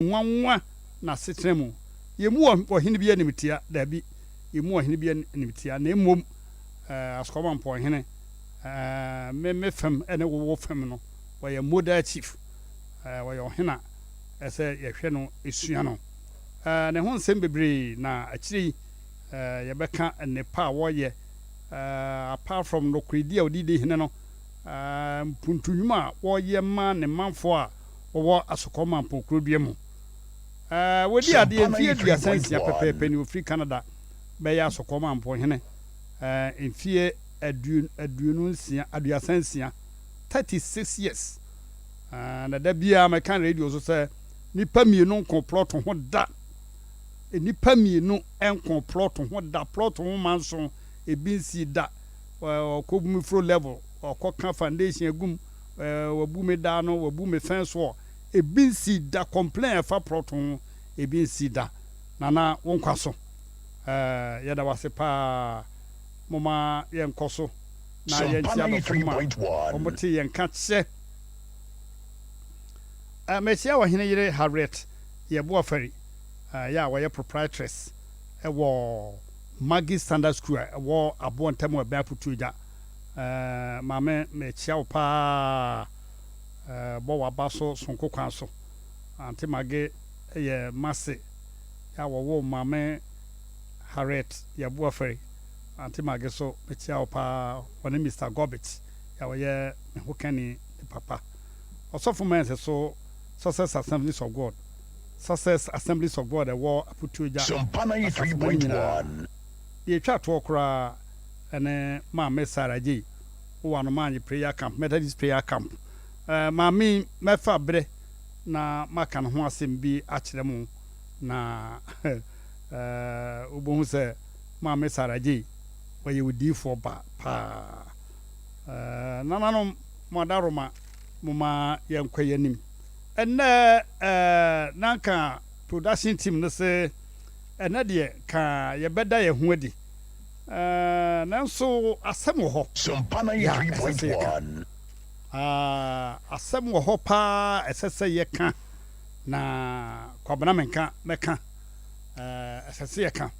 Nwanwa n'asetena mu. Yɛmmu ɔhene bi animtia, dabi, yɛmmu ɔhene bi animtia, na mmom Asukɔmampɔnhene, me me fam ne wo wo fam no, ɔyɛ model chief, ɔyɛ ɔhene a ɛsɛ yɛhwɛ no sua no. Ne ho nsɛm bebree na akyire yi yɛbɛka nnepa a wɔyɛ, apart from nokorɛdi a ɔde di hene no, mpuntu nnwuma a wɔyɛ ma ne manfoɔ a wɔwɔ Asokɔ Mampong kurodua mu. Wɔdii adeɛ mfeɛ 36 pɛpɛɛpɛ ni ɔfiri Canada bɛyɛ Asokɔ Mampong hene mfeɛ 26, 36 years. Na da biara mɛka radio so sɛ nnipa mmienu nko plɔto ho da. Nnipa mmienu nko plɔto ho da. Plɔto ho manso ebi nsii da. Ɔkɔ Bumifro level, ɔkɔka foundation agum. Wabu me daa no, wabu me fɛn soɔ. Ebi nsii da, complain a ɛfa prɔto ho, ebi nsii da. Nana, wo nkwa so. Yɛda wo ase paa. Momma yɛnkɔ so na yɛntie adɔfo ma wɔte yɛn nka kyɛ. Mekyia ɔhene yere Harriet Yeboah Fari, yɛ a ɔyɛ proprietress wɔ Maggie Standard School a ɛwɔ Aboɔ Ntam wɔ Ɛbɛn Aputuogya. Eh, maame mekyia wo paa eh, bɔ w'aba so sonko kwan so. Ante Mage yɛ m'ase a wɔwoo maame Harriet Yabuafari. Ante Mage so mekyia wo paa, ɔne Mister Gorbit a ɔyɛ me hokani ne papa. Ɔsɔfo Mensah so Success Assemblies of God, Success Assemblies of God ɛwɔ Aputuogya asafo mu no nyinaa. Deɛ ɛtwa toɔ koraa ne Maame Sarah Gyei wɔ Anomaanye Prayer Camp, Methodist Prayer Camp. Maame yi, mɛfa berɛ na maka ne ho asɛm bi akyerɛ mo, na wobɛhu sɛ Maame Sarah Gyei, ɔyɛ odiyifoɔ ba paa. Nananom, mo adaworoma, momma yɛnkɔ yɛn anim. Ɛnnɛ, na anka production team no se, ɛnnɛ deɛ, ka yɛbɛda yɛn ho adi. Nanso asɛm wɔ hɔ yɛ a ɛsɛ sɛ yɛka. Asɛm wɔ hɔ paa ɛsɛ sɛ yɛka, na Kwabena menka mɛka. Ɛsɛ sɛ yɛka.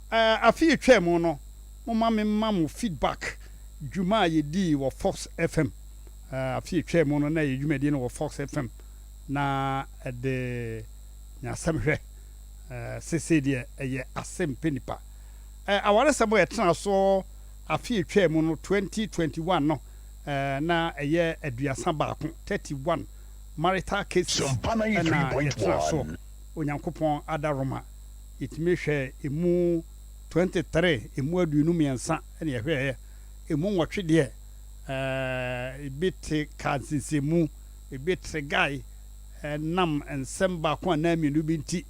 Afe yi twaa mu no, momma memma mo feedback dwuma a yɛdii wɔ Fox FM. Afe yi twaa mu no, na yɛ dwumadie no wɔ Fox FM na ɛde nyasɛm hwɛ. Seesei deɛ ɛyɛ asɛm pɛ nipa. Awaresɛm a ɛtenaa so afe a etwaa mu no, 2021 no, na ɛyɛ 31, 31 marital cases na yɛtenaa so. Onyankopɔn adaworoma, yɛtumi hwɛɛ emu 23, emu 23 na yɛhwɛeɛ. Emu nwɔtwe deɛ, ebi te kaa nsensɛnmu, ebi tregae nam nsɛm baako anaa mmienu bi nti.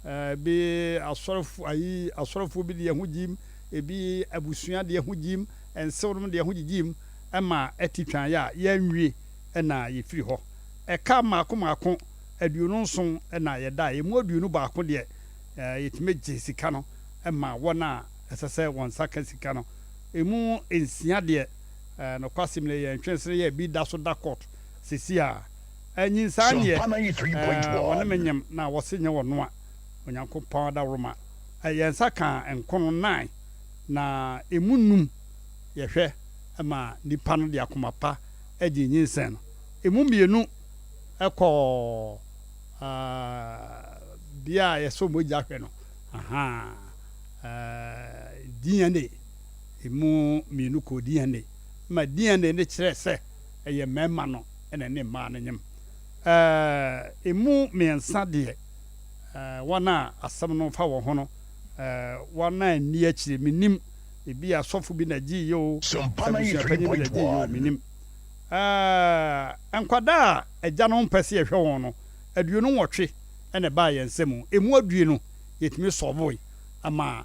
Ebi asɔrefo ayi asɔrefoɔ bi deɛ ho gyim, ebi abusua deɛ ho gyim, nsew nom deɛ ho gyigyim ma ɛte twan a yɛanwie na yɛfiri hɔ. Ɛka mmaako mmaako 27 na yɛdaeɛ, ɛmu 21 deɛ yɛtumi gye sika no ma wɔn a ɛsɛ sɛ wɔn nsa ka sika no. Ɛmu nsia deɛ nokwasɛm ni yɛn ntwensene yɛ bi da so da court seesei a. Nyinsaa nyeɛ, wɔne me nyem na wɔse nyɛ wɔnoa, Onyankopɔn adaworoma. Yɛn nsa kaa nkono nnan, na emu nnum yɛhwɛ ma nnipa no de akoma pa gyee nyinsɛn no. Emu mmienu kɔɔ bea a yɛsɔ mogya hwɛ no, ahaa, DNA, emu mmienu kɔɔ DNA, ma DNA no kyerɛɛ sɛ ɛyɛ mmarima no na ɛne mmaa no nyem. Emu mmiɛnsa deɛ, wɔn a asɛm no fa wɔn ho no, wɔn anni akyire. Mennim, ebia sɔfo bi na gyeeɛ oo, sɛ abusuapanyin bi na gyeeɛ oo, mennim. Nkwadaa a agyanom mpɛ sɛ yɛhwɛ wɔn no, 28 na ɛbaa yɛn nsam. Emu aduonu, yɛtumi sɔlvoe ma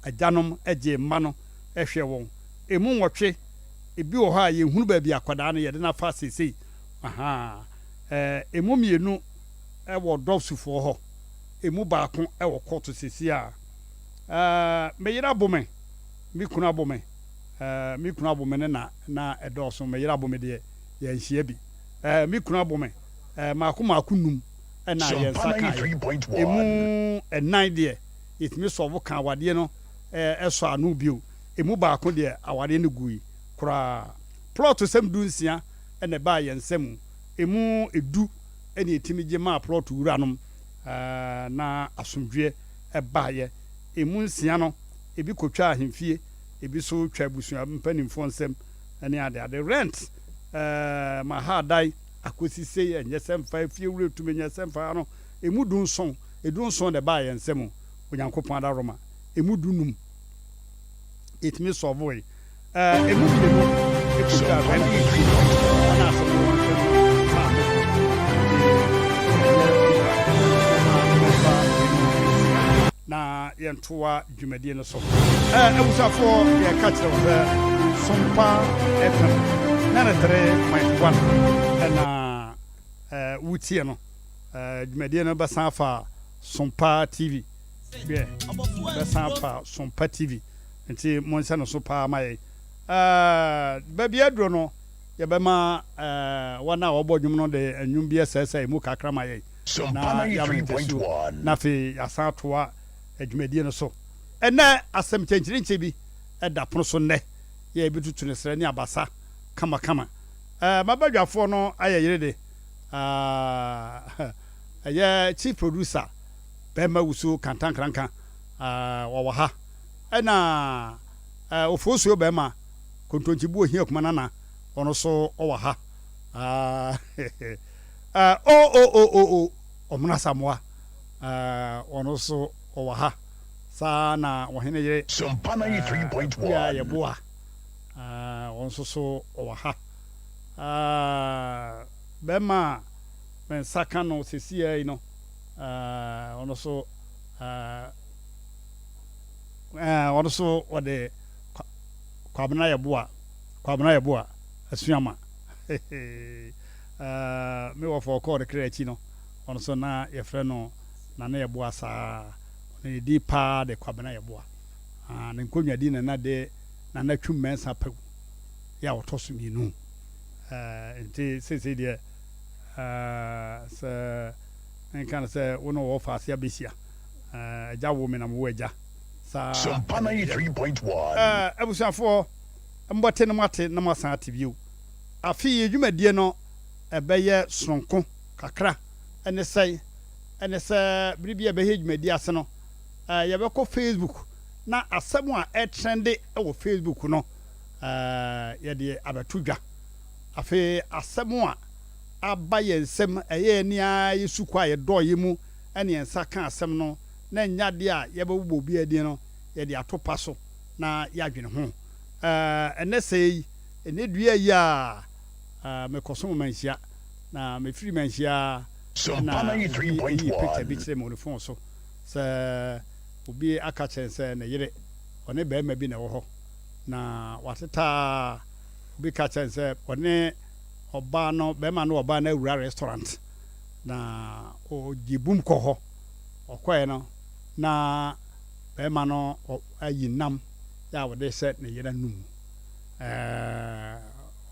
agyanom gyee mma no hwɛɛ wɔn. Emu nwɔtwe Ebi wɔ hɔ a yɛnhunu baabi akwadaa no yɛde no afa seesei. Ahaa. Ɛɛ, emu mmienu wɔ dɔpsufoɔ hɔ. Emu baako wɔ kɔɔto seesei a. Ɛɛ, me yere abo me. Me kunu abo me. Ɛɛ, me kunu abo me no na na ɛdɔɔso. Me yere abo me deɛ, yɛanhyia bi. Ɛɛ, me kunu abo me. Ɛɛ, mmaako mmaako nnum na yɛn nsa kaeɛ. Ɛmu nnan deɛ, yɛtumi sɔlvo kaa awadeɛ no sɔ ano bio. Ɛmu baako deɛ, awadeɛ no gui koraa. Plɔto sɛm 16 na ɛbaa yɛn nsa mu. Ɛmu du na yɛtumi gye maa plɔto wuranom na asomdwoeɛ baeɛ. Ɛmu nsia no, ebi kɔtwaa ahemfie, ebi nso twaa abusua mpanimfoɔ nsam ne adeade. Rent ma ha adan akɔsi sei, ɛnyɛ sɛ mfa efie wura tumi, ɛnyɛ sɛ mfa ha no. Ɛmu 17, 17 na ɛbaa yɛn nsam, Onyankopɔn adaworoma. Ɛmu 15 yɛtumi sɔvoe. Ɛmu mmienu kɔtwaa rent fie, wɔn a asɛm no wɔ nsam maa me. Nti ɛnyɛ feedback ma momfa weinom nsi na yɛntoa dwumadie no so. Abusuafoɔ, yɛka kyerɛ wo sɛ Sompa FM 93.1 na wotie no. Dwumadie no bɛsan afa Sompa TV. Hwɛ, bɛsan afa Sompa TV. Nti monhyɛ no so paa ma yɛn. Baabi aduro no, yɛbɛma wɔn a wɔbɔ nnwom no de nnwom bi asɛesɛe mu kakra ma yɛn na yɛama no ntasuo, na afei yɛasan atoa dwumadie no so. Ɛnnɛ, asɛm kyɛnkyerɛnkyɛ bi da pono so nnɛ, yɛ yɛbɛtutu no serɛ ne abasa kamakama. M'abadwafoɔ no ayɛ yere de, ɛyɛ chief producer Bɛrima Wusu Kantankranka, ɔwɔ ha. Ɛna Ofosuo Bɛrima Kontonkyibu Ohia Kuma Nana, ɔno nso ɔwɔ ha. O o o o o Ɔmono Asamoah, ɔno nso ɔwɔ ha. Saa na ɔhene yere Akua Yeboah, ɔno nso so ɔwɔ ha. Bɛrima a me nsa ka no seesei yi no, ɔno nso ɔno nso ɔde Kwabena Yeboah, Kwabena Yeboah Asuama. Me wɔfa ɔkɔɔ ne kra akyi no, ɔno nso na yɛfrɛ no Nana Yeboah saa. Ɔno ne din paa de Kwabena Yeboah. Ne nkonnwa din na na de Nana Twum Mensah Pawu yɛ a ɔtɔ so mmienu. Nti seesei deɛ sɛ menka no sɛ wo ne wɔfa ase abɛhyia. Agya wo me na mewɔ agya. Saa Sompa na ɛteɛ. 93.1. Abusuafoɔ, mbɔte na moate na moasan ate bio. Afe yi dwumadie no ɛbɛyɛ sononko kakra. Ɛne sɛn? Ɛne sɛ bere bi a yɛbɛyɛ dwumadie ase no, yɛbɛkɔ Facebook na asɛm a ɛretrɛnde wɔ Facebook no, yɛde abɛto dwa. Afei asɛm a aba yɛn nsam, ɛyɛ yɛn ara yɛn sukuu a yɛdɔeɛ mu na yɛn nsa ka asɛm no, na ɛnyɛ adeɛ a yɛbɛbobɔ obiara din no, yɛde ato pa so na yɛadwene ho. Ɛnnɛ sɛɛ yi, ɛnnɛ dua yi a mekɔsom Manhyia, na mefiri Manhyia Sompa na obi yii picture bi 93.1. kyerɛɛ me wɔ ne phone so sɛ obi aka kyerɛ no sɛ ne yere, ɔne barima bi na ɛwɔ hɔ, na watetaa. Obi ka kyerɛ no sɛ ɔne ɔbaa no, barima no ɔbaa no awura restaurant, na ɔgye bum kɔ hɔ. Ɔkɔɛ no, na barima no ayi nam yɛ a ɔde hyɛ ne yere anum. Ɛɛ,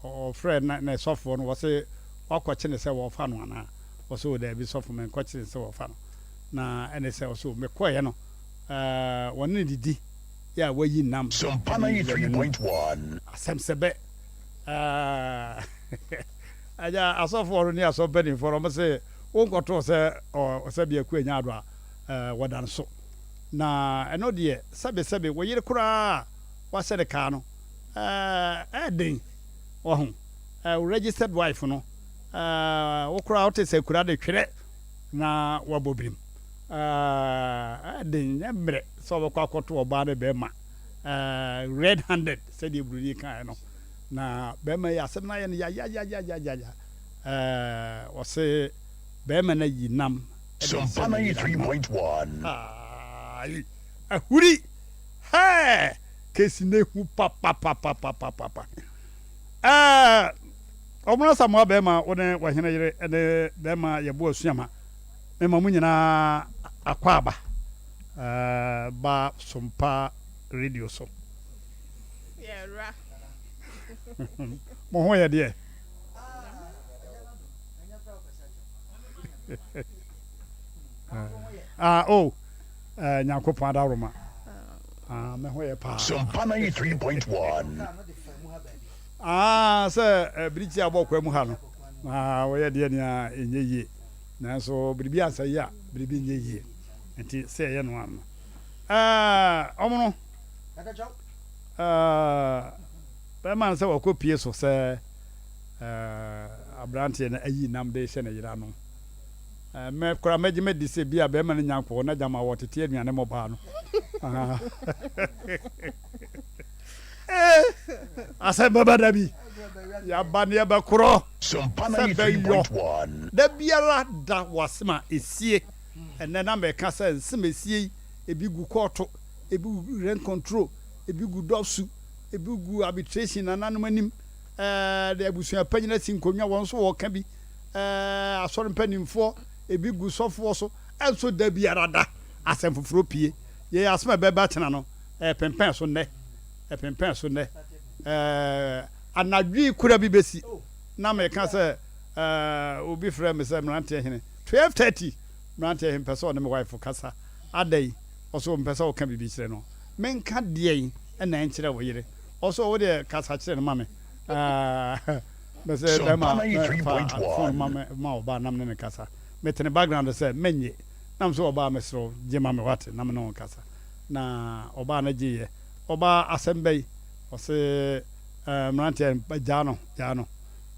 ɔfrɛ ne sɔfoɔ no, wɔse wakɔkye no sɛ wɔrefa no anaa? Ɔse o daabi sɔfo, menkɔkye no sɛ wɔrefa no. Na ɛne sɛ ɔse o mekɔeɛ no, ɛɛ, wɔne no didi yɛ a wayi nam de Sompa wura n'anum. 93.1. Asɛm sɛ bɛ, ɛɛ, agya asɔfoɔ no ne asɔre mpanimfoɔ no, wɔse wonkɔtoo sɛ ɔ, sɛbe Akua nya ado a, ɛɛ, wɔda no so. Na ɛno deɛ, sɛbesɛbe, wo yere koraa a woahyɛ no kaa no, ɛɛ, ɛyɛ den. Wahu? Ɛɛ, wo registered wife no, ɛɛ, wo koraa wote sɛ akura de twerɛ na woabɔ birim. Ɛɛ, ɛyɛ den, ɛnyɛ mmerɛ sɛ wobɛkɔ akɔto ɔbaa ne bɛrima, ɛɛ, red handed, sɛdeɛ buroni kaeɛ no. Na bɛrima yi, asɛm no ayɛ no yayayayayaya. Ɛɛ, ɔse bɛrima no ayi nam de Sompa ahyɛ ne yere ano. 93.1. Aai! Ahuri! Hɛɛ! Kesi no ehu papapapapapa. Ɛɛ, Ɔmono Asamoah bɛrima, wo ne w'ɔhene yere ne bɛrima Yeboah Asuama, mema mo nyinaa akwaaba ɛɛ ba Sompa Radio so. Yɛwura. Mo ho yɛ deɛ? Ah oh eh, Nyankopɔn adaworoma. Ah, me ho yɛ paa. Sompa 93.1. Ah, sɛ eh, birikyi abɔ kwa mu ha no, na wɔyɛ deɛ nea ɛnyɛ yie. Nanso biribi ansa yie a, biribi nyɛ yie. Nti sɛ ɛyɛ no ano. Eh, ɔmo no, eh, bɛma no sɛ wɔkɔ pie so sɛ eh, aberanteɛ no ayi nam de hyɛ ne yere ano. Mɛ koraa mɛgye madi sɛ bi a bɛrima no nya nkɔɔ na gyama wɔtete aduane mɔ baa no. Asɛm bɛba da bi. Yɛaba ne yɛbɛkorɔ sɛ bɛyɔ. Da biara da wɔ asɛm a ɛsie. Ɛnnɛ na mɛka sɛ nsɛm ɛsie yi, ebi gu kɔɔto, ebi gu rent control, ebi gu dɔsu, ebi gu arbitration nananom anim, ɛɛ de abusua panyin asi nkonnwa wɔn nso wɔka bi. ɛɛ asɔre mpanimfoɔ, ebi gu sɔfoɔ so, ɛnso da biara da asɛm foforɔ pue. Yei asɛm a ɛbɛba kyena no, ɛrepempɛn so nnɛ, ɛpempɛn so nnɛ. Ɛɛ anadwo yi kura bi bɛsi na meka sɛ ɛɛ obi frɛ me sɛ mmeranteɛ hene 12:30 mmeranteɛ hene mpɛ sɛ ɔne me wife kasa adɛn ɔso mpɛ sɛ ɔka biribi kyerɛ no menka deɛn ɛna ɛnkyerɛ wo yere ɔso wo deɛ kasa kyerɛ no ma me ɛɛ Mese bɛma fa phone ma me ma ɔbaa na me ne no kasa. Mete ne background sɛ mennye. Na mese ɔbaa mesrɛ wo gye ma me wate na me ne wo nkasa. Na ɔbaa no gyeeɛ. Ɔbaa asɛm bɛyi? Ɔse eh mmeranteɛ gyaa no gyaa no.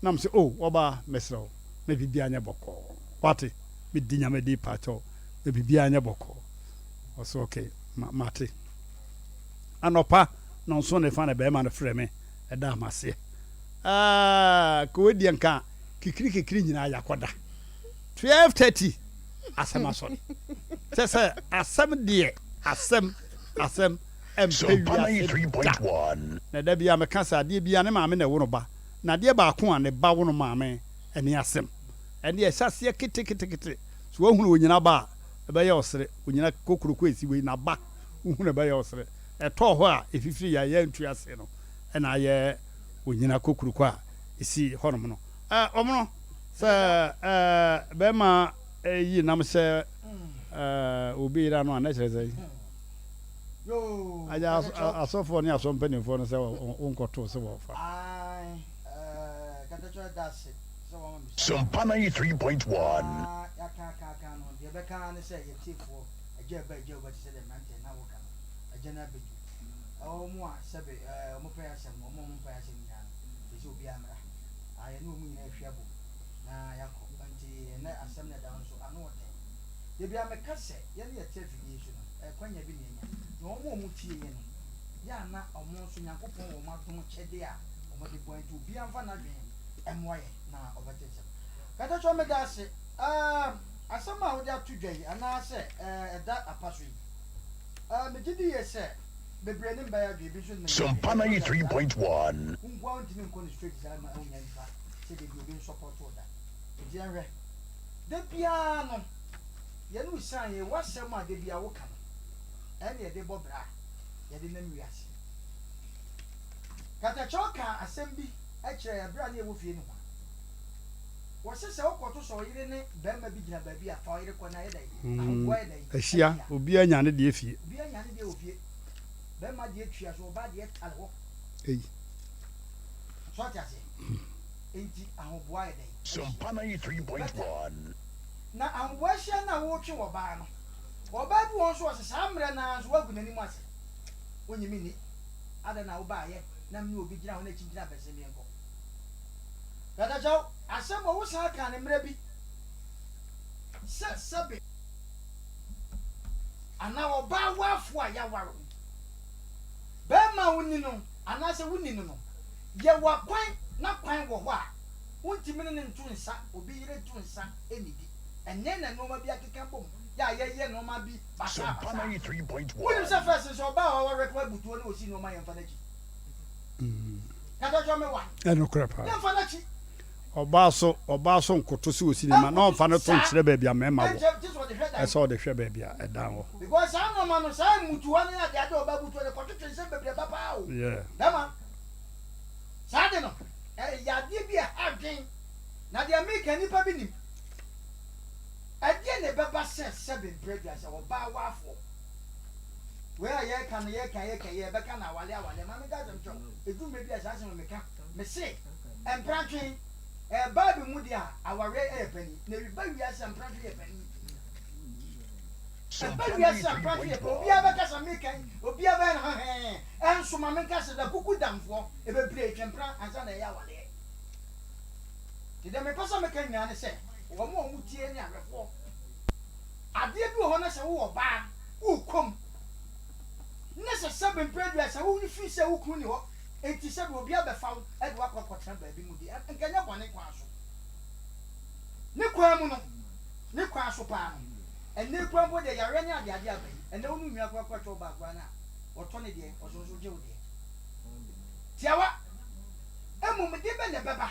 Na mese oh ɔbaa mesrɛ wo ma biribiara nyɛ bɔkɔɔ wate. Medi Nyame di pakyɛw ma biribiara nyɛ bɔkɔɔ. Ɔse okay mate. Anɔpa nɔnson ne fa na bɛɛma no frɛ me ɛdaa maseɛ. Aah ka wei deɛ nka kikiri kikiri nyinaa yakɔda 12:30 asɛm asɔre kyɛ sɛ asɛm deɛ asɛm asɛm ɛmpɛ wiase da na da bia meka sɛ adeɛ bia ne maame na ɛwo no ba na adeɛ baako a ne ba wo no maame ɛne asɛm ɛne ɛhyɛ aseɛ keteketekete so wahunu onyina ba a ɛbɛyɛ ɔsere onyina kokuroko esi wei na ba wohunu ɛbɛyɛ ɔsere ɛtɔɔ hɔ a ɛfifiri yɛ yɛ ntu ase no ɛna ayɛ onyina kokuroko a esi hɔnom no. Ɛ, ɔmono, sɛ ɛ, bɛrima yi nam hyɛ ɛ, obi yere ano a, na ɛkyerɛ sɛn? Agya, asɔfoɔ ne asɔ mpanimfoɔ no sɛ wonkɔtoo sɛ wɔfa. Sompa 93.1. Wɔn a wɔmpɛ asɛm nyinaa no, ɛsɛ sɛ obiara mmra. Ah, yɛne wɔn nyinaa ahwie abom na yɛakɔ. Enti ɛnnɛ asɛm no a ɛda hɔ no nso, ano wɔ den. Da biara meka sɛ, yɛn a yɛte afidie yi so no, ɛkwanya bi na yɛanya. Na wɔn a wɔtie yɛn no, yɛ a na wɔn nso, Nyankopɔn wɔ wɔn adom kyɛdeɛ a wɔde boa yɛn. Nti obiara mfa n'adwene mmoa yɛn na ɔbɛte nsɛm. Katakyɔ, meda ase. Ah, asɛm a wode ato dwa yi, anaasɛ eh, ɛda apa so yi, ah, megye di yie sɛ, Bebree ne mbɛyɛ adwen ebi nso ne Sompa 93.1. Wo nkoa wontumi nkɔ no straight saa ma wonya nipa sɛ dabi obi nsɔpɔto wo da nti yɛnhwɛ da biara no yɛne wo sian yɛ w'asɛm a da biara woka no ɛne yɛde bɔ bra a yɛde nam wiase Katakyɛw kaa asɛm bi kyerɛɛ yɛn bere a na yɛwɔ fie nohoa wɔse sɛ wokɔto sɛ ɔyere ne barima bi gyina baabi a fa ɔyere kɔ na ayɛ dɛn ahoboa yɛ dɛn Ahyia, obiara nya ne deɛ fie. Obiara nya ne deɛ wɔ fie. Bɛrima deɛ tua so, ɔbaa deɛ tare hɔ. Ei. So ate aseɛ? Enti ahoboa yɛ dɛn? Sompa 93.1. Na ahoboa ahyia no a wotwe wɔ ɔbaa no. Ɔbaa bi wɔ hɔ nso ɔse saa mmerɛ no ara nso woagu n'anim ase. Wonye me nni. Adɛn na wobaayɛ na me ne obi gyina hɔ na akyi gyina bɛse menkɔ. Katakyɛw, asɛm wɔ wosan kaa no mmerɛ bi sɛ sɛbe. Anaa ɔbaa waafo a yɛaware wo, barima a wonni no anaasɛ wonni no no, yɛwɔ akwan na kwan wɔ hɔ a wontumi ne no nto nsa, obi yere nto nsa nnidi. Ɛnnɛ na nnoɔma bi akeka bom yɛ a yɛyɛ nnoɔma bi basaa Sompa basaa. 93.1. Wonim sɛ first nso ɔbaa a waware kɔ abutuo ne ɔsi nnoɔma yɛmfa no akyi. Katakyɔ me wa. Ɛnokorɛ paa. Yɛmfa no akyi. Ɔbaa so ɔbaa so nkoto sɛ osi ne ma na ɔmfa no to nkyerɛ baabi a mmarima wɔ. Ɛsɛ ɔde hwɛ baabi a ɛdan wɔ. Because saa nnoɔma no, saa mmutuwa ne adeade a ɔbaa butuo no, ɛkɔtwetwe nsɛm bebree ba paa o. Yeah. Bɛrima, saa ade no, ɛyɛ adeɛ bi a ɛha adwen. Na deɛ meka nnipa bi nim. Ɛdeɛn na ɛbɛba sɛ sɛbe mprɛ aduasa ɔbaa waafoɔ? Wei a yɛreka no yɛreka yɛreka yi yɛbɛka no awale awale. Ma menka asɛm nkyerɛ wo, ɛduru mmerɛ bi a saa asɛm yi meka. Mese mprantwe, ɛyɛ Bible mu deɛ a, awareɛ yɛ panin. Na ɛba wiase a mprantwe yɛ panin. Ɛba wiase a mprantwe yɛ panin. Obiara bɛka sɛ meka yi, obiara bɛyɛ ne ho hɛɛ. Ɛnso ma menka sɛ da kuku damfoɔ, ɛbɛpire twe mpena ansa na ɛyɛ awaleɛ. Nti deɛ mepɛ sɛ meka nyinaa ne sɛ, wɔn a wɔtie ne ahwɛfoɔ, adeɛ bi wɔ hɔ na sɛ wowɔ ɔbaa, worekɔ mu, na sɛ sɛbe mprɛ aduasa wo firi sɛ wo kunu nni hɔ, enti sɛbe obi abɛfa wo de wo akɔ akɔtena baabi mu deɛ, nka ɛnyɛ bɔne kwan so. Ne kwan mu no, ne kwan so paa no, ɛnnɛ yi koraa mpo deɛ yareɛ ne adeade aba yi, ɛnnɛ wo ne wo nua koraa kɔtwa ɔbaa koraa no a, ɔtɔ ne deɛ, ɔso nso gye wo deɛ. Tiawa. Mmom de bɛn na ɛbɛba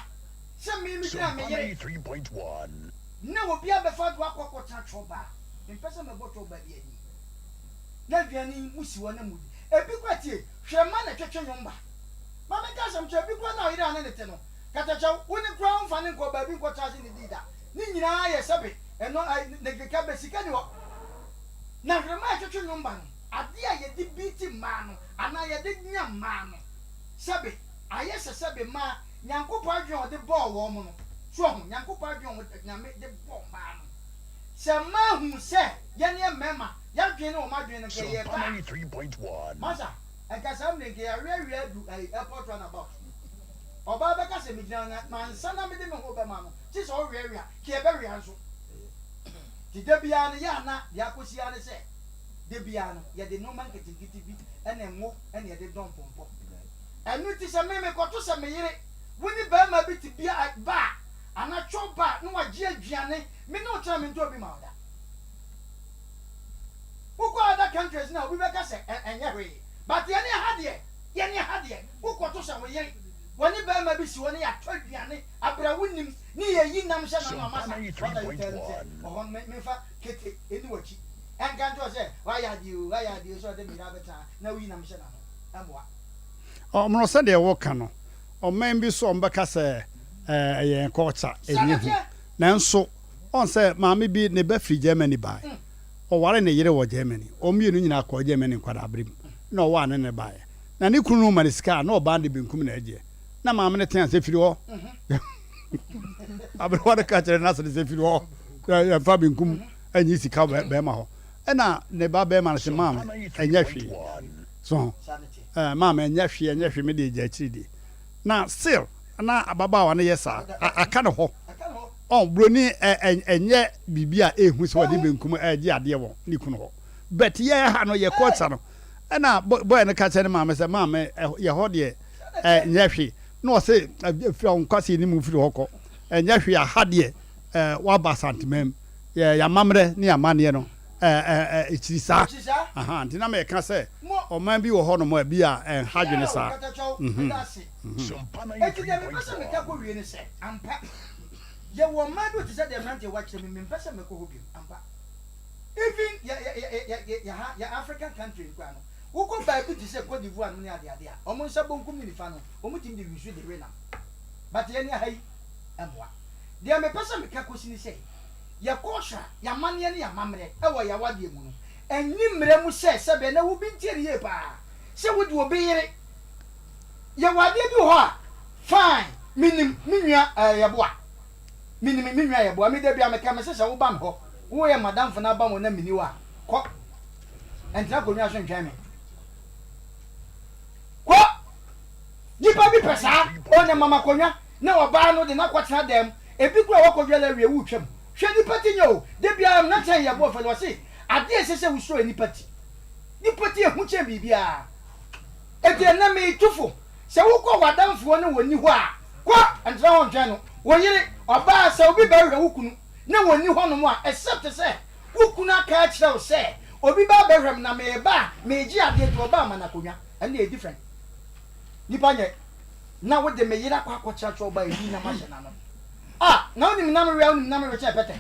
sɛ me megyina me Sompa yere 93.1. ne obi abɛfa do akɔ akɔtena twɔba a mempɛ sɛ mɛbɔ twɔba bi anim na aduane yi mo si hɔ na modi. Ebi koraa tie, hwɛ mma na ɛtwetwe nnwom ba. Ma menka asɛm nkyerɛ wo, ebi koraa na ɔyere a ne ne te no, katakyɛw, wo ne koraa womfa no nkɔɔ baabi nkɔtra ase nnidii da. Ne nyinaa yɛ sɛbe ɛno ɛ, ne keka bɛ, sika nni hɔ. Na hwɛ mma ɛtwetwe nnwom ba no, adeɛ a yɛde biiti mmaa no anaa yɛde nya mmaa no, sɛbe, Ayɛ sɛ sɛbe mmaa, Nyankopɔn adwene a ɔde bɔɔ wɔn no, so wahu, Nyankopɔn adwene a ɔde, Nyame de bɔɔ mmaa no. Sɛ mmaa huu sɛ yɛne mmarima, y'adwene ne wɔn adwene no, nka ɛyɛɛ Sompa pɛ a, 93.1. masa, nka saa mmerɛ yi, nka yɛaweawea adu ayi, airport runabout. Ɔbaa bɛka sɛ, megyina hɔ na mansa na mede me ho bɛma no, gye sɛ ɔweawea, nka yɛbɛwea nso. Nti da biara no, yɛ a na deɛ akɔsi ara ne sɛ, da biara no, yɛde nnoɔma nketenkete bi ne ngo na yɛde dɔ mpɔmpɔ. Ɛno nti sɛ me mekɔto sɛ me yere, wo ne barima bi te bia bar anaa chop bar na wagye aduane, me ne wo tena mentɔ obi ma wo da. Wokɔ other countries no a obi bɛka sɛ ɛnyɛ hwee but yɛne ha deɛ, yɛne ha deɛ wokɔto sɛ wo yere, wɔne barima bi si hɔ na yɛatɔ aduane abrɛ wo nim ne yɛyi nam hyɛ n'ano a masa what are you telling me sɛ wɔ hɔ no memfa kete ɛni w'akyi ɛnka nkyerɛ wo sɛ wayɛ adeɛ o wayɛ adeɛ o sɛ ɔde me yere abɛtena ha na woyi nam hyɛ n'ano ɛmmoa. Ɔmono sɛdeɛ woka no, ɔman bi so ɔmbɛka sɛ ɛyɛ yɛn culture, ɛnni ho. Nanso ɔn sɛ maame bi ne ba firi Germany bae. Ɔwaree ne yere wɔ Germany. Wɔn mmienu nyinaa kɔɔ Germany nkwadaa bere mu. Ɛna ɔwɔ a ne ne baeɛ. Na ne kunu no ma no sika a, na ɔbaa no de benkum na ɛgyeɛ. Na maame no tea sɛ firi hɔ. Aberewa no ka kyerɛ n'ase no sɛ firi hɔ. Yɛmfa benkum nyi sika bɛrima hɔ. Ɛna ne ba bɛrima no sɛ maame ɛnyɛ hwee. So ho? Maame ɛnyɛ hwee ɛnyɛ hwee me deɛ gya akyiri die. Na still na ababaawa no yɛ saa aka ne hɔ. Ɔn broni ɛnyɛ biribi a ehu sɛ ɔde benkum ɛgye adeɛ wɔ ne kunu hɔ. But yɛ ha no yɛ culture no ɛna boy no ka kyerɛ ne maame sɛ maame yɛ hɔ deɛ ɛnyɛ hwee. Na ɔse firi a nkwasi ne mu firi hɔ kɔ ɛnyɛ hwee aha deɛ waba Asanteman yɛ yɛamammerɛ ne yɛamanneɛ no ɛkyiri saa aha nti na mɛka sɛ ɔman bi wɔ hɔ nom a bi a ɛnha dwene saa. Mhm. Eti deɛ mepɛ sɛ meka kɔ wie ne sɛ ampa yɛwɔ ɔman bi te sɛ deɛ mmeranteɛ wakyerɛ me mempɛ sɛ mɛkɔ hɔ bio ampa even yɛ yɛ yɛ yɛ yɛ ha yɛ African country no koraa no wokɔ baabi te sɛ Cote d'Ivoire nom ne adeade a wɔn nsa bonkum ne nifa no wɔn tumi de wisu de we nam but yɛn ha yi mmoa deɛ mepɛ sɛ meka kɔsi ne sɛ Yɛ culture, y'amanneɛ ne y'amammerɛ wɔ y'awadeɛ mu no, ɛnni mmara mu sɛ, sɛbɛ na obi ntie no yie paa, sɛ wode obi yere yɛ wɔ adeɛ bi wɔ hɔ a, fine, menim me nua ɛɛ Yɛboa, menim me nua Yɛboa, me da biara meka, mese sɛ woba me hɔ, woyɛ m'adamfo na aba me hɔ na menni hɔ a, kɔ, ɛntena akonnwa so ntwɛn me, kɔ! Nipa bi pɛ saa, ɔnya mama akonnwa na ɔbaa no de no akɔtena dan mu, Ebi koraa wakɔ dwale awie woretwam. Hwɛ nipa ti nyɛ o, da biara no na kyɛn yɛ boɔ fɛ no ɔse adeɛ a ɛsɛ sɛ wosuro yɛ nipa ti. Nipa ti ɛhu kyɛn biribiara. Enti ɛnnɛ meretu fo sɛ wokɔ w'adamfoɔ ne wɔnni hɔ a, kɔ ntena hɔ ntwɛn no. Wo yere, ɔbaa, sɛ obi bɛhwehwɛ wo kunu na wɔnni hɔnom a, except sɛ wo kunu aka akyerɛ wo sɛ obi ba abɛhwɛ me na mereba a meregye adeɛ nti ɔba a ma no akonnwa, ɛno deɛ ɛyɛ different. Nipa nyɛ. Na wode me yere akɔ akɔkyerɛkyerɛ ɔbaa eyi nam ahyɛ n'ano. Ah, na wonim nam wea, wonim nam we kyɛn pɛtɛ.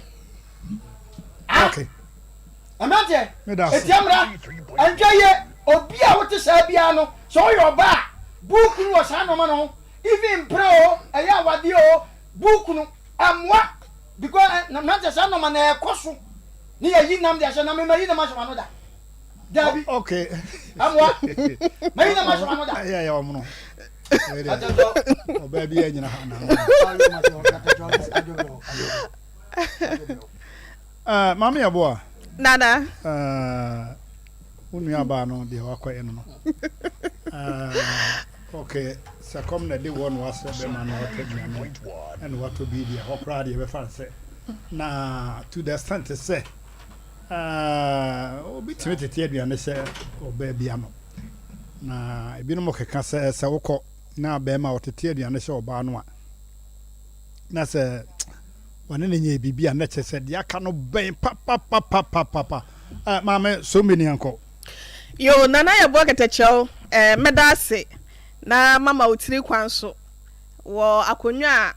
Ah, Okay. mmeranteɛ, Meda ase. etia mmara, ɛntwa yie. Obi a wote saa biara no, sɛ woyɛ ɔbaa a, bu wo kunu wɔ saa nneɛma no ho. Even mpena o, ɛyɛ awadeɛ o, bu wo kunu. Ɛmmoa. Because eh, na mmeranteɛ saa nɔɔma na ɛkɔ so ne yɛyi nam de ahyɛ na mema yi nam ahyɛ m'ano da. Dabi. Okay. Amoa. Mayi nam ahyɛ m'ano da. Ɛyɛ ɛyɛ ɔmono. Ɔbaa bi anyina ha na. Eh, maame yɛ Nana. Eh, wo nua baa no deɛ wakɔyɛ no no. Eh, okay, sɛ kɔm na de wɔ no wasrɛ bɛma no watɔ aduane ɛna watɔ bi deɛ hɔ koraa deɛ bɛfa nsɛ na to the extent sɛ obi tumi tete aduane hyɛ ɔbaa bi ano na ebinom keka sɛ sɛ wokɔ na bɛrima ɔtete aduane hyɛ ɔbaa no a na sɛ wɔne ne nyɛ biribi a na kyerɛ sɛ deɛ aka no bɛn papapapapapa. Maame so mi ni ankɔ. Yo, Nana yɛ kɛtɛkyɛw, mɛda ase na mama wo tiri kwan so wɔ akonnwa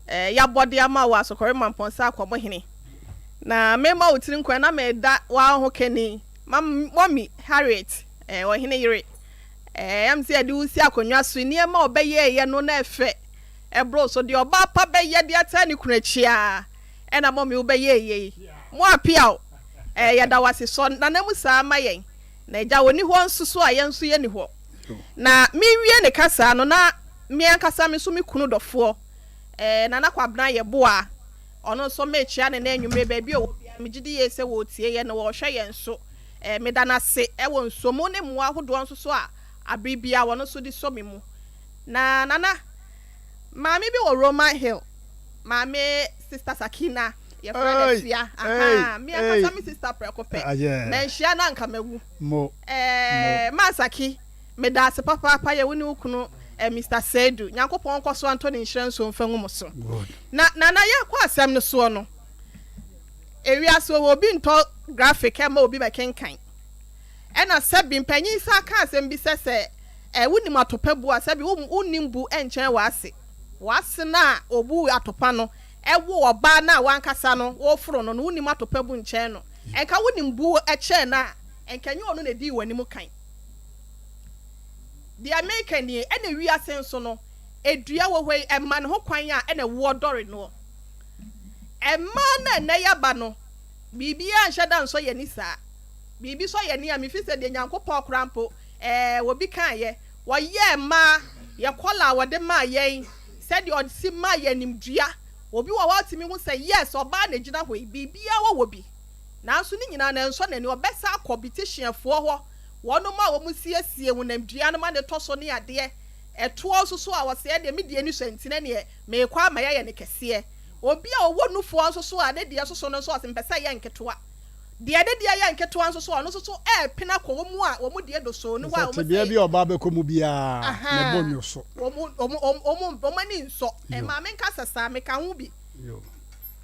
a yɛabɔ de ama wɔ Asokɔre Mampɔnsa Akɔmɔhene na mema wo tiri nkwan na meda w'aho kani Mummy Harriet, ɔhene yere, ɛm sɛ yɛde wo si akonnwa so, nneɛma a ɔbɛyɛɛyɛ no na ɛfɛ ɛboro so deɛ ɔbaa pa bɛyɛ de ata ne kunu akyi a ɛna mummy wobɛyɛɛyɛ yi mo apiaw. Yɛda wo ase sɔ nana mu saa ma yɛn na agya wɔni hɔ nso so a yɛn nso yɛni hɔ na mewie ne kasa no na me ankasa me nso me kunu dɔfoɔ, Nana Kwabena Yɛboa, ɔno nso mekyia ne na anwummerɛ baabi a ɔwɔ biara. Megye di yie sɛ wɔretie yɛn na wɔrehwɛ yɛn so. Meda no ase wɔ nsomu ne mmoa ahodoɔ nso so a abere biara wɔno nso de sɔ me mu. Na Nana, maame bi wɔ Roman Hill, maame Sister Sakina, yɛfrɛ no Afia. Aha, me ankasa me sister prɛko pɛ. Manhyia no anka mawu. Maa Saki, meda ase papaapa yɛ wo ne wo kunu Mr. Seidu. Nyankopɔn nkɔ so antɔ ne nhyira nsuo mfa ngu mo so. Na Nana, yɛkɔ asɛm no soɔ no, ewiase wɔ obi ntɔ graphic ɛma obi bɛkenkan. Ɛna sɛbi mpanyin sa ka asɛm bi sɛ wonim atopa bu a, sɛbi wonnim bu nkyɛn w'ase. W'ase no a obu atopa no, ɛwo ɔbaa no a wankasa no wɔforo no no, wonim atopa bu nkyɛn no. Ɛnka wonim bu kyɛn no a, ɛnka nyɛ ɔno na edii w'anim kan. Deɛ meka nie, ɛna wiase nso no, edua wɔ hɔ yi, ɛma ne ho kwan a ɛna ɛwoɔ dɔre noɔ. Mmaa no a ɛnɛ yɛaba no, biribiara nhyɛ da nsɔ yɛn ani saa. Biribi sɔ yɛn ani a, mefi sɛ deɛ Nyankopɔn koraa mpo, obi kaeɛ, wɔyɛɛ mmaa, yɛ kɔla a wɔde maa yɛn, sɛdeɛ ɔsi maa yɛn nimdua. Obi wɔ hɔ a ɔtumi hu sɛ yes, ɔbaa na egyina hɔ yi, biribiara wɔ wɔ bi. Nanso ne nyinaa no ɛnsɔ n'ani, ɔbɛsa akɔ beauticianfoɔ hɔ, wɔnom a wɔn siesie honamdua no ma ne tɔ so ne adeɛ, ɛtoɔ nso so a wɔsɛ ɛdeɛ me deɛ ni sɔ nti na neɛ meekɔ ama yɛayɛ ne kɛseɛ. Obi a ɔwɔ nufoɔ nso so a ne deɛ soso no nso ɔsɛ mpɛ sɛ ɛyɛ nketewa. Deɛ ne deɛ yɛ nketewa nso so ɔno nso so ɛɛpene akɔ wɔn mu a wɔn deɛ dosoo no hɔ a wɔn sɛ tebea bi a ɔbaa bɛkɔ mu biara ne bo nwo so. Wɔn ani nsɔ. Ɛmaa me nkasa saa, meka ho bi.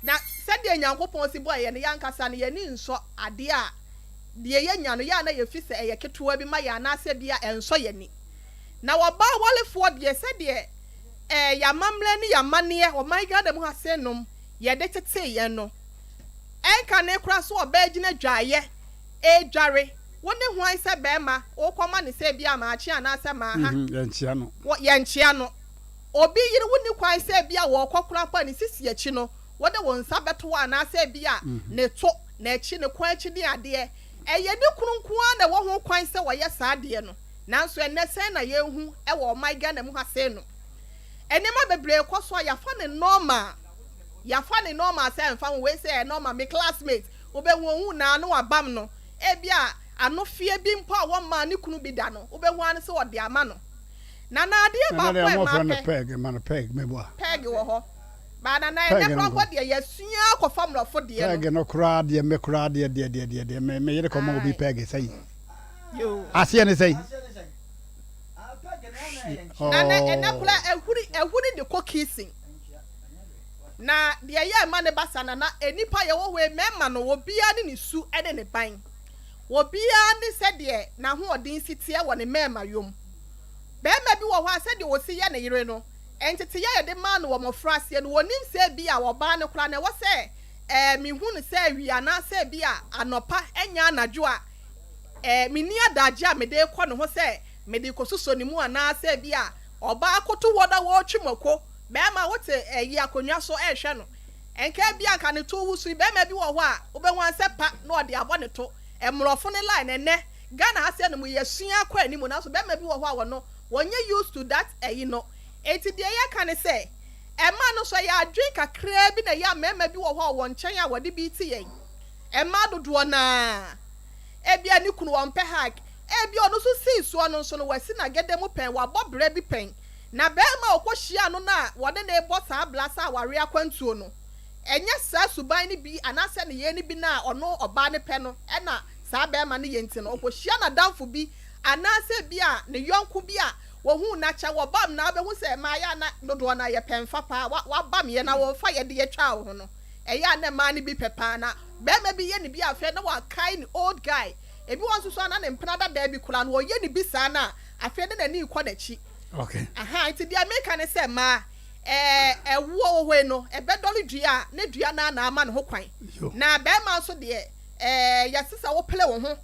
Na sɛdeɛ Nyankopɔn si bɔɔ yɛn no, yɛn ankasa no, yɛn ani nsɔ adeɛ a deɛ yɛnya no, yɛ a na yɛfi sɛ ɛyɛ ketewa bi ma yɛn anaasɛ bi a ɛnsɔ yɛn ani. Na ɔbaa warefoɔ deɛ, sɛdeɛ yɛn amammerɛ ne yɛn amanneɛ, ɔman Ghana mu ha sei nom, yɛde tetee yɛn no, ɛnkane koraa sɛ ɔbaa gyina dwaeɛ redware, wo ne hwan sɛ barima worekɔma no sɛ ebia maakye anaasɛ maaha? Yɛnkyea no. Yɛnkyea no. Obi yere, wonni kwan sɛ ebia wɔrekɔ koraa mpo a ne sisi akyi no, wode wo nsa bɛto hɔ anaasɛ ebia ne to, n'akyi, ne kɔn akyi ne adeɛ. Ɛyɛ ne kunu nko ara na ɛwɔ ho kwan sɛ ɔyɛ saa adeɛ no. Nanso ɛnnɛ sɛn na yɛhu wɔ ɔman Ghana mu ha sei no? Nneɛma bebree kɔ so a yɛafa no normal. Yɛafa no normal sɛ ɛmfa ho, wei sɛ ɛyɛ normal, me classmate, wobɛhu ɔhu naa na wabam no. Ebia anofie bi mpo a wɔmmaa ne kunu bi da no, wobɛhu ara ne sɛ ɔde ama no. Na na adeɛ Nana baako deɛ a wɔfrɛ ɛma no pɛ. Peg, ma no peg meboa. Peg wɔ hɔ. Ba nana Peg ɛnɛ no koraa nko. mpo deɛ yɛasua akɔfa mmorɔfo deɛ no. Peg no koraa deɛ me koraa deɛ deɛ deɛ deɛ deɛ me me yere kɔma obi Ae. peg sɛyi. Yoo. Aseɛ ne sɛyi. Nana ɛnɛ Oh. koraa ahuri ahuri de kɔ kissing. Na deɛ ɛyɛ ɛma ne ba sa nana, nnipa yɛwɔ hɔ yi, mmarima no obiara ne ne su ne ne ban. Obiara ne sɛdeɛ n'ahoɔden si teɛ wɔ ne mmarima yom. Barima bi wɔ hɔ a sɛdeɛ ɔsi yɛ ne yere no, nteteyɛ a yɛde maa no wɔ mmɔfraseɛ no, ɔnim sɛ ebia ɔbaa no koraa no ɛwɔ sɛ ɛɛ mehu no sɛ awia anaasɛ ebia anɔpa ɛnyɛ anadwo a ɛɛ menni adagye a mede rekɔ ne ho sɛ mede rekɔsosɔ ne mu anaasɛ ebia ɔbaa koto hɔ na wɔretwe mako, barima wote ɛyi akonnwa so ɛrehwɛ no. Nka ebia nka ne to wusu yi, barima bi wɔ hɔ a wobɛhu ara sɛ pa na ɔde abɔ ne to. Mmorɔfo no line ɛnnɛ Ghana ha sei nom yɛasua akɔ anim nanso barima bi wɔ hɔ a wɔno wɔnyɛ used to that ayi no. Enti deɛ yɛka ne sɛ mmaa no nso ɛyɛ adwene kakraa bi na ɛyɛ a mmarima bi wɔ hɔ a wɔn nkyɛn a wɔde bi te yɛn. Mmaa dodoɔ no ara ebia ne kunu ɔmpɛ hug, ebia ɔno nso sii soɔ no nso no wasi n'agɛdɛ mu pɛn, wabɔ bra bi pɛn. Na barima a ɔkɔhyiaa no no a wɔne no rebɔ saa bra sɛ awareɛ akwantuo no, ɛnyɛ saa suban no bi anaasɛ nneyɛɛ no bi no a ɔno ɔbaa no pɛ no na saa barima no yɛ nti no, ɔkɔhyia n'adamfo bi anaasɛ ebia ne yɔnko bi a wɔhuu no akyɛ, wɔbam no a wobɛhu sɛ mmaa yɛ a na dodoɔ no ara yɛpɛ mfa paa, wabam yɛ na wɔmfa yɛ de atwa wo ho no, ɛyɛ a na mmaa no bi pɛ paa na barima bi yɛ ne bi a afei na wakae ne old guy, ebi wɔ hɔ nso so a na ne mpena dadaa bi koraa no ɔyɛ ne bi saa no a afei na n'ani rekɔ n'akyi. Okay. Aha, nti deɛ meka ne sɛ mmaa, ɛɛ, ɛwoɔ wɔ hɔ yi no, ɛbɛdɔre dua a, ne dua no ara na ama ne ho kwan. Yo. Na barima nso deɛ, ɛɛ, yɛse sɛ wopere wo ho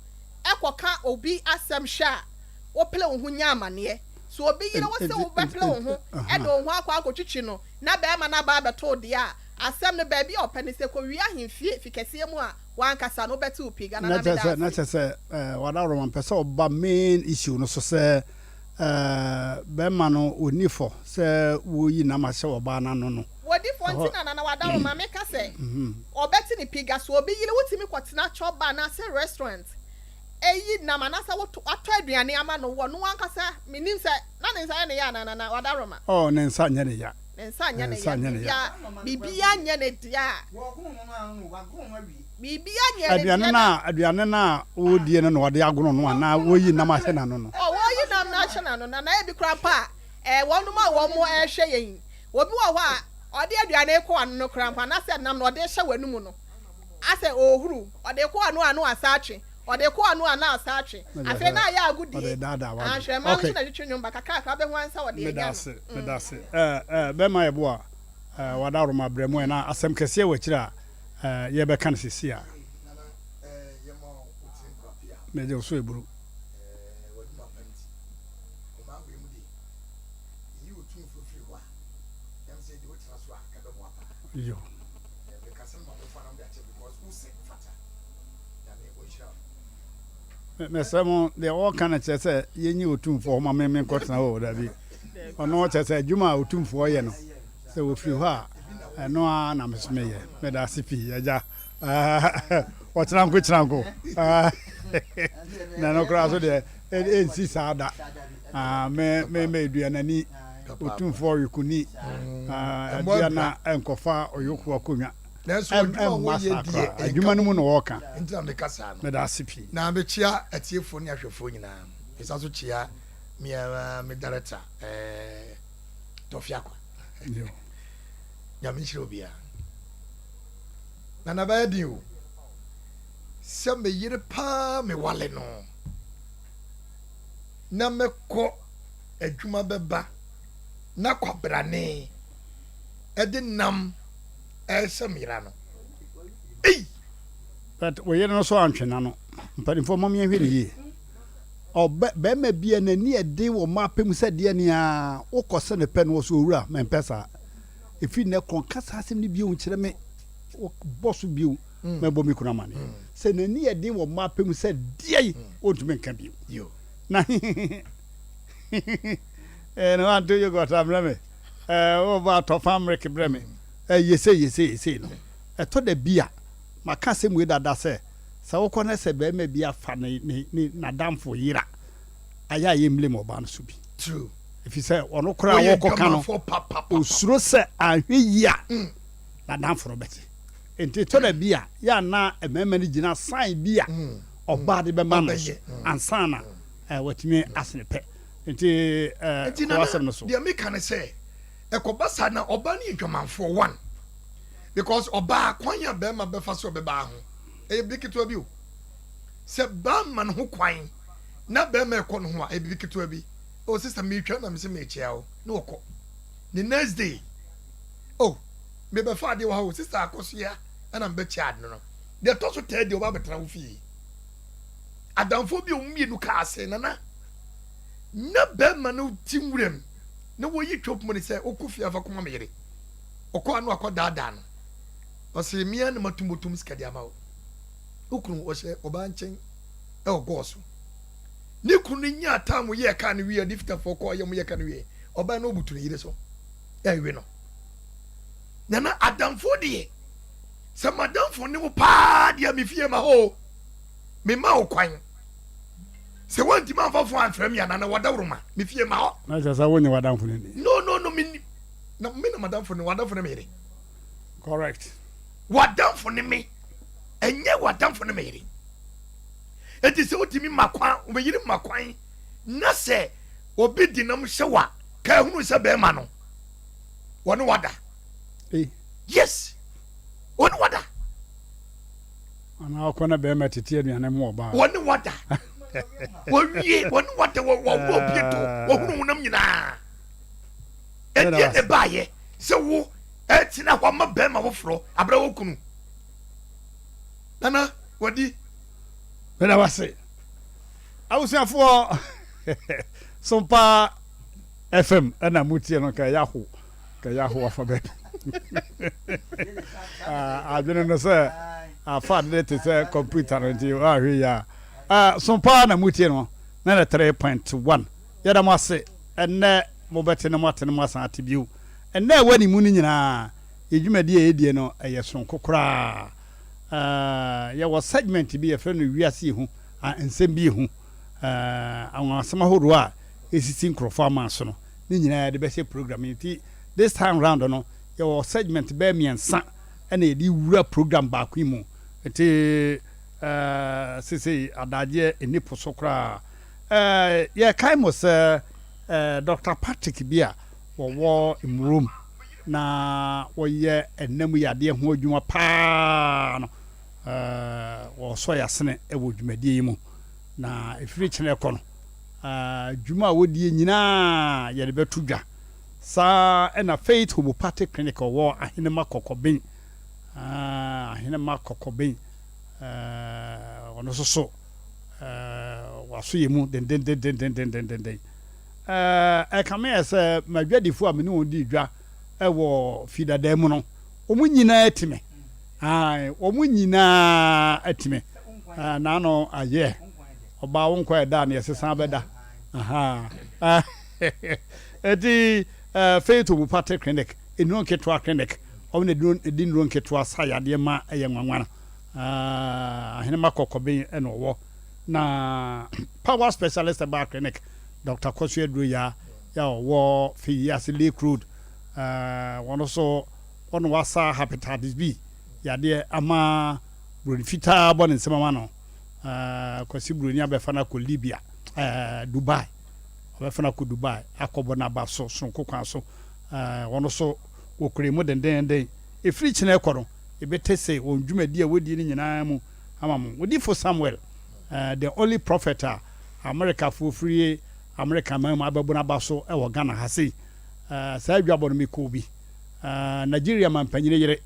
kɔka obi asɛm hwɛ a, wopere wo ho nya amaneɛ. Sɛ obi yere wo se wobɛpere wo ho de wo ho akɔ akɔtwitwi no, na barima no aba abɛto wo deɛ a, asɛm no baabi a ɔpɛ no, sɛ kɔwie ahemfie, fi kɛseɛ mu a, w'ankasa no wobɛte wo pii. Ghana Na na kyerɛ meda sɛ, na ase. kyerɛ sɛ, ɛɛ, Wadaworoma mpɛ sɛ ɔba main issue no so sɛ, Ɛɛ, bɛrima no ɔnni fɔ sɛ woyi nam ahyɛ ɔbaa no ano no. Wɔdi fɔ Ɛhɔ. nti na Nana Wadaroma meka sɛ ɔbɛte ne piga. So obi yere wotumi kɔtena chop bar anaasɛ restaurant yi nam anaasɛ woto watɔ aduane ama no wɔ no ankasa mennim sɛ na ne nsa yɛ ne ya anaa Nana Wadaroma? Oh, ne nsa nyɛ ne ya. Ne nsa nyɛ Ne ne nsa ya. nyɛ ne ya. Biribiara biribiara nyɛ ne dea. Biribiara nyɛ ne Aduane dea no na. a aduane no a ɔredie no na ɔde agono no anaa wɔyi nam ahyɛ n'ano no? Oh, wɔyi nam no ahyɛ n'ano na na ebi koraa mpo a, eh, wɔnom a wɔn rehwɛ yɛn yi, obi wɔ hɔ a, ɔde aduane rekɔ w'ano no koraa mpo anaasɛ nam no ɔde rehyɛ w'anum no, asɛ ɔrehuru, ɔde rekɔ w'ano a na wasa atwe, ɔde rekɔ w'ano a na asa atwe, Na kyerɛ afei sɛ na ayɛ ɔde agodie. redaadaa Ah, w'adwene. hwɛ, mmaa no Okay. nso na ɛtwetwe nnwom ba, kakrakra wobɛhu ara ne sɛ ɔde Meda anya no. ase, meda ase. Eh, eh, bɛrima yɛ boa, eh, w'adaworoma brɛ mu ɛ, na asɛm kɛseɛ wɔ akyire a, eh, yɛbɛka no seesei a. Megye wo so eburu. Yo. Mesrɛ mo, deɛ ɔreka no kyerɛ sɛ yɛnyi Otumfoɔ hɔ ma me menkɔtena hɔ o, dabi. Ɔno kyerɛ sɛ adwuma a Otumfoɔ yɛ no, sɛ wɔfiri hɔ a, ɛno ara na me nso meyɛ. Meda ase pii, agya. Ɔkyena nko kyena nko. Na ɛno koraa so deɛ, ɛnsi saa da. Me me me duanani, Otumfoɔ Yokuni, aduana nkɔfa ɔyoko akonnwa. Nanso adwuma a Ɛmma wɔyɛ saa deɛ, koraa. ɛnka Adwuma no mu bom. na wɔreka. Nti na meka saa no. Meda ase pii. Na mekyea atiefoɔ ne ahwɛfoɔ nyinaa. Mesan nso kyea me ara me director, eh, Tɔfi Akwa. Yo. Nyame nhyira obiara. Nana bɛyɛ den o. Sɛ me yere paa mewale no na mɛkɔ adwuma bɛba na kwabrane ɛde nam ɛresɛ me yera no. Ei! But wo yere no so antwe n'ano. Mpanimfoɔ mom yɛnhwɛ no yie. Ɔbɛ bɛrima bi a n'ani ɛden wɔ mmaa pɛ mu sɛ deɛ nea wokɔ sɛ ne pɛ no wɔ so owura mempɛ saa. Ɛfiri nnɛ korɔ nka saa asɛm no bio nkyerɛ me. Wobɔ so bio mɛbɔ me kunu amaneɛ. Sɛ n'ani ɛden wɔ mmaa pɛ mu sɛ deɛ yi ɔntumi nka bio. Na hehehe hehehe na wanto yogurt ambrɛ me. Ɛɛ wobɔ atɔ fa mmereke brɛ me. Ɛyɛ sei yɛ sei yɛ sei no, ɛtɔ da bi a, maka asɛm wei dada sɛ, sɛ wokɔ na sɛ barima bi afa ne ne ne n'adamfo yere a, ayɛ a yɛmmlame ɔbaa no so bi. True. Ɛfiri sɛ ɔno koraa Woyɛ wɔkɔka no, dwamanfoɔ papapapa. ɔsuro sɛ anhwɛ yie a, n'adamfo no bɛte. Nti ɛtɔ da bi a, yɛ a na mmarima no gyina sign bi a ɔbaa de bɛma no so Ɔbɛyɛ. ansa na eh, watumi asene pɛ. Nti eh, Nti kɔ Nana, asɛm no so. deɛ meka ne sɛ, ɛkɔba saa na ɔbaa no yɛ dwamanfoɔ one because ɔbaa kwan a bɛrima bɛfa so ɔbɛbaa ho ɛyɛ biribi ketewa bi o sɛ baa ma no ho kwan na bɛrima ɛkɔ no ho a ɛyɛ biribi ketewa bi o sister meretwa na mese merekyea o na ɔkɔ ne next day o mebɛfa adeɛ wɔ ha o sister akɔsoa ɛna mebɛkyea ade no no deɛ ɛtɔ so third day ɔba abɛtena wo fie adamfoɔ bi a wɔn mmienu kaa ase nana na bɛrima no ti nwuram na wɔyi twop mu ne sɛ wokɔ fie afa kɔma me yere ɔkɔ ano akɔ daadaa no. Ɔse me ara na matum bɔtɔm sika de ama wo. Wo kunu ɔhyɛ ɔbaa nkyɛn ɛwɔ gɔɔ so. Ne kunu no nyaa time yɛɛ kaa no wieɛ, ɔde fitafoɔ kɔɔ yɛ ɔmo yɛ kaa no wieɛ, ɔbaa no ɔbutu ne yere so ɛrewe no. Nana adamfoɔ deɛ, sɛ madamfo ne wo paa deɛ me fie ma hɔ o, me ma wo kwan. Sɛ woantumi amfa fon amfrɛ me a, Nana wadaworo ma me fie ma hɔ. Na kyerɛ sɛ wonyɛ w'adamfo no ni. No no no, me na me na madamfo ne w'adamfo ne me yere. Correct. W'adamfo ne me, ɛnyɛ w'adamfo ne me yere. Enti sɛ wotumi ma kwan, me yere ma kwan, na sɛ obi di nam hyɛ wa, ka ehunu sɛ bɛrima no, wɔne wada. Hey. Yes, wɔne wada. Anaa ɔkɔ na bɛrima tete aduane mu ɔbaa. Wɔne wada. Wɔwie, wɔne wada, wɔwɔ obi to, wɔhunu honam nyinaa. Ɛdeɛ na ɛbaayɛ sɛ wo ɛtena hɔ ama bɛrima foforɔ abira wɔ kunu. Nana, wadi. Meda wase. Abusuafoɔ, Sompa FM ɛna mutie no ka ɛyɛ aho, ka ɛyɛ aho afa baabi. Adwene no sɛ afa ade te sɛ kɔmputa no nti ahwɛ yi a. Sompa na mutie no, 93.1. Yɛda mo ase ɛnnɛ mobɛte na moate na moasan ate bio. Nna a ɛwɔ ne mu no nyinaa, yɛn dwumadi a yɛdie no, ɛyɛ sononko koraa. Yɛwɔ segment bi yɛfrɛ no Wiase Yɛ Hu, Nsɛm Bi Yɛ Hu, anwanwasɛm ahodoɔ a ɛsisi nkurɔfoɔ aman so no, ne nyinaa yɛde bɛhyɛ program yi. Nti this time round no, yɛwɔ segment bɛyɛ mmiɛnsa ɛna yɛde wura program baako yi mu. Nti seesei adagyeɛ nni po so koraa. Yɛkae mo sɛ Dɔkta Patrick bi a wɔwɔ Mmrom na wɔyɛ ɛnna mu yadeɛ ho adwuma paa no, wɔsɔ yɛn asene wɔ dwumadie yi mu. Na ɛfiri kyena rekɔ no, dwuma a wɔdie nyinaa yɛde bɛto dwa. Saa ɛna Faith Homeopathic Clinic ɔwɔ Ahenema Kɔkɔben, Ahenema Kɔkɔben, ɔno nso so waso yɛn mu dendendendendendenden. Ɛkame ayɛ sɛ m'adwadifo a me ne wɔn dii dwa wɔ fi dadaa mu no, wɔn nyinaa ati me. Wɔn nyinaa ati me. N'ano ayɛ ɔbaa wo nkwa ɛda a na yɛsesa bɛda. Eti Faith Homeopathic Clinic, nnuro nketewa clinic, wɔn na ɛdi nnuro nketewa sa yadeɛ ma ɛyɛ nwanwa no. Ahenema Kɔkɔben na ɔwɔ. Na Power Specialist Herbal Clinic, Dɔkta Kwasu Aduro-Yaa a ɔwɔ Feyiase Lake Road, wɔn nso wɔn na wɔasa Hepatitis B yadeɛ ama Buroni fitaa bɔ ne nsam ama no. Kwasi Buroni abɛfa no akɔ Libya, Dubai. Ɔbɛfa no akɔ Dubai akɔbɔ n'aba so soronko kwan so. Wɔn nso wɔkura mu dendeenden. Ɛfiri kyena rekɔ no, yɛbɛte se wɔn dwumadi a wɔdie no nyinaa mu ama mo. Odifo Samuel, the only prophet a Amerikafoɔ firi Amerika man mu abɛbɔ n'aba so wɔ Ghana ha sei. Saa adwabɔ no mekɔɔ bi. Nigeria mampanyini yere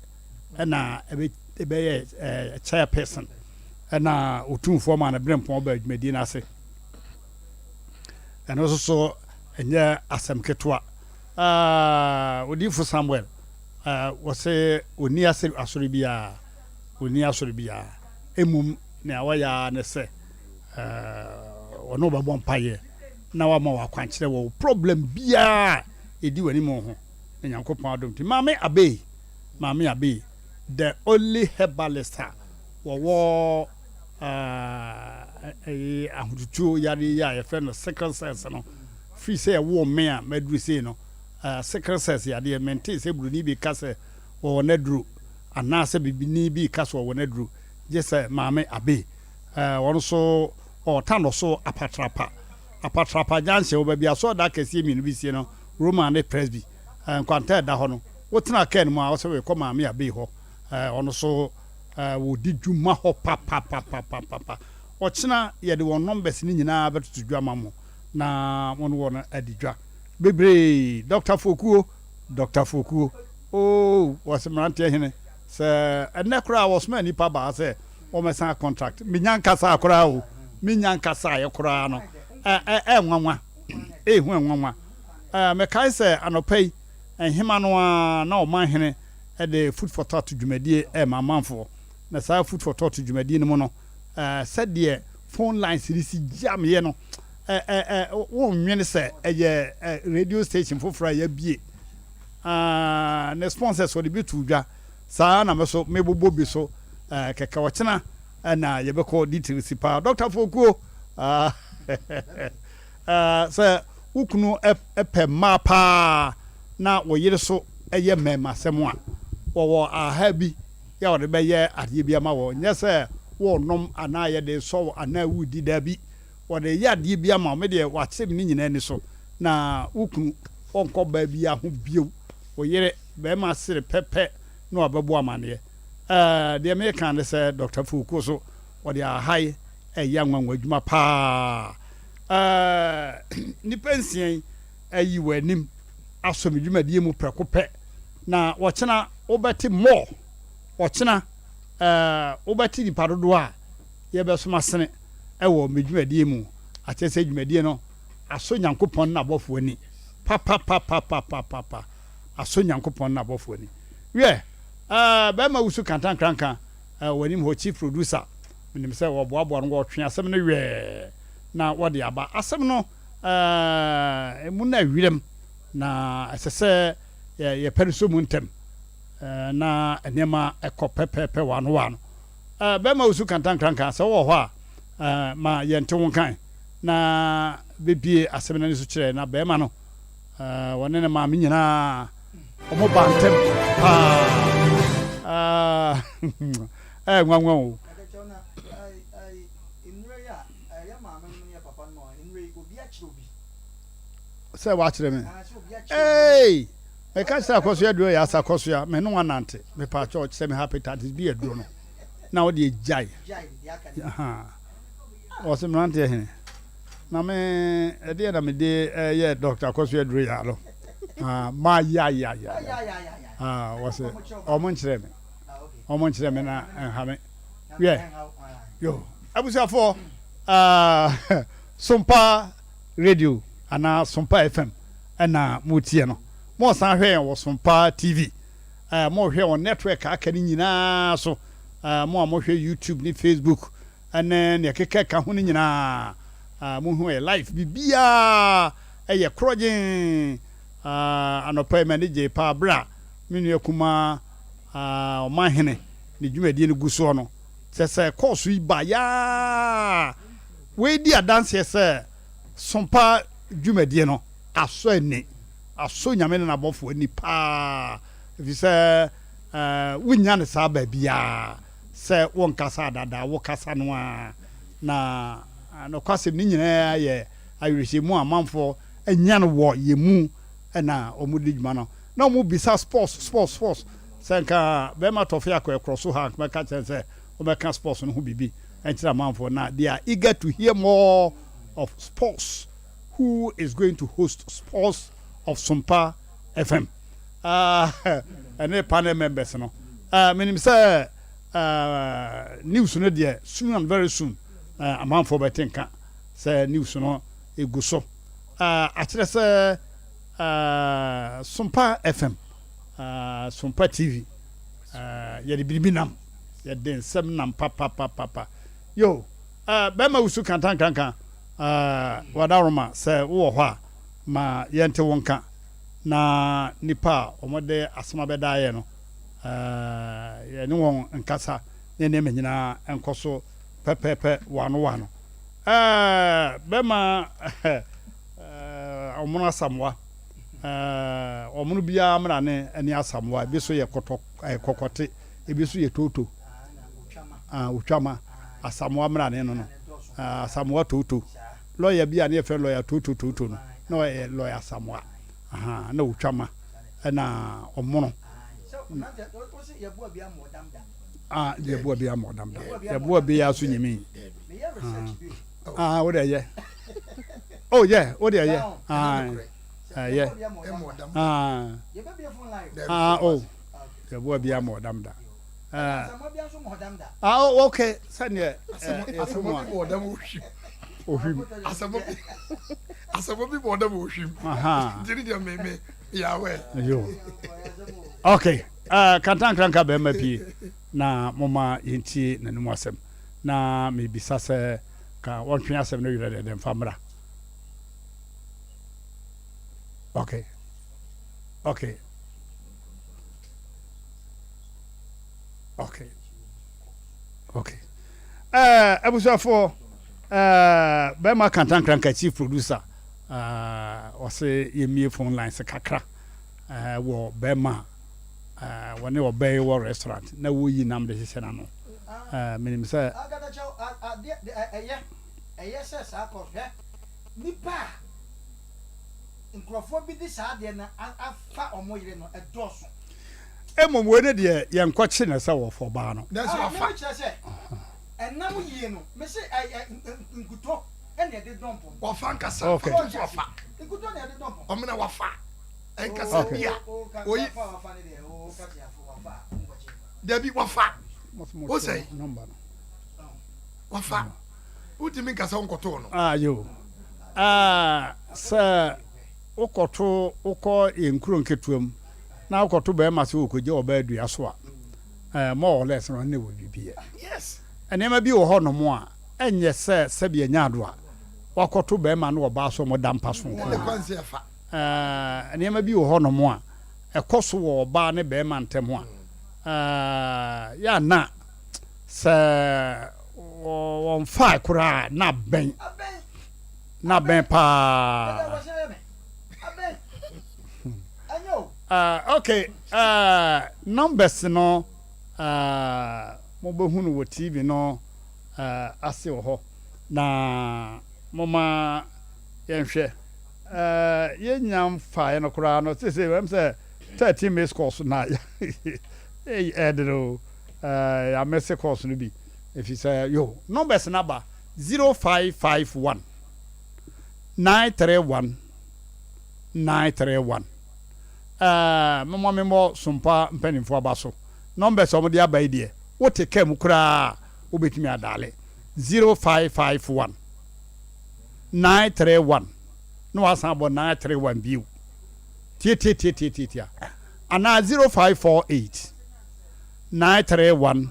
na ɛbɛyɛ chairperson ɛna Otumfoɔ maa no berempɔn baa dwumadie no ase. Ɛno nso so ɛnyɛ asɛm ketewa. Odifo Samuel, wɔse ɔnni asɔre biara. Onni asɔre biara. Mmom nea ɔyɛ ara ne sɛ ɔne wo bɛbɔ mpaeɛ na wama wo akwankyerɛ wɔ wo problem biara a ɛdi w'anim ho. Na Nyankopɔn adom nti, Maame Abey, Maame Abey, the only herbalist a wɔwɔ ɛyi ahotutuo yareɛ yi a yɛfrɛ no sickle cells no, firi sɛ ɛwoo me a maduru sei no, sickle cells yadeɛ, mentee sɛ buroni bi ka sɛ wɔwɔ n'aduro. Anaasɛ bibini bi reka sɛ ɔwɔ n'aduro, gye sɛ Maame Abe. Ɛɛ, ɔno nso ɔwɔ Tanɔ so Apatrapa. Apatrapa junction, wɔ baabi a asɔredan akɛseɛ mmienu bi sie no, Roman ne Presby. Ɛɛ, nkwanta a ɛda hɔ no, wotena kaa no mu a, wosɛ worekɔ Maame Abe hɔ. Ɛɛ, ɔno nso, ɛɛ, wɔdi dwuma hɔ papapapapapa. Ɔkyena yɛde wɔn numbers no nyinaa bɛtoto dwa ama mo na mo ne wɔn adi dwa. Bebree. Dɔkta Fokuo, Dɔkta Fokuo. Oh, wɔse mmeranteɛ hene, sɛ ɛnnɛ koraa wɔsoma nnipa baa sɛ wɔmmɛsan contract, menya nkasaa koraa o, menya nkasaeɛ koraa no, ɛ, ɛ, ɛnwanwa, ehu ɛnwanwa. Ɛ, mekae sɛ anɔpa yi, nhema no ara na ɔman hene de Food for Thought dwumadie rema amanfoɔ. Na saa Food for Thought dwumadie no mu no, sɛdeɛ phone lines no si gyameeɛ no, wonnwene sɛ ɛyɛ radio station foforɔ a yɛabue. Ne sponsors wɔde bi too dwa. Saa ara na me nso mebobɔ bi so kɛkɛ. Ɔkyena na yɛbɛkɔ details paa. Dɔkta Fokuo, Sɛ wo kunu pɛ mmaa paa na wo yere so yɛ mmarimasɛm a, wɔwɔ aha bi a wɔde bɛyɛ adeɛ bi ama wo. Nyɛ sɛ worenom anaa yɛde resɔ wo anaa woredi, daabi. Wɔde reyɛ adeɛ bi ama wo. Me deɛ, wɔakyerɛ me ne nyinaa ani so. Na wo kunu, ɔnkɔ baa biara ho bio. Wo yere, barima sere pɛpɛ na wabɛbɔ amaneɛ. Deɛ mereka ne sɛ, Dɔkta Fokuo so, wɔde aha yi reyɛ anwanwa adwuma paa. Nnipa nsia yi ayi wɔn anim asɔ me dwumadie mu prɛko pɛ, na ɔkyena wobɛte more, ɔkyena wobɛte nnipa dodoɔ a yɛbɛsom asene wɔ me dwumadie mu, akyerɛ sɛ dwumadie no asɔ Nyankopɔn ne n'abɔfoɔ ani papapapapapapa, asɔ Nyankopɔn ne n'abɔfoɔ ani. Wiɛ, bɛrima wusu kantankranka wɔ anim hɔ, chief producer, Menim sɛ wɔboaboa no, wɔtwe asɛm no wɛɛ na wɔde aba. Asɛm no, emu nna wiram, na ɛsɛ sɛ yɛpɛ no so mu ntɛm na nneɛma kɔ pɛpɛɛpɛ wɔ ano wɔ ano. Bɛrima wusu kantankranka, sɛ wowɔ hɔ a, ma yɛnte wo nka na bebue asɛm no ani so kyerɛ na bɛrima no, wɔne ne maame nyinaa, wɔn ba ntɛm paa. Ɛyɛ nwanwa o. Sɛ wakyerɛ me. Hey! Meka kyerɛ akɔsoa aduro yɛ asa kɔsoa me ne wanante. Mepa kyɛw kyerɛ me hepatitis B aduro no. Na wode agyae. Ɔse mmeranteɛ hene. Na me ɛdeɛ na mede ɛyɛ dɔkta akɔsoa aduro yɛ ano. Ma ya ya ya. Wɔse ɔmo nkyerɛ me. Wɔn nkyerɛ me na nha me. Wiɛ, yo, abusuafoɔ, ah, Sompa Radio anaa Sompa FM ɛna motie no. Mosan hwɛ yɛn wɔ Sompa TV. Eh, mohwɛ wɔn network a aka no nyinaa so. Eh, mo a mohwɛ YouTube ne Facebook ɛne nea ɛkeka ɛka ho no nyinaa, ah, mohu yɛ live. Biribiara ɛyɛ korɔgyen. Ah, anɔpa yi m'ani gyee paa berɛ a me nua kumaa a ɔmanhene ne dwumadie no gu soɔ no, kyerɛ sɛ kɔɔso yi ba yaa. Wei di adanseɛ sɛ Sompa dwumadie no asɔ ani, asɔ Nyame ne n'abɔfoɔ ani paa, ɛfiri sɛ wonnya no saa baabiara sɛ wonkasa dada, wokasa no ara. Na nokwasɛm ne nyinaa yɛ awerɛhyɛmu a amanfoɔ anya no wɔ yɛn mu na wɔde dwuma no. Na wɔn bisa sports sports sports sɛ nka bɛrima tɔfe akɔ ɛkorɔ so ha nka mɛka kyerɛ sɛ wɔbɛka sports no ho biribi nkyerɛ amanfoɔ na they are eager to hear more of sports who is going to host sports of Sompa FM ɛne uh, panel members no uh, menim sɛ uh, news no deɛ soon and very soon uh, amanfoɔ bɛte nka sɛ news no egu so uh, akyerɛ sɛ Ahh Sompa FM ahh Sompa TV ahh yɛde biribi nam yɛde nsɛm nam papapapapa yo ahh bɛrima wusu kantankanka ahh wadaroma sɛ wowɔ hɔ a ma yɛnte wo nka na nipa a wɔde asɛm abɛda yɛ no ahh yɛne wɔn nkasa ne nneɛma nyinaa nkɔ so pɛpɛɛpɛ wano wano ahh bɛrima Ɔmono Asamoah. Ɔmono biara mmra ne ne Asamoah. Ebi so yɛ kɔtɔ kɔkɔte, ebi so yɛ toto. Otwama. Asamoah mmra ne no no. Asamoah toto. Lɔya bi a ne yɛfrɛ lɔya toto toto no, na ɔyɛ lɔya Asamoah. Aha, na otwama ɛna ɔmono. Ah, yɛboa bi ama ɔdam da. Yɛboa bi aso nyimi. Ah, wo de yɛ. Oh yeah, wo de yɛ. Ah, yɛ. Ah, ah, oh. Yɛboa bi ama ɔdam da. Ah, oh, okay. Sɛdeɛ ɛsɛ mu a. Ohwim. Asɛmɔ bi bɔ ɔdam ohwim. Nti ne deɛ me me yɛ awɛ. Yo. Okay. Eh, Kantankranka bɛrima pie na momma yɛntie n'anom asɛm. Na mebisa sɛ ka wɔntwe asɛm no werɛ dɛdɛ mfa mmra. Okay. Okay. Okay. Okay. Eh, abusuafoɔ, eh, bɛrima Kantankranka chief producer, eh, ɔse yɛmmie phone lines kakra. Eh, wɔ bɛrima a eh, wɔne ɔbaa yi wɔ restaurant na woyi nam de hyehyɛ n'ano. Eh, menim sɛ. Ankasa kyɛw, adeɛ, ɛyɛ, ɛyɛ sɛ saa kɔ, hwɛ, nipa a nkurɔfoɔ bi de saa adeɛ no afa wɔn yere no, ɛdɔɔso. Mmom wei no deɛ yɛnkɔkye no sɛ wɔfa ɔbaa no. Nanso Ah, wafa. meme kyerɛ sɛ, ɛnam yie no, mese ɛ, ɛ, nkutɔ ɛna ɛde dɔn pɔn. Wafa ankasa. Okay. Ɔno nso wafa. Nkutɔ na ɛde dɔn pɔn. Ɔmena wafa. Ɛnkasa Okay. bi a oyi dabi wafa. Wo sɛn? Wafa. Wotumi nkasa wonkɔtoo no. Ah, yo. Ah, sɛ wokɔto wokɔ yɛn nkuro nketewa mu na wokɔto bɛrima sɛ wɔkɔgya ɔbaa dua so a, eh, more or less no ɔne wɔ biribi yɛ. Yes. Nneɛma bi wɔ hɔ nom a ɛnyɛ sɛ sɛbi ɛnyɛ ado a wakɔto bɛrima ne ɔbaa so ɔmo da mpa so nko Ɛna ara. kwan sɛ ɛfa. Nneɛma bi wɔ hɔnom a ɛkɔ so wɔ ɔbaa ne barima ntam a, yɛ a na sɛ wɔmfae koraa a, na abɛn. Na abɛn paa. Okay, numbers no mobɛhu no wɔ TV no ase wɔ hɔ na moma yɛnhwɛ. Eh, yɛnnya mfaeɛ no koraa no, seesei ɛm sɛ 13 missed calls na ei ɛdene o, eh, yɛamese calls no bi, ɛfiri sɛ yo, numbers no aba 0551 931 931. Eh, momma memmɔ Sompa mpanimfoɔ aba so, numbers a wɔde aba yi deɛ, wote kaa mu koraa a, wobɛtumi adaale 0551. 931 na wasan abɔ 931 bio tiatiatiatiatia anaa 0548 931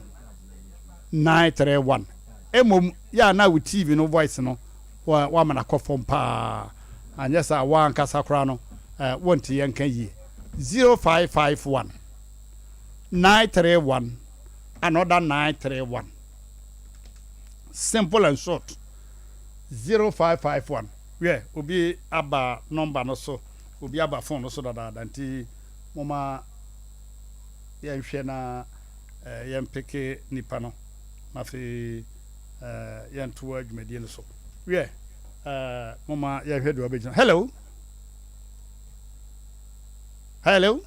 931 mmom yɛ a na wo TV no voice no wama no akɔ fam paa anyɛ saa woankasa koraa no wonte yɛn nka yie 0551 931 another 931 simple and short 0551 Wiɛ, obi aba nɔmba no so, obi aba fon no so dadaada nti momma yɛnhwɛ na yɛmpeke nipa no na afei yɛntoa dwumadie no so. Wiɛ, momma yɛnhwɛ deɛ ɔbɛgyina. Hello? Hello?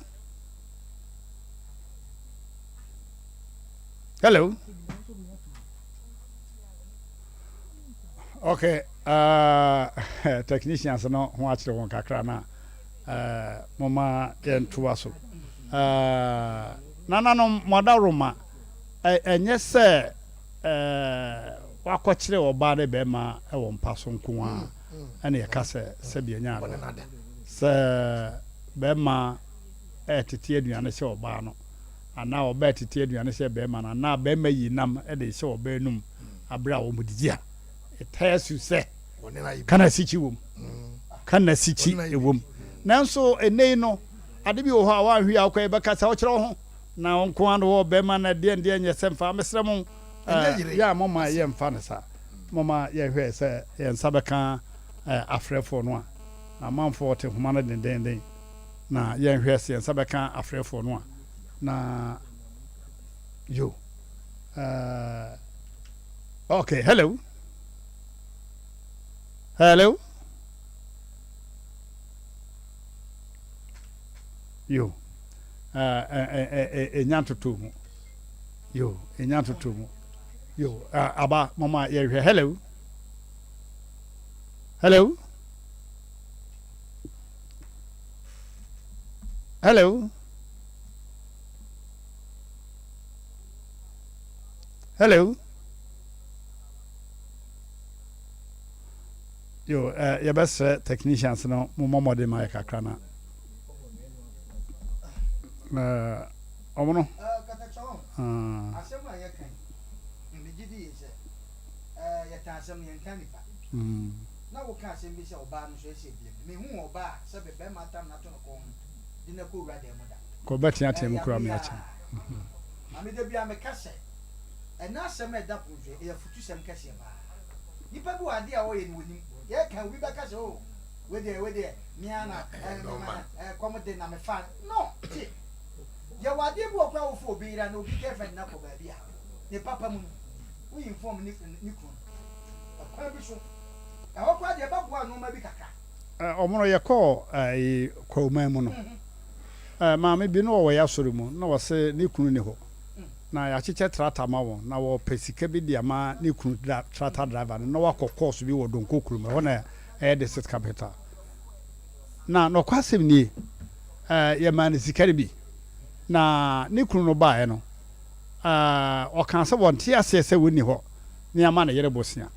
Hello? Okay, uh, technicians no ho akyerɛ wɔn kakra na uh, moma yɛntoa so. Uh, nananom mo adaworoma ɛnyɛ sɛ uh, wakɔkyerɛ ɔbaa ne bɛrima wɔ mpa so nko a ɛna yɛka sɛ sɛbi ɛnyɛ ado sɛ bɛrima ɛtete aduane hyɛ ɔbaa no anaa ɔbaa tete aduane hyɛ bɛrima no anaa bɛrima yi nam de hyɛ ɔbaa num abere a wɔn didi a it tells you sɛ kana sikyi wom kana sikyi wom nanso ɛnɛ yi no ade bi wɔ hɔ a wɔanhwe a wokɔ yɛbɛka sɛ wokyerɛ wo ho na wo nko ara wɔ bɛrima na deɛ deɛ nyɛ sɛ mfa mesrɛ mo yɛ a moma yɛmfa no saa moma yɛhwɛ sɛ yɛn nsa bɛka afrɛfoɔ no a amanfoɔ te homa no dendenden na yɛnhwɛ sɛ yɛn nsa bɛka afrɛfoɔ no a na yo uh, okay hello hello yo ɛnya uh, ntoto mu yo ɛnya ntoto mu yo uh, aba mama yɛhwɛ hello hello Hello. Hello. Yo, uh, yɛbɛsrɛ technicians no mo mmɔ mmɔden ma yɛ kakra na uh, Ɔmono. Asɛm a yɛka yi, megye di yie sɛ yɛka asɛm no, yɛnka nnipa. Na woka asɛm bi sɛ ɔbaa no nso ɛsɛ ebiem. Menhuu ɔbaa a sɛbe barima atam no ato ne kɔn ho de no akɔwura dan mu da. Kɔ bɛteatea mu koraa me akyɛ. Maame da biara meka sɛ ɛnɛ asɛm a ɛda pono so yi, ɛyɛ afutusɛm kɛseɛ paa. Nnipa bi wɔ adeɛ a wɔyɛ no wɔnim. Yɛka obi bɛka sɛ oh wei deɛ wei deɛ me ara na ɛkɔm de na mefaa no. No, tie. Yɛwɔ adeɛ bi wɔ koraa a wofa obi yere anaa obi girlfriend no akɔ baabi a, ne papa mu no, wo inform ne ne kunu no. Ɛkwan bi so, ɛhɔ koraa deɛ ɛbɛboa nnoɔma bi kakra. Wɔn no yɛkɔɔ ɛɛ Kwauman mu no, ɛɛ maame bi na ɔwɔ yɛn asɔre mu na ɔse ne kunu ni hɔ na yɛakyekyɛ trata ama wɔn na wɔpɛ sika bi de ama ne kunu trata driver no na wakɔ course bi wɔ Donko kurom ɛhɔ na ɛyɛ district capital. Na nɔkwasɛm nie, ɛɛ yɛmaa no sika no bi, na ne kunu no baeɛ no, ɛɛ ɔkaa sɛ wɔnte aseɛ sɛ wɔnni hɔ na yɛama ne yere bosea.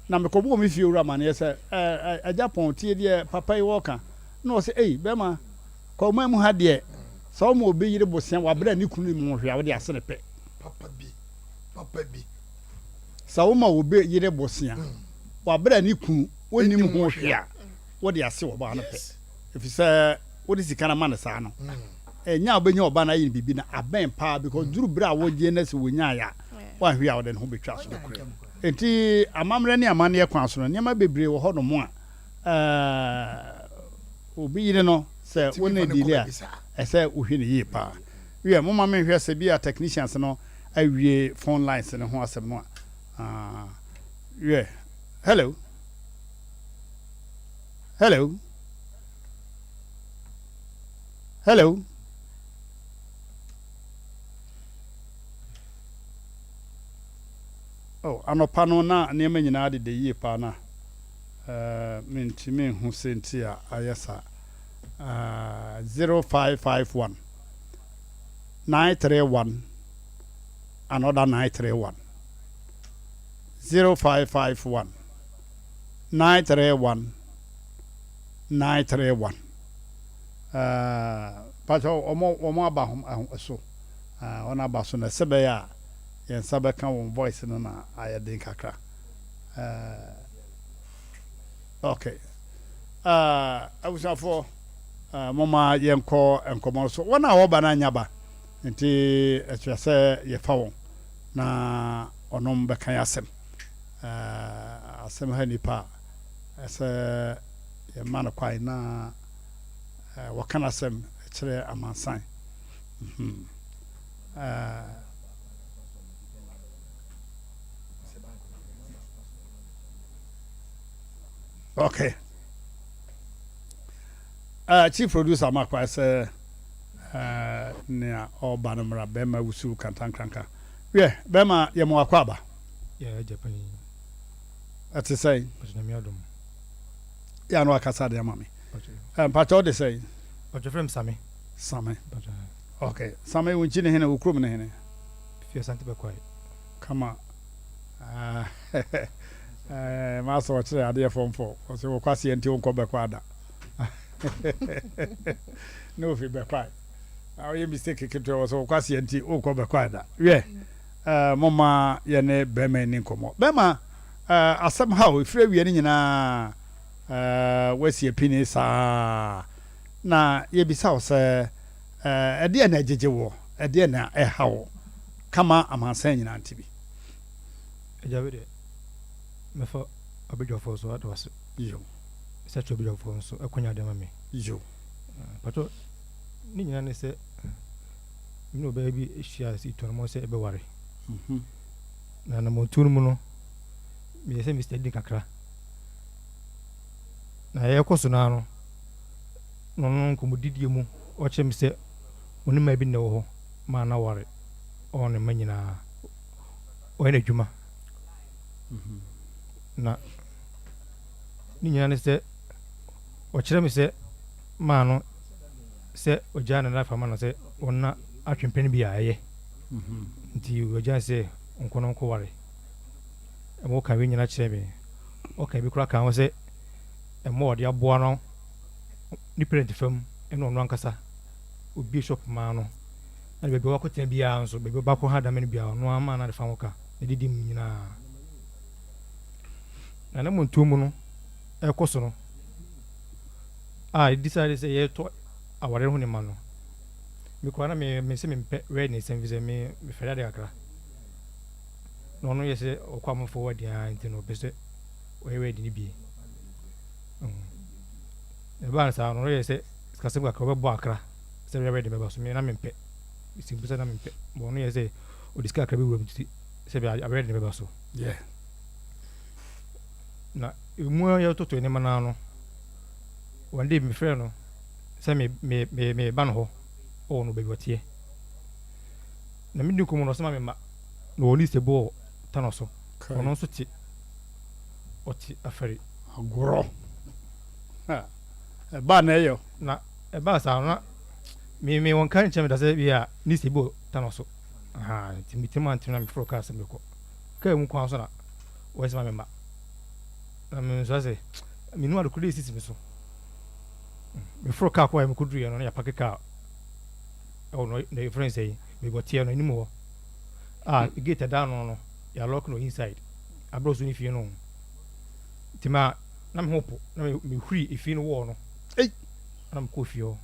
Na mekɔbɔɔ me fie wura amaneɛ sɛ, ɛɛ agya Pɔn, tie deɛ papa yi wɔreka. Na ɔse, ei, bɛrima, kɔ ɔman mu ha deɛ, sɛ woma obi yere bosea wɔ aberɛ a ne kunu nnim ho hwee a, wode ase no pɛ. Papa bi, papa bi. Sɛ woma obi yere bosea wɔ aberɛ a ne kunu ɔnnim ho hwee a, wode ase ɔbaa no pɛ, efisɛ wode sika no ama no saa no, ɛnyɛ a wobɛnya ɔbaa no ayɛ no biribi no abɛn paa because duru berɛ a wogye no sɛ wɔnyaeɛ a, woanhwɛ a wode ne ho bɛtwa so. Enti amammerɛ ne amanneɛ kwan so no, nneɛma bebree wɔ hɔnom a obi yere no sɛ wo ne deal a, ɛsɛ wohwɛ no yie paa. Wiɛ, momma menhwɛ sɛ bi a technicians no awie phone lines no ho asɛm no a. Wiɛ, hello. Hello. Hello. Oh, anɔpa no na nneɛma nyinaa deda yie paa na uh, mentumi nhu sɛ nti a ayɛ saa. Uh, 0551 931 another 931 0551 931 931 ɛɛ mpakyɛw wɔn wɔn aba ho so ɛɛ wɔn aba so na ɛsɛ bɛyɛ a yɛn nsa bɛka wɔn voice no na ayɛ den kakra ɛɛ okay ɛɛ abusuafoɔ ɛɛ moma yɛnkɔ nkɔmɔ so wɔn a wɔba no anya ba nti ɛkyerɛ sɛ yɛfa wɔn na ɔnom bɛka yɛ asɛm. Asɛm ha nnipa a, ɛsɛ yɛma no kwan na wɔka n'asɛm kyerɛ amansan. Okay. Chief producer ma kwan sɛ nea ɔba no mmra bɛrima wusu kantankranka. Wiɛ, bɛrima yɛ mo akɔ aba. Yɛ agya panyin. Ɛte sɛn? Mpakyɛ Nyame adom. Yɛ ano akasa de ama me. Mpakyɛ wo de sɛn? Mpakyɛ frɛ me Same. Same. Okay. Same wo nkyi ne hene wo kurom ne hene? Fi Asante Bɛkwae. Kama. Ah, eh, maasa ɔkyerɛ adeɛ fɔmfɔ. Ɔsɛ wɔ kwaseɛ nti wonkɔ Bɛkwae da. Ne ofi Bɛkwae. Ɔyɛ mistake ketewa ɔsɛ wɔ kwaseɛ nti wonkɔ Bɛkwae da. Wiɛ. Eh, momma yɛne bɛrima yi nni nkɔmmɔ. Bɛrima, eh, asɛm ha o, ɛfiri awia no nyinaa, eh, woasi apini saa. Na yɛbisa wo sɛ, eh, ɛdeɛn na ɛgyegye woɔ? Ɛdeɛn na ɛha wo? Ka ma amansan nyinaa nte bi. Agya wei deɛ, mɛfa abadwafoɔ so ada wo ase. Yo. Sɛ kyerɛ abadwafoɔ nso akwanya de ama me. Yo. Patɔ, ne nyinaa ne sɛ, Me ne ɔbaa bi hyiaa sɛ yɛtu anamɔn sɛ yɛbɛware. Na anamɔntuo no mu no, meyɛɛ sɛ me study kakra. Na yɛrekɔ so no ara no, na ɔno nkɔmmɔdidie mu ɔkyerɛ me sɛ ɔne mmaa bi na ɛwɔ hɔ ma no aware ɔne ne mma nyinaa. Ɔyɛ n'adwuma. Na ne nyinaa ne sɛ ɔkyerɛ me sɛ maa no sɛ ɔgyaa ne life ama no sɛ ɔnna atwempɛn bi a ɛyɛ nti ɔgyaa sɛ ɔnkɔ no nkɔware. Ɛma ɔka wei nyina kyerɛ me. Ɔka bi koraa ka ho sɛ ɛma ɔde aboa no ne parent fam ɛna ɔno ankasa obie shop maa no. Na baabi a wakɔtena biara nso, baabi a ɔbɛkɔ ha dame no biara, ɔno ara maa no adefa ho ka, na didi mu nyinaa. Na ne mmɔntuo mu no ɛrekɔ so no, a yɛ decide sɛ yɛretɔ awareɛ ho nneɛma no, me koraa na me me sɛ mempɛ wedding nsɛm fi sɛ me mefɛre ade kakra. Na ɔno yɛ sɛ ɔkɔ amanfoɔ wedding ara nti no ɔpɛ sɛ ɔyɛ wedding no bi. Ɛbaa no saa no, ɔno yɛ sɛ sikasɛm kakra ɔbɛbɔ akra sɛ ɛbɛyɛ wedding bɛba so. Me na mempɛ. Mesi mpo sɛ na mempɛ. But ɔno yɛ sɛ ɔde sika kakra bɛwura mu nti sɛ ɛbɛyɛ a wedding bɛba so. Na emu a yɛtoto nneɛma no ara no, one day mefrɛɛ no sɛ me me me meba no hɔ wɔ no baabi ɔteɛ. Na medi nkɔmmɔ no ɔsɛ ma mema na ɔwɔ ne sebo wɔ Tano so. Ɔno nso te ɔte afɛre. Agorɔ. Ɛbaa na ɛyɛ. Na ɛbaa saa no na me me wɔn ka nkyɛn me da sɛ bi a ne sebo wɔ Tano so. Aha nti me tirim antem na meforo kaa sɛ mekɔ. Kaa mu kwan so na wɔyɛ sɛ ma mema. Na me nso sɛ menu ade koro de esisi me so. Meforo kaa kɔ a mekɔduru yɛ no na yɛapake kaa ɛwɔ no na yɛfrɛ no sɛ baabi ɔteɛ no anim hɔ a gate ɛda ano no yɛalock no inside aberɛ ɔso ne fie no nti ma na me ho po na mehuri efie no wɔɔ no Ei! Na mekɔɔ fie hɔ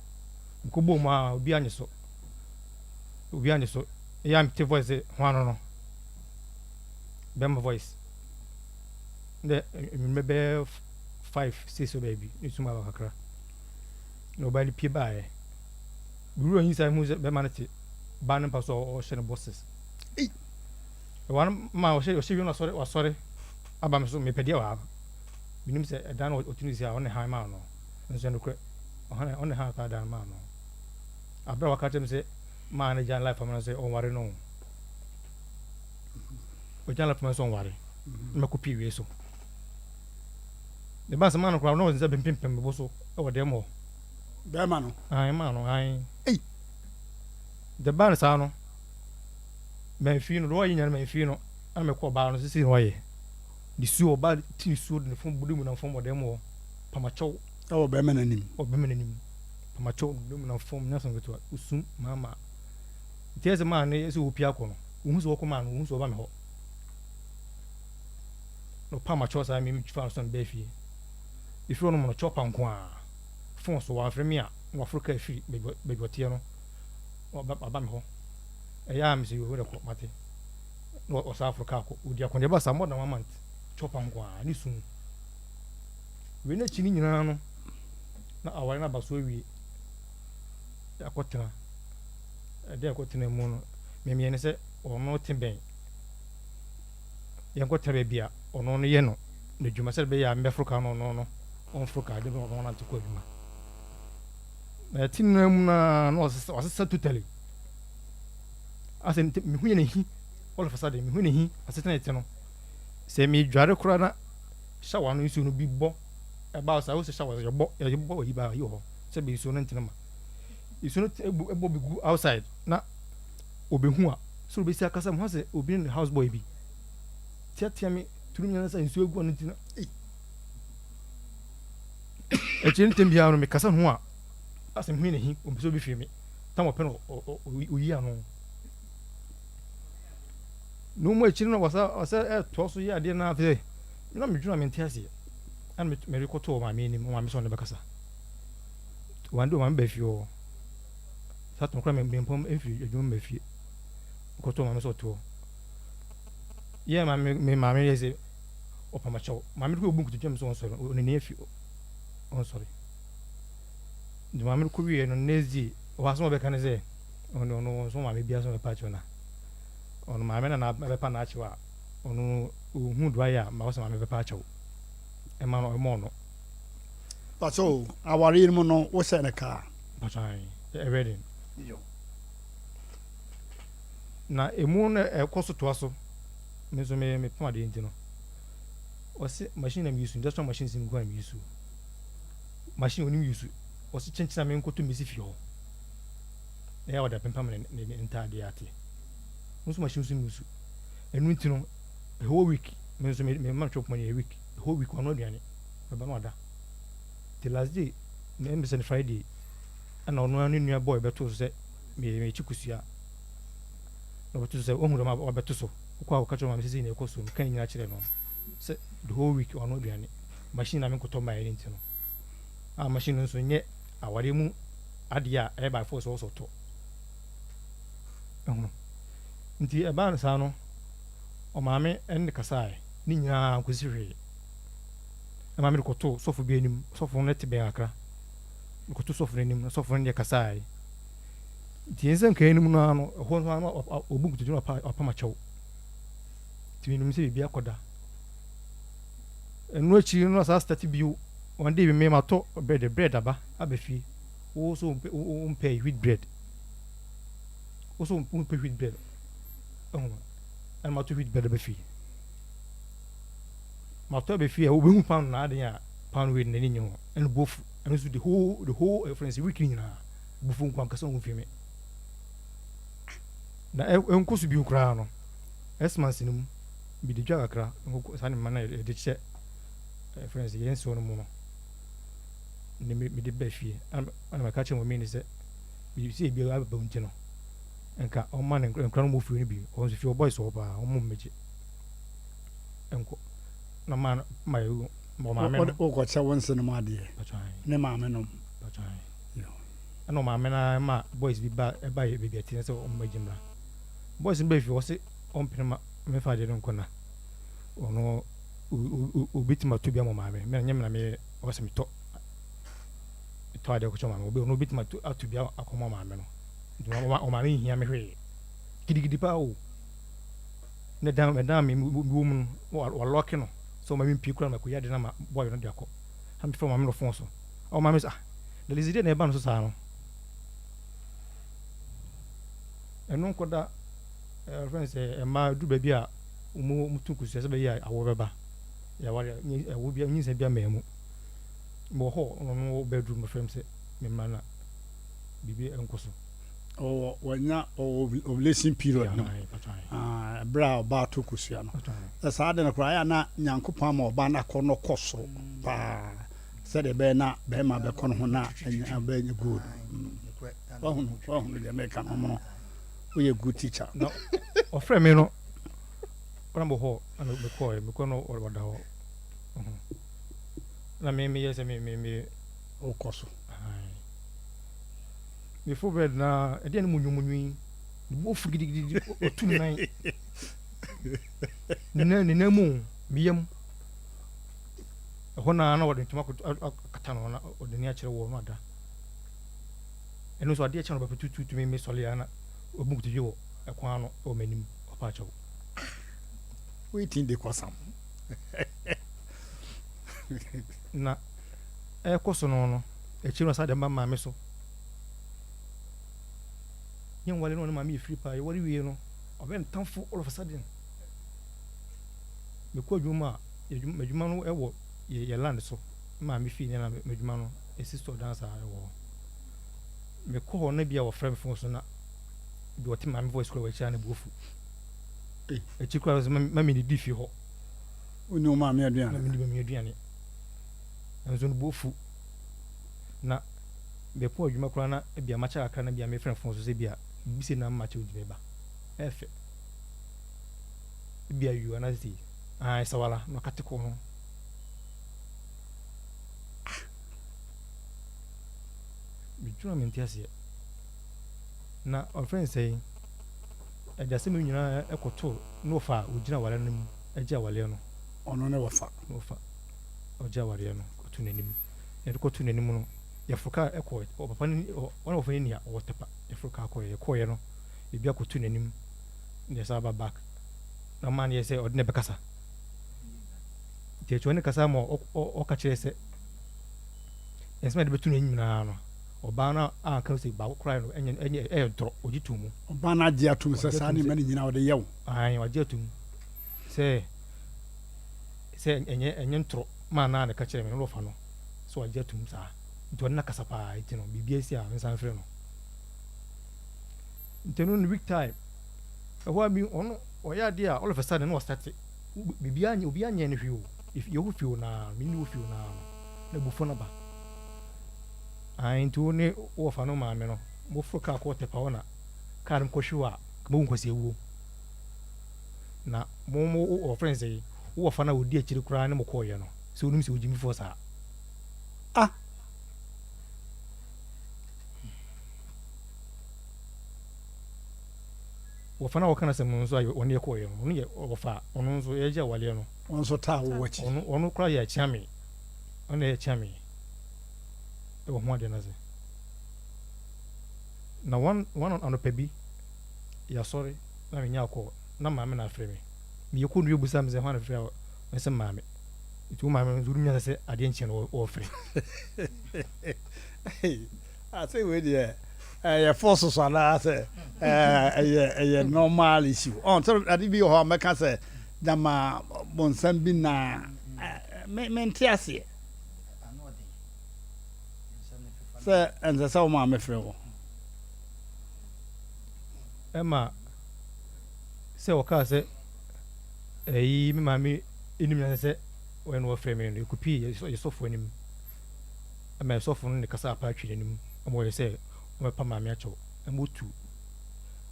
mekɔbɔɔ mu a obi anye so, obi anye so. Ɛyɛ a mete voice sɛ ho ano no bɛma voice dɛ anwummerɛ bɛyɛ 5, 6 hɔ baabi ne sum aba kakra na ɔbaa no pie baeɛ. Mewura inside hu sɛ bɛrima no te baa no mpa so a ɔhyɛ no boxes. Ei! Ɛwɔ no ma ɔhyɛ wie no wasɔre wasɔre aba me so mepɛ deɛ wɔ ha. Menim sɛ ɛdan no ɔte no si a ɔne han maa no. Nso ɛnokorɛ ɔhane ɔne han saa dan maa no. Aberɛ a waka kyerɛ me sɛ maa no gya life ama no sɛ ɔnware no. Ɔgya life ama no sɛ ɔnware. Na makɔ pie wie so. Ne ba sɛ maa no koraa na ɔde nsa pempempem me bo so ɛwɔ dɛm hɔ. Bɛrima no. Ae maa no ae. Ei! De baa no saa no, mamfii no, deɛ ɔyɛ nyinaa no mamfii no, ɛna mekɔ ɔbaa no sisi na ɔyɛ. Ne suo, ɔbaa ti ne suo de ne fam bude mu nam fam wɔ dɛm hɔ, pamakyɛw. Ɛwɔ bɛrima no anim. Wɔ bɛrima no anim, pamakyɛw bude mu nam fam, nyɛ asɛm ketewa, osum maama. Nti ɛsɛ maa no sɛ ɔpia akɔ no, ohu sɛ ɔkɔ maa no, ohu sɛ ɔba me hɔ. Na ɔpam akyɛw saa me fa no so na mebaa fie. Efiri hɔ nom no kyɛw pa nko ara. Fon so wamfrɛ me a na waforo kaa firi baabi ɔteɛ no waba me hɔ. Ɛyɛ a mesɛ yoo wode kɔ mate. Na ɔsan aforo kaa kɔ. Ɔdi akɔneaba saa more than one month. Kyɛw pa nko ara ne su. Wei n'akyi no nyinaa no na aware no aba so awie. Yɛakɔtena. Ɛde akɔtena mu no memeyɛ ne sɛ ɔno te bɛn. Yɛnkɔtena baabi a ɔno no yɛ no n'adwuma sɛdeɛ ɛbɛyɛ a mɛforo kaa no ɔno no ɔmforo kaa de ɔno nante kɔ adwuma. Na yɛte nna mu no ara na wasesa totally. Asɛ mehu yɛ n'ahi all of a sudden mehu n'ahi asetena yɛte no. Sɛ medware koraa na shower no nsuo no bi bɔ ɛba saa wosɛ shower yɛbɔ yɛbɔ ayi ba ayi wɔ hɔ sɛ bɛ nsuo no ntene ma nsuo no ɛbɔ bi gu outside na obehu a sɛ obesi akasa mu hɔ sɛ obi ne house boy bi teatea me turu nyina sɛ nsuo egu ɔno nti na ei akyire no tɛm biara no mekasa ho a asɛ mehu ne hi ɔmpɛ sɛ obi firi me tam ɔpɛ no oyi ano na ɔmu akyire no wɔsa ɔsɛ ɛtoa so yɛ adeɛ no afei na medwene a mente aseɛ ɛna merekɔto wɔ maame anim maame sɛ ɔne bɛkasa wande maame ba fie hɔ saa tɔn koraa mempɔn mfiri adwuma mu ba fie kɔto maame sɛ ɔtoɔ yɛ maame me maame yɛ sɛ ɔpamakyɛw maame de kɔ obu nkotodwe mu sɛ ɔnsɔre ɔnani afi ɔnsɔre nti maame no kɔ wie no next day ɔwɔ asɛm a ɔbɛka ne sɛ ɔno ɔno ɔnso maame bi asɛm ɔbɛpa akyɛw na ɔno maame na na bɛpa n'akyɛw a ɔno ohun do ayɛ a ma ɔsɛ maame bɛpa akyɛw ɛma no ɛma ɔno. Paso aware yi mu no wosɛ ne kaa. Paso ayi ɛwɛ den. Na emu no ɛkɔ so toa so me nso me me pam adeɛ nti no ɔse machine na me use industrial machines nko na me use machine onim use ɔse kyenkyen a me nkoto mesi fie hɔ na yɛ ɔde apempam ne ne ne ntaadeɛ ate nso machine nso use ɛnu nti no a whole week me nso me me ma chop money a week a whole week ɔno aduane bɛba no ada the last day na ɛmbɛ sɛ ne Friday ɛna ɔno ara ne nua boy bɛto so sɛ me me kyi kusua. Na ɔbɛto so sɛ wahu dɛm a wabɛto so. Wokɔ a woka kyerɛ maame sɛ sei na ɛkɔ so. Meka ne nyinaa kyerɛɛ no sɛ the whole week ɔno aduane machine na menkɔtɔ mmaeɛ no nti no. A machine no nso nyɛ awareɛ mu adeɛ a ɛyɛ by force sɛ ɔsɛ ɔtɔ. Ɛhono. Nti ɛbaa no saa no ɔmaame ɛne no kasaeɛ ne nyinaa ankɔsi hwee. Ɛma mede kɔtoo sɔfo bi anim. Sɔfo no te bɛn kakra. Mekɔtoo sɔfo no anim na sɔfo no deɛ kasaeɛ. Nti yɛn nsɛnkaeɛ no mu no ara no, ɛhɔ no ara no ɔbu nkotodwe na wapam akyɛw. Nti menim sɛ biribi akɔda. Ɛno akyiri no saa start bio. One day me matɔ bread, bread aba aba fie. Wo so wompɛ wheat bread. Wo so wompɛ wheat bread. Ɛho ɛna matɔ wheat bread aba fie. Matɔ aba fie a wobɛhu paano na adeɛ a paano wei n'ani nye ho. Ɛna bofu. Ɛno nso the whole ɛfrɛ no sɛ week no nyinaa. Abufuo nko ankasa wɔn fi me. Na ɛnkɔ so bio koraa no, Xmas no mu, mede dwa kakra, nkokɔ saa nneɛma no a yɛde kyɛ ɛfrɛ no sɛ yɛn nsuo no mu no, ne mede baa fie. Ɛna meka kyerɛ mɔmii no sɛ, sɛ ebi aba nti no, nka ɔmma ne nkora no mu fie no bi. Ɔno nso fie ɔbɔe sɔɔ paa, ɔmo mmegye nkɔ. Na ma ma yɛ maame no. Wokɔkyɛ wo nse no mu adeɛ ne maame nom. Ɛna ɔmaame no ara ma boys bi ba ɛba yɛ baabi ɛte sɛ ɔmo bɛgye mmra. Boys no baa fie ɔse ɔmpene ma memfa adeɛ no nkɔ na ɔno obetumi atɔ bi ama ɔmaame. Me nyɛ me na meyɛ ɔsɛ metɔ metɔ adeɛ kɔkyɛ ɔmaame. Obi ɔno obetumi atɔ atɔ bi akɔma ɔmaame no. Nti ɔmaame nhia me hwee. Gidigidi paa o. Ne dan ɛdan me wɔ mu no walɔke no sɛ ɔma me mpie koraa na makɔyi adeɛ no ama boy no de akɔ. Na mefrɛ ɔmaame no phone so. Ɔmaame sɛ ah na Lizzy deɛ na ɛba no so saa no. Ɛno nkɔda ɛfrɛ no sɛ mmaa duru baabi a wɔn tu nkosua sɛ bɛyɛ a awoɔ bɛba. Yɛaware a ɛwo bi nyinsɛn bi ama mu. Mewɔ hɔ ɔno wɔ bedroom ɔfrɛ me sɛ memmra na biribi nkɔ so. Ɔwɔ wanya ɔwɔ ovulation period no berɛ a ɔbaa to kosua no. Sɛ saa de no koraa ɛyɛ a na Nyankopɔn ama ɔbaa no akɔ no kɔ soro paa sɛdeɛ ɛbɛyɛ na bɛrima bɛkɔ no ho na ɛbɛyɛ good. Wahunu wahunu deɛ meka no mono woyɛ good teacher. Na ɔfrɛ me no ɔna bɔ hɔ na mekɔɛ mekɔ no ɔda hɔ na me meyɛ sɛ me me me wokɔ so. Mefo bed na ɛdeɛ no munyu yi ne bo afu gidigidi ɔtu ne nan ne nan ne nan mu me yam ɛhɔ na na wɔde ntoma akata no na ɔde ne akyerɛ wɔ no ada ɛno nso adeɛ kyɛ no bɛpɛ tututu me mesɔre a na ɔbu nkotodwe wɔ ɛkwan ano wɔ m'anim ɔpa akyɛw. Wetin dey cause am? Na ɛkɔ so no no akyiri no ɔsan de ma maame so. Yɛnware no ɔne maame yɛ firi paa yɛware wie no ɔbɛyɛ me tamfo all of a sudden. Mekɔ adwuma mu a m'adwuma no wɔ yɛ land so maame fie ne na m'adwuma no ɛsi store dan saa ɛwɔ hɔ. Mekɔ hɔ na bi a wɔfrɛ me phone so na bi wɔte maame voice kora wɔ akyiri a na bu afu. Akyiri koraa sɛ ma menidi fie hɔ. Wonni wo maame aduane? Na menni maame aduane. Nanso no bu afu. Na mekɔ adwuma koraa na ebia makyɛ kakra na ebia mefrɛ phone so sɛ ebia biribi sei na makyɛ nti meba. Ɛyɛ fɛ. Ebia yuu anaasɛ sei. Ae sawala na ɔkate kɔɔ no. Ah! Medwene a mente aseɛ. Na ɔfrɛ no sɛn? Ɛde asɛm yi nyinaa kɔtoo ne wɔfa a ɔgyina awareɛ no mu gye awareɛ no. Ɔno ne wɔfa. Ne wɔfa a ɔgye awareɛ no kɔtoo n'anim. Na ɛde kɔtoo n'anim no, yɛforo kaa kɔɔ ɔpapa no ɔne wɔfa no ni a ɔwɔ Tepa. Yɛforo kaa kɔeɛ. Yɛkɔeɛ no, biribi akɔto n'anim na yɛsan ba back. Na ɔmaa no yɛ sɛ ɔde no bɛkasa. Nti akyire ɔne kasa ma ɔka kyerɛɛ sɛ nsɛm a yɛde bɛto n'anim nyinaa no, Ɔbaa no anka sɛ baako koraa no ɛnyɛ ɛnyɛ ɛyɛ ntorɔ, ɔgye too mu. Ɔbaa no agye atom sɛ saa nneɛma no nyinaa ɔde yɛ wo. Aane, wagye atom sɛ sɛ ɛnyɛ ɛnyɛ ntorɔ maa no a na ɛka kyerɛɛ me no na ɔfa no sɛ wagye atom saa nti ɔne no akasa paa nti no biribi asi a mensan mfrɛ no. Nti ɛno no week time ɛhɔ a mi ɔno ɔyɛ adeɛ a all of a sudden na ɔstate biribiara nyɛ obiara nyɛɛ no hwee o yɛwɔ fie o naa me ne wɔ fie o naa no na abufuo no aba. Ae nti wo ne wo wɔfa no maame no mo foro kaa kɔɔ Tɛpa hɔ na kaa no kɔ hwe hɔ a nka moawu nkwasiawuo. Na mo mo wɔfrɛ no sɛn, wo wɔfa no a ɔdi akyire koraa ne mo kɔeɛ no, sɛ wonim sɛ wogyimifoɔ saa. Ah! Wɔfa no a wɔka no asɛm no nso a wɔne yɛ kɔeɛ no, ɔno yɛ wɔfa a ɔno nso yɛgye awaleɛ no. Ɔno nso taa wo akyi. Ɔno ɔno koraa yɛ akyeame. Ɔno na ɛyɛ akyeame wɔ ho adeɛ no ase. Na wɔn wɔn anɔpa bi yɛasɔre na menya akɔ na maame na afrɛ me. Meyɛ kɔ nua busa me sɛ hwan na frɛ a ɔsɛ maame. Nti wo maame nso wonim sɛ adeɛ nkyɛn no wɔfrɛ. Ase wei deɛ ɛyɛ force so anaasɛ ɛyɛ ɛyɛ normal issue. Ɔn sɛ ade bi wɔ hɔ a mɛka sɛ gyama bonsam bi na me mente aseɛ. Sɛ ɛnsɛ sɛ wo maame frɛ wo. Ɛma sɛ wɔkaa sɛ ɛyi me maame nim na sɛ ɔyɛ no wɔfrɛ me no ɛkɔpii yɛ sɔfo anim. Ɛma ɛsɔfo no ne kasa apa atwi n'anim ma wɔyɛ sɛ wɔbɛpa maame akyɛw. Ɛma otu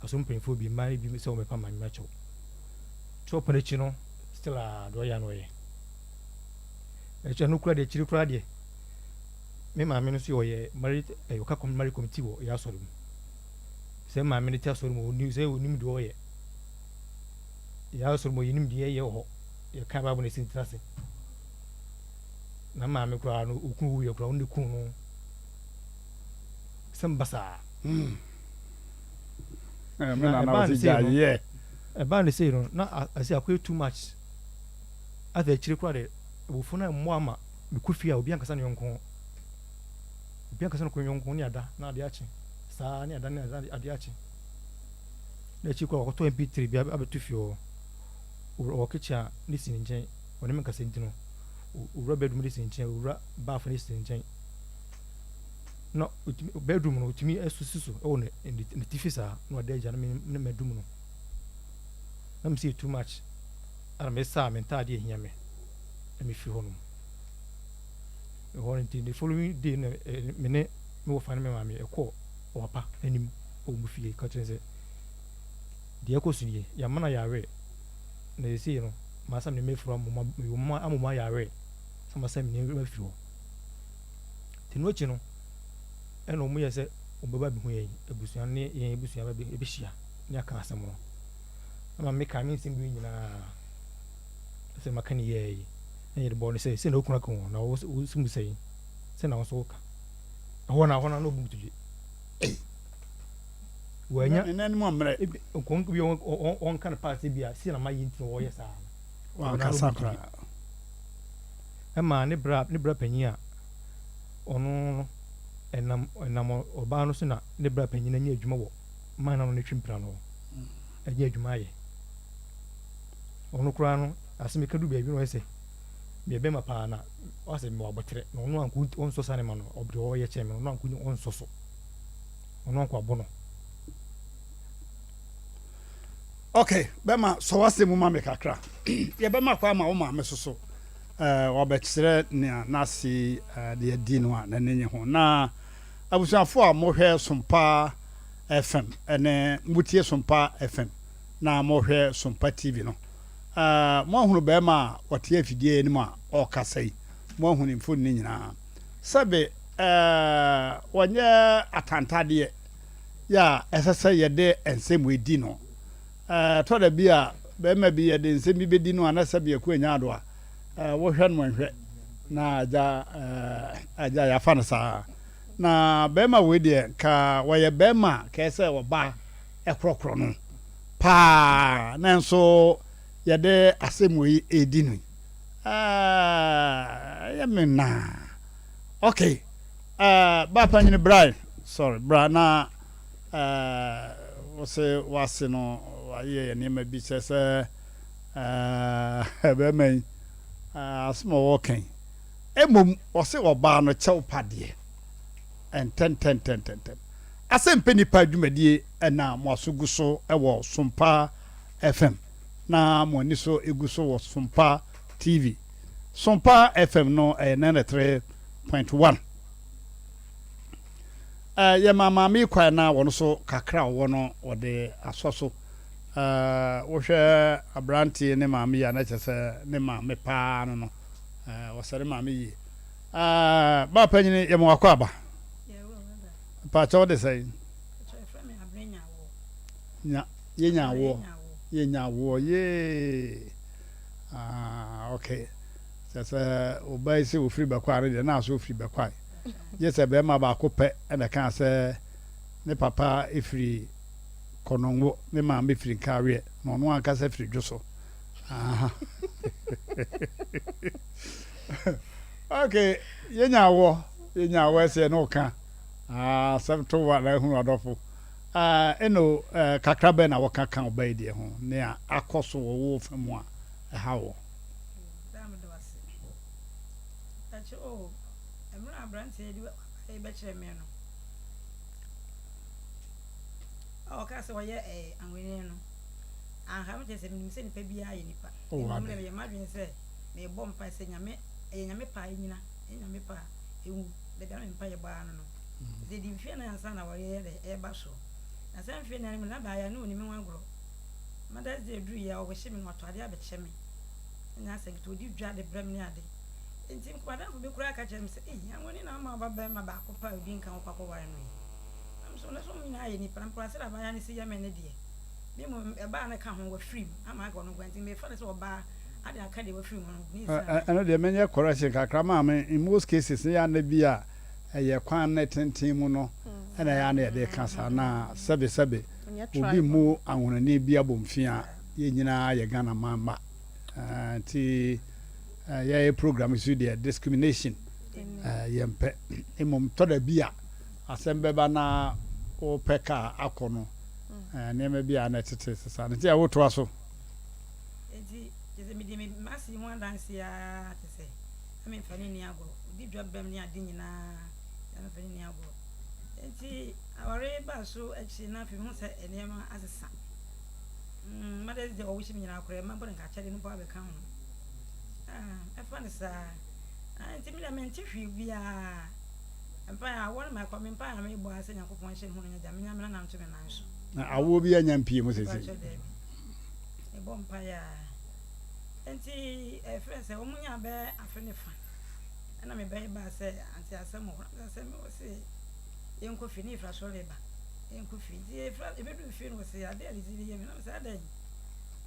aso mpanyinfoɔ bi, mmaa no bi sɛ wɔbɛpa maame akyɛw. Kyɛw pa n'akyi no, still a deɛ ɔyɛ a na ɔyɛ. Ɛkyɛ no kura deɛ akyiri koraa deɛ, me maame no nso yɛ ɔyɛ marriage ɛyɛ ɔka kɔm marriage committee wɔ yɛ asɔre mu. Sɛ maame no te asɔre mu ɔnim sɛ ɔnim deɛ ɔyɛ. Yɛ asɔre mu yɛnim deɛ yɛyɛ wɔ hɔ. Yɛka Bible no ɛsi ntena ase. Na maame koraa no okunu wuiɛ koraa ɔno ne kunu no sɛm basaa. Hmm. Eh, me nana ɔsi gya yɛ. Ɛbaa ne sei no na ase akɔyɛ too much. Afei akyire koraa de abufuo no ammɔ ama mekɔ fie a obi ankasa ne yɔnko. Obi ankasa ne yɔnko ne ada na adeɛ akye. Saa ne ada ne adeɛ akye. Na akyire koraa wakɔtɔ MP3 bi abɛto fie hɔ. Ɔwɔ kitchen a ne si ne nkyɛn. Ɔne me nkasa nti no, owura bedroom de si nkyɛn, owura baafo no si nkyɛn. Na otumi bedroom no otumi si so wɔ ne ne tifi saa na ɔde agya no me ne madum no. Na me sɛ too much. Ana me saa me ntaade ehia me. Na me firi hɔ nom. Ɛhɔ no nti the following day na me ne me wɔfa ne me maame ɛkɔɔ ɔpapa anim wɔ mu fie ka kyerɛ sɛ deɛ ɛkɔ so nie yɛamana yɛawe na seesei no masan me nneɛma afiri hɔ ama wɔn ama wɔn ayare sɛ masan me nneɛma afiri hɔ. Nti ɛno akyi no ɛna wɔn yɛ sɛ wɔn bɛba abɛhu yɛn abusua ne yɛn abusua bɛ bɛhyia ne aka asɛm no. Na maame kaa me nsɛm bi nyinaa sɛ maka ne yɛɛ yi na yɛde bɔɔ no sɛ sɛ na okunu aka ho na wo sɛ mu sɛn sɛ na wo nso woka ɛhɔ na ɛhɔ na na obu nkotodwe. Wanya Ne nan mu mmerɛ. Ebi nkɔn bi ɔnka no paase bi a si na ma yɛ nti na wɔyɛ saa no. Wankasa koraa. Ɛma ne bra ne bra panyin a ɔno no ɛnam ɛnam ɔbaa no so na ne bra panyin anya adwuma wɔ man na no ne twi mpena no anya adwuma ayɛ. Ɔno koraa no asɛm ɛka du baabi na ɔyɛ sɛ meyɛ bɛma paa na ɔsɛ mewɔ abɔterɛ na ɔno anko ɔnsɔ saa ne ma no ɔde ɔyɛ kyɛn me ɔno anko ɔnsɔ so. ɔno anko abo no. Ok, bɛma sɔ w'asɛm mu ma me kakra. Yɛbɛma kwan ma wo maame soso eh, wabɛkyerɛ nea n'ase eh, de adi no a n'ani nye ho. Na abusuafo a mohwɛ Sompa FM ne motie Sompa FM na mohwɛ Sompa TV no, eh, moahunu bɛrima a ɔte afidie anim a ɔrekasa yi, moahunu ne mfoni no nyinaa. Sɛbe eh, wɔnyɛ atantadeɛ yɛ a ɛsɛ sɛ yɛde nsɛm wei di no. Eh, ɛtɔ da bi a bɛrima bi yɛde nsɛm bi bɛdi no a na sɛbe aku anya ado a, eh, wohwɛ no nhwɛ na agya eh, agya yɛafa no saa. Na bɛrima wei deɛ nka wɔyɛ bɛrima a kɛɛ sɛ ɔbaa ɛkorɔkorɔ no paa, nanso yɛde asɛm wei ɛredi no yi. Ɛyɛ me naa. Okay. Ba panyini bra sorry bra na wose wase no wayɛ yɛ nneɛma bi kyerɛ sɛ bɛrima yi asɛm a ɔwɔ kan mmom ɔse ɔbaa no kyɛw pa deɛ ntɛntɛntɛntɛntɛm asɛmpɛ nipa adwumadie ɛna mo aso gu so ɛwɔ Sompa FM na mo ani so gu so wɔ Sompa TV. Sompa FM no ɛyɛ 93.1. Yɛma maame yi kwan na wɔn nso kakra a wɔwɔ no wɔde asɔ so. Eh, wohwɛ aberanteɛ ne maame yi a na kyerɛ sɛ ne maame paa no no, eh, ɔsɛ ne maame yie. Eh, baa panyini yɛ mo wakɔ aba. Mpakyɛ wo de sɛn? Nya, yɛnya awoɔ. Yɛnya awoɔ, yee. Ah, okay. Kyerɛ sɛ ɔbaa yi sɛ ɔfiri bɛkwae no deɛ na asɛ ɔfiri bɛkwae. Gye sɛ barima baako pɛ na ɛkaa sɛ ne papa firi Kɔnɔngo, ne maame firi Nkaweɛ, na ɔno ankasa firi Dwoso. Aha. Okay, yɛnya awoɔ, yɛnya awoɔ ɛsɛ yɛne wo ka. Ah, asɛm to wa na ahunu adɔfo. Ah, ɛno eh, kakra bɛn na wɔka ka ɔbaa yi deɛ ho, nea akɔ so wɔ wo fa mu a ɛha wo? Daa meda wo ase. Daakye o, mmerɛ a aberanteɛ yi de ayi bɛkyerɛ me no, a ɔkaa sɛ ɔyɛ ɛɛ anwene no, anha me kyerɛ sɛ menim sɛ nipa biara yɛ nipa. Oh, Mmom ade. deɛ meyɛ m'adwene sɛ merebɔ mpae sɛ Nyame, ɛyɛ Nyame pɛ a ɛnyina, ɛnyɛ Nyame pɛ a ɛnwu. Da biara na me mpaeɛ bɔ ara no no. Nti ɛdi mfeɛ nan ansa na awareɛ yɛ dɛ ɛreba soɔ. Na saa mfeɛ nan no mu no, na abaayewa no ɔnni me ho agorɔ. Mother's Day duruiɛ a, ɔwehye me na watɔ adeɛ abɛkyɛ me. Ɛnyɛ asɛm ketewa, ɔdi dwa de brɛ me ne ade. Enti m'adamfo bi koraa ka kyerɛɛ me sɛ, Ei, Anwani na woma wo babarima baako pɛ a obi nka ho kɔ akɔware no yi? Na me nso, na sɛ wɔn nyinaa yɛ nnipa, na mekura sɛdeɛ abaayewa no si yɛ me no deɛ, me mmom ɛbaa no ka ho, wafiri mu ama aka ɔno nko ara, enti mefa no sɛ ɔbaa ade aka deɛ wafiri mu no, ne nsa. Ɛno deɛ menyɛ correction kakra maame, in most cases no yɛ a na bi a ɛyɛ kwan no tenten mu no na ɛyɛ a na yɛde ka saa, na sɛbe sɛbe obi mmu anwonani bi abomfia, yɛn nyinaa yɛ Ghana man mma nti yɛyɛ program so deɛ discrimination yɛmpɛ, mmom tɔ da bi a asɛm bɛba na wopɛ kaa akɔ no nneɛma bi a na ɛtete saa no nti a wotoa so. Enti kyerɛ sɛ medi me m'ase yi ho adanse ara kyerɛ sɛ na memfa no nni agorɔ. Odi dwa bam ne ade nyinaa na memfa no nni agorɔ. Enti aware baa so akyi na afei mehu sɛ nneɛma asesa. Mm, Mother's Day a wɔwohyɛ me nyinaa koraa, mma mpo na nka akyɛde no mpo abɛka ho. Ah, ɛfa no saa. Ah, nti me deɛ mente hwee biara. Mpaeɛ a awoɔ no ma ɛkɔ, me mpaeɛ a mebɔ ara sɛ Nyankopɔn nhyɛ ne ho no nyɛ gya, menya me nana nto me nan so. Na awoɔ bi anya mpie mu sese. Mpakyɛ daabi. Mebɔ mpaeɛ a. Nti ɛfrɛ sɛ wɔn nyaa bɛyɛ afe ne fa. Ɛna me bɛyɛ baa sɛ ante asɛm wɔ hɔ. Na mesɛ me wɔ se yɛnkɔ fie ne yɛfiri asɔre ba. Yɛnkɔ fie. Nti yɛfiri yɛbɛduru fie no wɔ se adeɛ a Lizzie de yɛ me. Na mesɛ adɛn?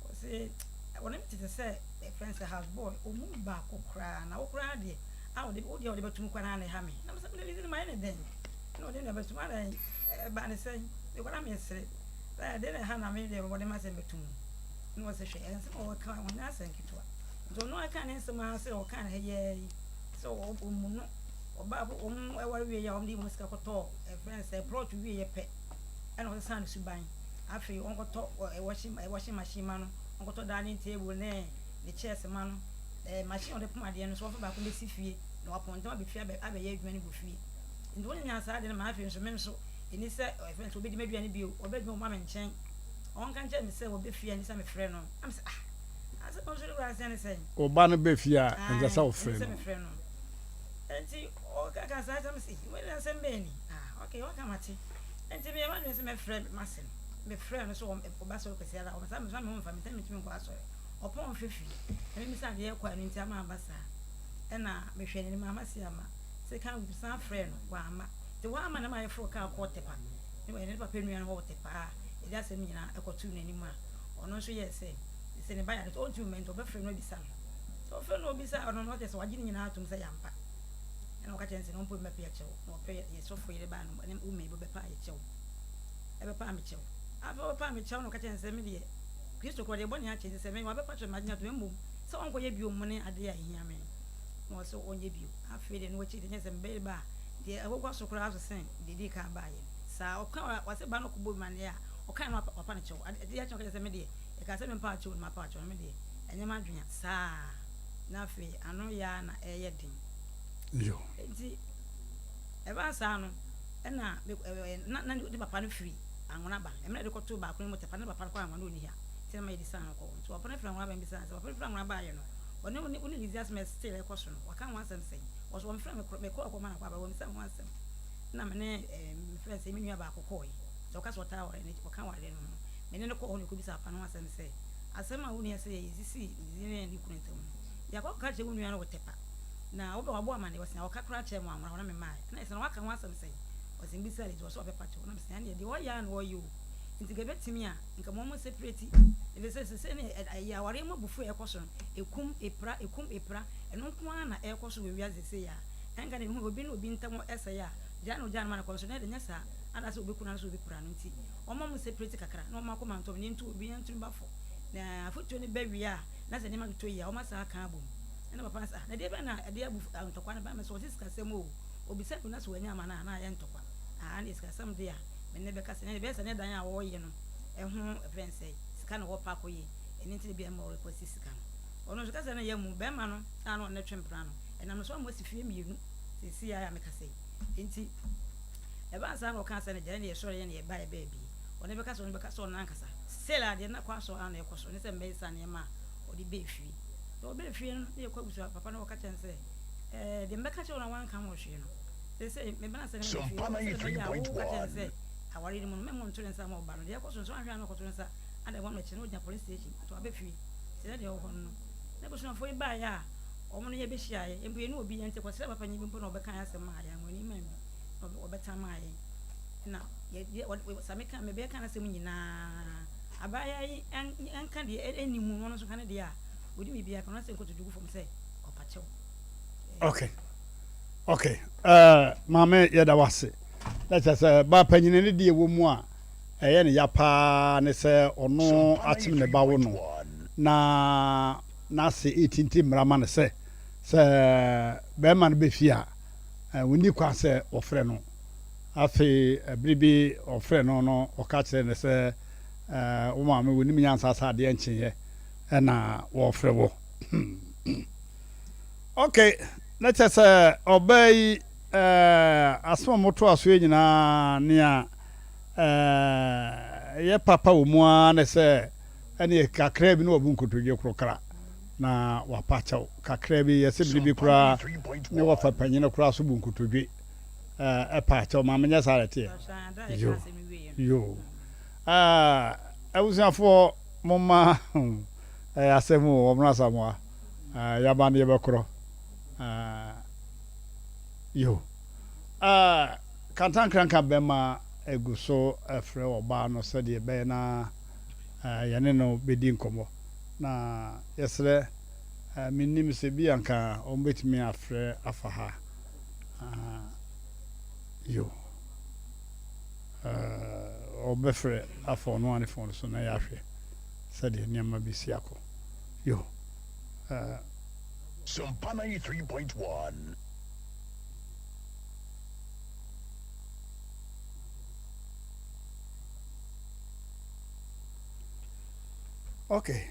Wɔ se wɔne me tete sɛ ɛfrɛ sɛ house boy. Ɔmu me baako koraa na wo koraa deɛ a wɔde wo deɛ wɔde bɛtum koraa na ɛha me. Na mesɛ me Lizzie no mayɛ ne dɛn? Na ɔde ne bɛtum adɛn? Ɛbaa ne sɛn? Mekɔ na mesere. Sɛ ɛdeɛ na ɛha na me deɛ wɔde m'asɛm bɛtum. Na wɔse hwɛ nsɛm a wɔka wɔnyɛ asɛm ketewa. Nti ɔno aka ne nsɛm ara sɛ ɔka ne ha yɛɛ yi sɛ ɔmmu no ɔbaa wɔn ɛware wie a wɔn de wɔn sika kɔtɔɔ ɛfrɛ no sɛ plot wie yɛ pɛ ɛna ɔsesa ne suban afei ɔnkɔtɔ washing washing machine ma no ɔnkɔtɔ dining table ne ne chairs ma no ɛɛ machine a ɔde pom adeɛ no so ɔmfa baako bɛsi fie na wapɔn ntɛm abɛfie abɛ abɛyɛ adwuma no wɔ fie nti wɔn nyinaa saa adeɛ no ma afei nso me nso ɛni sɛ ɛfrɛ no sɛ ɔbɛdi m'aduane bio ɔbɛ adwuma ɔma me nkyɛn ɔnka nkyerɛ me sɛ ɔbɛ fie a ɛni sɛ mefrɛ no na mesɛ ah Wo ba no ba fie a, ɛnsɛ sɛ wofrɛ no. Nti ɔkaka saa asɛm sɛ, wei de asɛm bɛn ni? Ah, okay, waka mate. Nti meyɛ m'adwene sɛ mɛfrɛ m'ase no. Mefrɛ no sɛ ɔba sɔre kwasi ara, ɔbɛsa me ho mfa me sɛ mentumi nkɔ asɔre. Ɔpɔn mfɛ fie. Na memisa adeɛ ɛkɔ a ɛno nti ama aba saa. Ɛna mehwɛ n'anim a masi ama. Second week san frɛ no, wamma. Nti wamma na ma yɛforo kaa kɔɔ Tepa. Ne ne papa nua no hɔ wɔ Tepa a yɛde asɛm nyinaa ɛkɔtoo n'anim a ɔno nso yɛɛ sɛ Sɛ ne ba yare nti ɔntumi mma nti ɔbɛfrɛ no abisa no. Sɛ ɔfrɛ no obisa ɔno no ɔkyerɛ sɛ wagye ne nyinaa atom sɛ ɛyɛ ampa. Ɛna ɔka kyerɛ no sɛ na ɔmpo mmɛpɛ yɛ kyɛw na ɔpɛ yɛ sɔfo yere baa no ne wo mma yi bɛpa yɛ kyɛw. Ɛbɛpa me kyɛw. Afei ɔbɛpa me kyɛw na ɔka kyerɛ no sɛ me deɛ Kristo korɔ deɛ bɔne akyɛ nti sɛ me wabɛpa kyɛw magye no atom mmom sɛ ɔnkɔyɛ bio mu ne adeɛ a ɛhia me na ɔsɛ ɔnyɛ bio. Afei deɛ no wakyi deɛ nyɛ sɛ mebɛyere ba a deɛ ɛwokɔ so koraa so sen deɛ ɛdii kan baeɛ no. Saa ɔka ɔsɛ ba no kɔbɔ bi ma ne a ɔka no wapa no kyɛw. Adeɛ akyi na ɔka kyerɛ sɛ me deɛ Yɛkaa sɛ mempa akyɛw no mapa akyɛw no me deɛ ɛnyɛ m'adwene a saa na afei ano yɛ ara na ɛreyɛ den. Yo. Nti ɛbaa saa no ɛna na na ne papa no firi Anwona ba ɛmɛ na de kɔtoo baako no mu tɛpa ne papa no kɔ Anwona ɔni ha nti na ma yɛdi san no kɔ nti papa no firi Anwona ba mbisa sɛ papa no firi Anwona baayɛ no ɔne ne ɔne Lizzie asɛm still ɛkɔ so no waka ho asɛm sɛn ɔso wɔmfrɛ me korɔ mekɔ ɛkɔ ma no akɔ aba wɔmmisa ho asɛm na me ne mefrɛ sɛ me nua baako kɔɔe sɛ ɔka sɛ ɔtaa ware no ɔka ware no ho. Me ne no kɔɔ hɔ na yɛkɔbisaa papa no ho asɛm sɛ, Asɛm a wo nua sɛ yɛyɛ sisii ne ne ne kunu ntam no, yɛakɔ akɔka akyerɛ wo nua no wɔ Tɛpa, na wobɛ wabɔ amanneɛ? Ɔse, na ɔka koraa kyerɛɛ me wanwora hɔ na memaeɛ. Ɛna yɛse, na waka ho asɛm sɛn? Ɔse, mebisaa no nti ɔse ɔbɛpa kyɛw. Na mese, ɛneɛ deɛ ɔyɛ ara na ɔyɛ o, nti nka ɛbɛtumi a nka mo mo separate, ɛfiri sɛ sesei no ɛyɛ awareɛ mu abufuo a ɛkɔ so no, ɛkum, ɛpira, ɛkum, ɛpira, ɛno nko ara na ɛrekɔ so wɔ wiase sesei a, ɛnka na ɛhu obi ne obi ntam sɛe a, gyaa na ɔgyaa no ma no kɔ nso na ɛde nyɛ saa, anaasɛ ɔbɛku no anaasɛ ɔbɛpira no nti. Wɔma mo separate kakra na wɔn akoma ntɔ mo na yɛntu obi yɛntu ne ba fo na afotuo no ba wie a na sɛ nneɛma totɔ yie a wɔn asan aka abom. Ɛna papa no sɛ ah na deɛ bɛn na ɛde abu ntɔkwa no ba me so ɔse sikasɛm oo obisa bi na sɛ wanya ama no a na ayɛ ntɔkwa ah ɛne sikasɛm deɛ a me ne bɛka sɛ ɛne bɛyɛ sɛ ne dan a wɔreyɛ no ɛho ɛfrɛ no sɛ sika na wɔpɛ akɔyɛ ɛno nti na bi a ɛma ɔrequest sika no ɔno nso kasa no yɛ mu bɛrima no a na ɔne twe mpena no ɛnam no so ama asi fie mmienu seesei a mekasa yi nti Ɛbaa saa na ɔkaa sɛ, Ne gya ne yɛsɔreeɛ na yɛbaeɛ baabi. Ɔne bɛka sɛ ɔne bɛka sɛ ɔno ankasa. Still a deɛ na kɔ asɔ ara na ɛkɔ so ne sɛ mmɛyɛ saa nneɛma a ɔde bɛɛ fie. Nti ɔbɛɛ fie no na yɛkɔ abusua papa no ɔka kyerɛ no sɛ ɛɛ deɛ mebɛka kyerɛ wo na wanka ho hwee no seesei mebɛn asɛ ne mede fie hɔ sɛ ɛbɛyɛ a woka kyerɛ no sɛ aware no mu no mɛmmɔ nto ne nsa ma ɔba no deɛ ɛkɔ so nso anhwɛ a na ɔkɔto ne nsa ada ɛbɔ no akyi na ɔgyina police station nti waba fie nti na deɛ ɛwɔ hɔ no no na abusuafoɔ yi baeɛ a wɔn no yɛbɛhyiaeɛ mpo yɛne obi yɛnte kɔsrɛ papa nyi bi mpo na ɔbɛka yɛn asɛm maa yɛn wɔn anim ambi na ɔbɛtan maa yɛn. Na yɛ sɛ meka mebɛka n'asɛm nyinaa abaayewa yi ɛnka deɛ ɛnni mu ɔno nso ka ne deɛ a ɔdi me biara ka no asɛ nkotodwe gu fam sɛ ɔpa kyɛw. Okay. Okay. Uh, maame yɛda wase. Na kyerɛ sɛ ba panyini ne deɛ wɔ mu a ɛyɛ ne ya paa ne sɛ ɔno akyem ne ba wo no na n'ase ɛtintim mmara ma no sɛ sɛ bɛrima no bɛfie a Onni kwan sɛ wɔfrɛ no. Afei bere bi ɔfrɛɛ no no, ɔka kyerɛɛ no sɛ, Wo maame, wonim nyansa sɛ adeɛ nkyeeɛ na wɔrefrɛ wo. Ok, na kyerɛ sɛ ɔbaa yi, asɛm a wɔtoa so yi nyinaa, nea ɛyɛ papa wɔ mu ara ne sɛ ɛne kakraa bi na wabu nkotodwe korokra. Na wapa kyɛw kakra bi, yɛse bere bi koraa ne wɔfa panyin koraa so bu nkotodwe pa kyɛw. Maame nyɛ saa na ɛteɛ? Yo, yo. Abusuafoɔ momma ɛyɛ asɛm o, wɔn Asamoah yaba no yɛbɛkorɔ. Yo. Kantankranka bɛma egu so frɛ ɔbaa no sɛdeɛ ɛbɛyɛ na yɛne no bɛdi nkɔmmɔ. Na yɛsrɛ, mennim sɛ bi anka wɔbɛtumi afrɛ afa ha. Yo. Wɔbɛfrɛ afa ɔno ara ne fon so na yɛahwɛ sɛdeɛ nneɛma bɛsi akɔ. Yo. Sompa 93.1. Okay.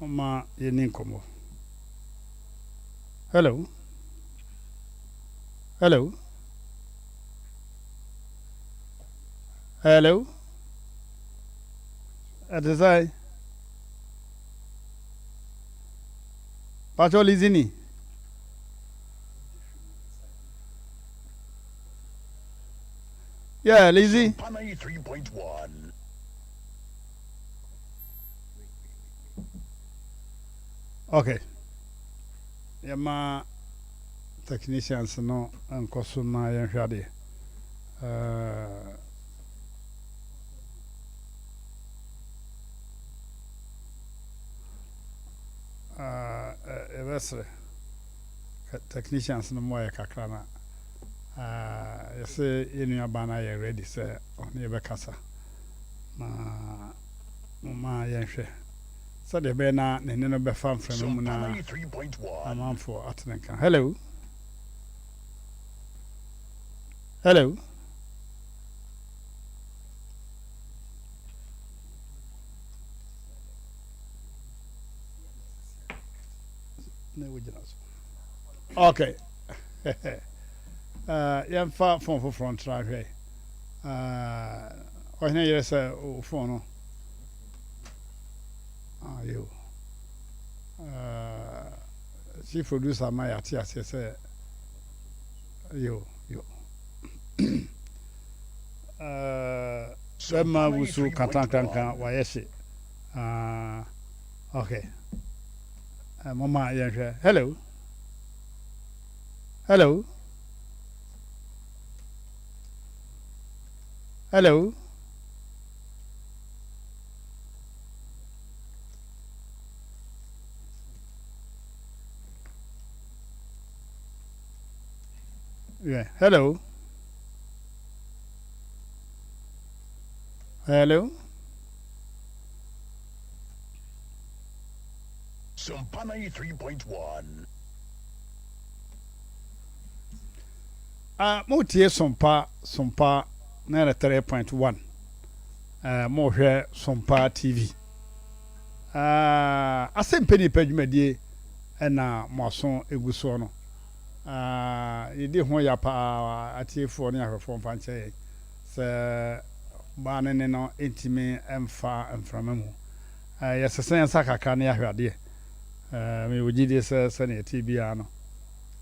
Momma yɛnni nkɔmmɔ. Hello. Hello. Hello. Ɛte sɛ Pacho Lizini. Yeah, Lizzie. Okay. Yɛma technicians no nkɔ so na yɛnhwɛ adeɛ. Uh, uh, yɛbɛsrɛ technicians no mmoa yɛ kakra na Yɛse yɛn nua baa no ayɛ ready sɛ ɔne yɛ bɛkasa na momma yɛnhwɛ sɛdeɛ ɛbɛyɛ na ne nne no bɛfa mframa mu na amanfoɔ ate ne nka. Hello. Hello. Na wogyina so. Okay. Yɛmfa fon foforɔ ntra nhwɛ. Ɔhene yere sɛ o fon no. Ayo. Chief producer ma yɛate aseɛ sɛ yo yo. Eh, bɛma wusu kantankanka wayɛ hye. Ah, okay. Eh, moma yɛnhwɛ. Hello. Hello. Hello. Yeah. Hello. Hello. Sompa 93.1. Ah, mo tie Sompa, Sompa 93.1. Eh, mo hwɛ Sompa TV. Ah, asɛmpɛ nipa dwumadie ɛna mo aso egu soɔ no. Ah, yɛdi ho ya paa atiefoɔ ne ahwɛfoɔ mfa nkyɛ yɛn sɛ baa ne ne no ntumi mfa mframa mu. Eh, yɛsesa yɛn nsa kakra na yɛahwɛ adeɛ. Eh, mewɔ gyidie sɛ sɛnea ɛte biara no,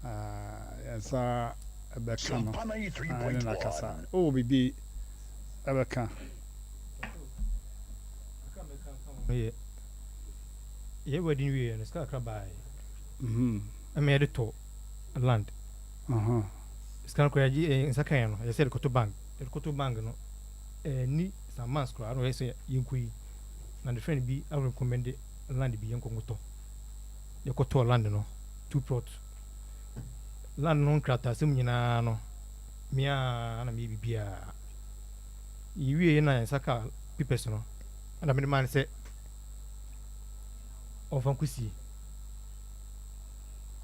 eh, yɛn nsa bɛka no na yɛne no akasa. Wowɔ biribi ɛbɛka? Yɛ yɛ wedding wieɛ no sika kakra baeɛ ɛma yɛde tɔ land. Sika no koraa yɛgye yɛn nsa kaeɛ no yɛsɛ yɛde kɔto bank yɛde kɔto bank no ɛni some months koraa na ɔyɛ sɛ yɛnkɔ yi na ne friend bi arecommend land bi yɛnkɔ nkɔtɔ yɛkɔtɔɔ land no two plot land no nkrataasɛm nyinaa no me ara na meyɛ biribiara yɛwieɛ na yɛn nsa kaa papers no ɛna mede maa no sɛ ɔmfa nkɔsie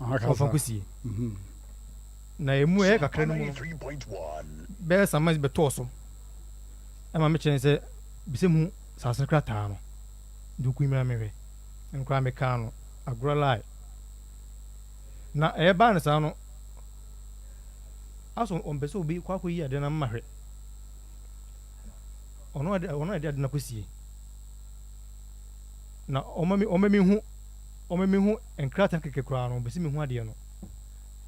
ɔmfa nkɔsie na emu ɛyɛ kakra no mu no bɛyɛ some months bɛtɔɔ so ɛma mekyerɛ no sɛ bisɛ mu saase no krataa no nti wokɔ mmira mehwɛ ɛno koraa mekaa no agorɔ lie na ɛyɛ baa no saa no aso ɔmpɛ sɛ obi kɔ akɔyi ade no ama hwɛ ɔno ade ɔno ade ade no akɔsie na ɔma mi ɔma mi hu ɔma mi hu nkrataa kɛkɛ koraa no ɔmpɛ sɛ mi hu adeɛ no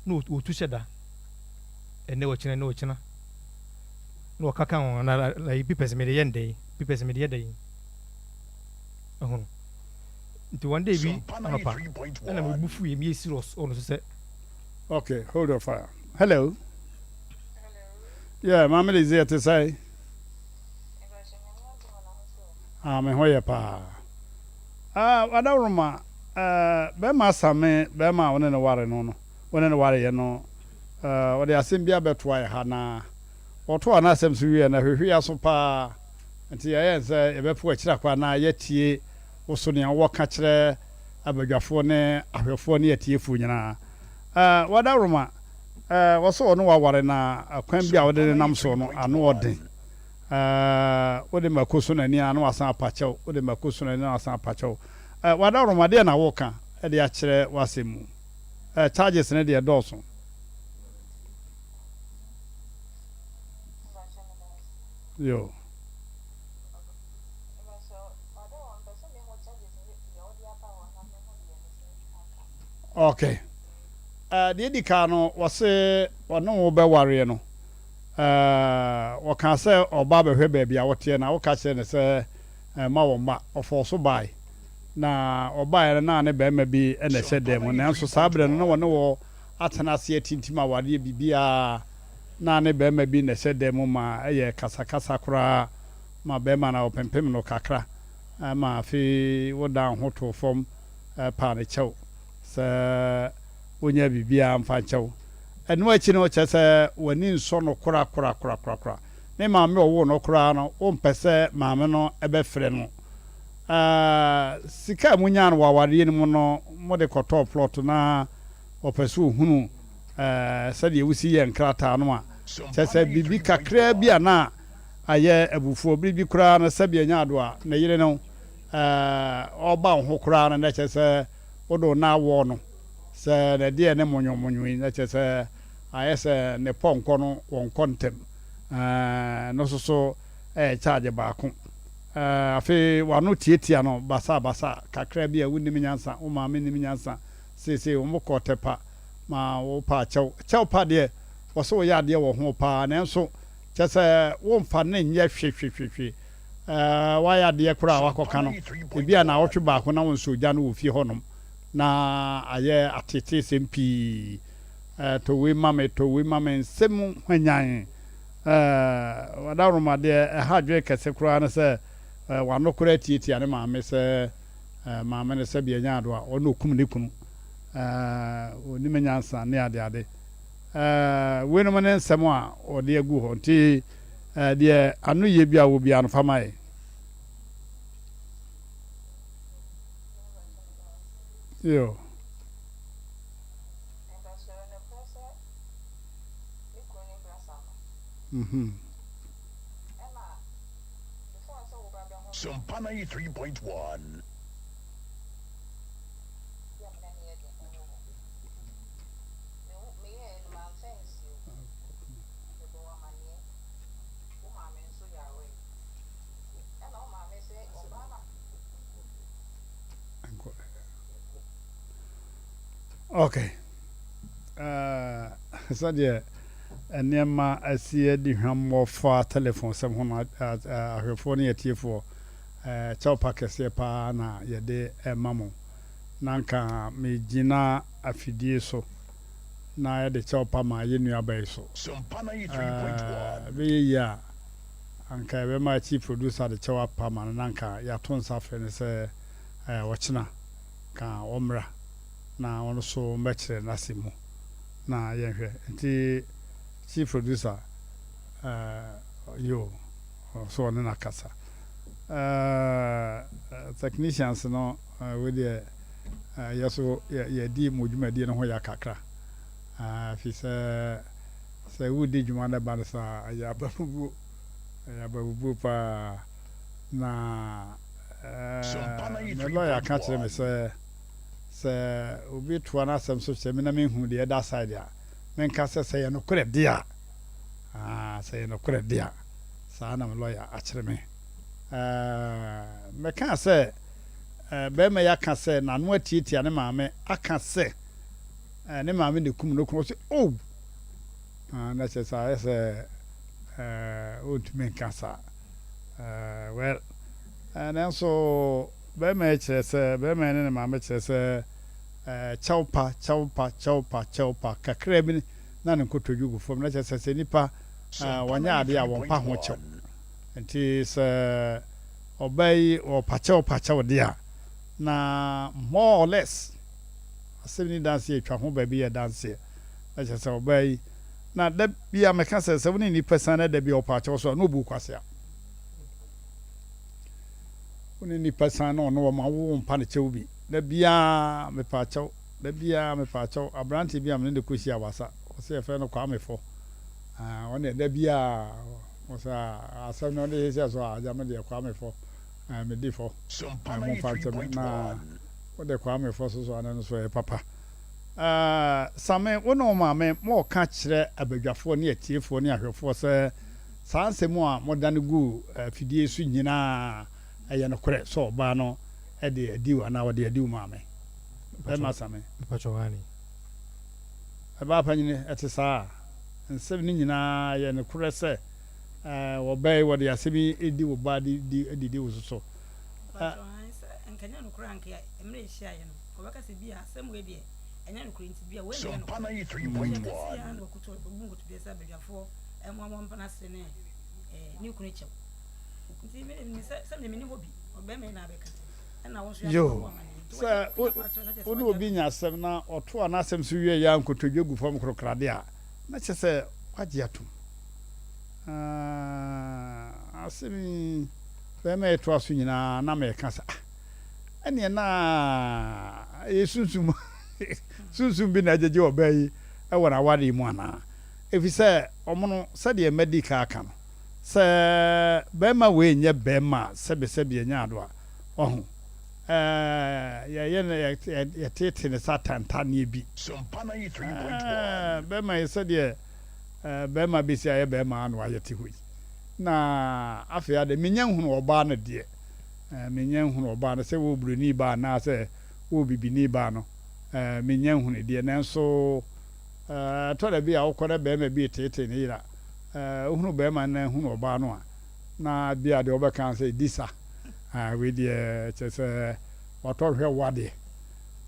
na ɔtu hyɛ da ɛnɛ ɔkyena ɛnɛ ɔkyena na ɔka ka ho na na yi pipɛs mede yɛ ndɛn pipɛs mede yɛ dɛn ɛho nti one day bi anɔpa ɛna me bu fu yɛ meyɛ serious ɔno so sɛ. Okay, hold your fire. Hello. Yeah, Maame Lizzie, ɛte sɛn? Ah, me ho yɛ paa. Ah, Adaworoma, eh, bɛrima asame bɛrima a wo ne no ware no no, wo ne no wareyɛ no, eh, ɔde asɛm bi abɛtoa yɛ ha na ɔtoa n'asɛm so wieɛ no, ɛhwehwe yɛn aso paa. Nti yɛyɛ sɛ yɛbɛpo akyiri akɔ anaa yɛatie wo so nea wowɔ ka kyerɛ abadwafoɔ ne ahwɛfoɔ ne atiefoɔ nyinaa. Eh, Wadaworoma, eh, wɔ sɛ ɔne wo aware na kwan bi a wode no nam soɔ no, ano ɔden. Eh, wode mako so n'ani a na wasan apa kyɛw, wode mako so n'ani na wasan apa kyɛw. Eh, Wadaworoma, deɛ na woka de akyerɛ w'asɛm mu? Eh, charges no deɛ ɛdɔɔso. Yo. Okay. Eh, deɛ edi kan no, wɔse wɔne wo bɛwareɛ no, eh, wɔkaa sɛ ɔba bɛhwɛ baabi a woteɛ na woka kyerɛ no sɛ eh, ma wɔn mma. Ɔfɔɔ so bae. Na ɔbaeɛ no na ne barima bi na ɛhyɛ dan mu. Nanso saa berɛ no na wɔne wɔ atena ase atintim awareɛ biribiara. Na ne barima bi na ɛhyɛ dan mu ma ɛyɛ kasakasa koraa ma barima no ɔpempem no kakra ma afei wodan wo ho too fam paa no kyɛw sɛ wonyɛ biribiara mfa nkyɛ wo. Ɛno akyi no, kyerɛ sɛ w'ani nsɔ no korakorakorakorakora. Ne maame a ɔwoo no koraa no, wompɛ sɛ maame no bɛfrɛ no. Sika a monyaa no wɔ awareɛ no mu no, mode kɔtɔɔ plɔt na ɔpɛ sɛ ɔhunu sɛdeɛ wosi yɛ nkrataa no a, kyerɛ sɛ biribi kakraa bi a na ayɛ abufuo. Bere bi koraa no, sɛdeɛ ɛnyɛ ado a ne yere no ɔreba wo ho koraa no, na kyerɛ sɛ wode wo nan wɔ no sɛ na ɛdeɛ ne monyomonyo yi, na kyerɛ sɛ ayɛ sɛ ne pɔnkɔ no wɔnkɔ ntɛm. Ɛno nso so yɛ charge baako. Afei w'ano tiatia no basabasa kakra bi a wonnim nyansa, wo maame nnim nyansa, seesei wɔkɔ Tɛpa ma wo pa kyɛw. Kyɛw pa deɛ, wɔsɛ woyɛ adeɛ wɔ ho paa, nanso. Kyerɛ sɛ womfa no nyɛ hwehwehwehwe. Ɛɛ, woayɛ adeɛ koraa a woakɔka no, ebia naawɔtwe baako na wonsɔ ogya no wɔ fie hɔnom, na ayɛ ateeteesɛm pii. Ɛɛ, tɔ wei ma me, tɔ wei ma me, nsɛm hwanyann. Ɛɛ, wadaworoma deɛ ɛha adwene kɛse koraa ne sɛ, ɛɛ, wano koraa tiatia ne maame sɛ, ɛɛ, maame no sɛdeɛ ɛnyɛ ado a, ɔno ɔkum ne kunu. Ɛɛ, ɔnim nyansa ne adeade. Ɛɛ, weinom ne nsɛm a ɔde agu hɔ. Nti, ɛɛ, deɛ ano yie bi a wɔ biara no, fa ma yɛn. Yo. Mhm. Sompa 93.1. Okay. Uh, sɛdeɛ nneɛma asi adi hwammɔ fa telefon sɛm ho no ahwɛfoɔ ne atiefoɔ kyɛw pa kɛseɛ paa na yɛde ɛma mo na nka megyina afidie so na yɛde kyɛw pa ma yɛ nuaba yi so. Sompa 93.1. Ɛbɛyɛ yie a anka yɛbɛma chief producer de kyɛw apa ma no na nka yɛato nsa afrɛ no sɛ ɔkyena ka ɔmmra na ɔno so mmɛkyerɛ n'asɛm mu na yɛnhwɛ. Nti chief producer yo so ɔne no akasa. Technicians no wei deɛ yɛ so yɛdi mo dwumadie no ho ya kakra fi sɛ sɛ wodi dwuma no ba no saa ɛyɛ abamubuo, ɛyɛ abamubuo paa. Na me lawyer ka kyerɛ me sɛ sɛ obi toa n'asɛm so kyerɛ me na menhu deɛ ɛda side a, menka sɛ sɛ yɛ nokorɛ de a, sɛ yɛ nokorɛ de a, saa na me lawyer akyerɛ me. Mɛka sɛ bɛrima yi aka sɛ n'ano atiatia ne maame aka sɛ ne maame na ekum no kunu, ɔsɛ oh, na kyerɛ sɛ ayɛ sɛ ɔntumi nka saa. Well, nanso bɛrima yi kyerɛ sɛ bɛrima yi ne ne maame kyerɛ sɛ kyɛw pa, kyɛw pa, kyɛw pa, kyɛw pa kakra bi na ne nkotodwe gu fam, na kyerɛ sɛ sɛ nipa wɔnyɛ adeɛ a wɔmpa ho kyɛw. Nti sɛ ɔbaa yi ɔpa kyɛw pa kyɛw deɛ a, na more or less asɛm ni danseɛ atwa ho baabi yɛ danseɛ, na kyerɛ sɛ ɔbaa yi na da bi a meka sɛ sɛ wo ne nipa san na da bi a ɔpa kyɛw so a na ɔbu kwasea. Wo ne nipa san na ɔno ɔma wo mpa ne kyɛw bi, da biara mepa kyɛw, da biara mepa kyɛw. Aberante bi a mene ne kɔhyia wasa, ɔsɛ yɛfrɛ no Kwame Fɔ, ɔne da biara ɔsɛ asɛm no ɔde hyehyɛ so a agya me deɛ Kwame Fɔ, medi fɔ, Sompa momfa nkyɛ me na 93.1. wode Kwame Fɔ so so ano no so ɛyɛ papa. Same, wo ne wo maame moɔka kyerɛ abadwafoɔ ne atiefoɔ ne ahwɛfoɔ sɛ saa nsɛm a modane gu afidie so nyinaa ɛyɛ nokorɛ sɛ ɔbaa no de adi wo anaa ɔde adi wo maame? Bɛrima Same. Mpakyɛw, aane. Ɛbaa panyini, ɛte saa? Nsɛm no nyinaa yɛ nokorɛ sɛ ɔbaa yi wɔde asɛm yi di wo ba de di di wo so so? Mpakyɛw, aane, sɛ nka ɛnyɛ nokorɛ a nka mmerɛ yɛhyiaeɛ no ɔbɛka sɛ bi a asɛm wei deɛ ɛnyɛ nokorɛ nti bi a wei na ɛyɛ Sompa nokorɛ. 93.1. Nti ɛkɛseɛ ara na wakutu ɔbu nkotodwe sɛ abadwafoɔ mmoa wɔn mpena ase ne ne kunu kyɛw. Nti me me sɛ sɛ me menni hɔ bi, ɔbarima yi na abɛka ɛna wo nso yɛabɔ Yoo, wo amaneɛ. Nti sɛ wagye wagye akyerɛ na kyerɛ sɛ wo ne wagye obi atom. nya asɛm na ɔtoa n'asɛm so wie yɛ a nkotodwe gu fam korokrade a, na kyerɛ sɛ wagye atom. Ah, asɛm yi bɛrima yi toa so nyinaa na meka sɛ ah, ɛneɛ na ɛyɛ sunsum sunsum bi na agyegye ɔbaa yi wɔ n'awareɛ mu anaa? Ɛfiri sɛ ɔmo no sɛdeɛ madi ka aka no, sɛ bɛrima wei nyɛ bɛrima a sɛbesɛbe ɛnyɛ ado a, wahu, ɛɛ, yɛyɛ no yɛtete ne sɛ atantanneɛ bi. Sompa 93.1. Ɛɛ, bɛrima yi sɛdeɛ bɛrima bɛsi ayɛ bɛrima a na wayɛ te hɔ yi. Na afei ade, menya nhunu ɔbaa no deɛ, menya nhunu ɔbaa no sɛ wɔ buroni baa anaasɛ wɔ bibini baa no, menya nhunu deɛ, nanso ɛtɔ da bi a wokɔ na bɛrima bi reteetee ne yere a, Wohunu barima no na hunu ɔbaa no a, na bia deɛ wobɛka sɛ di sa. Wei deɛ kyerɛ sɛ watɔ hwɛ wo adeɛ.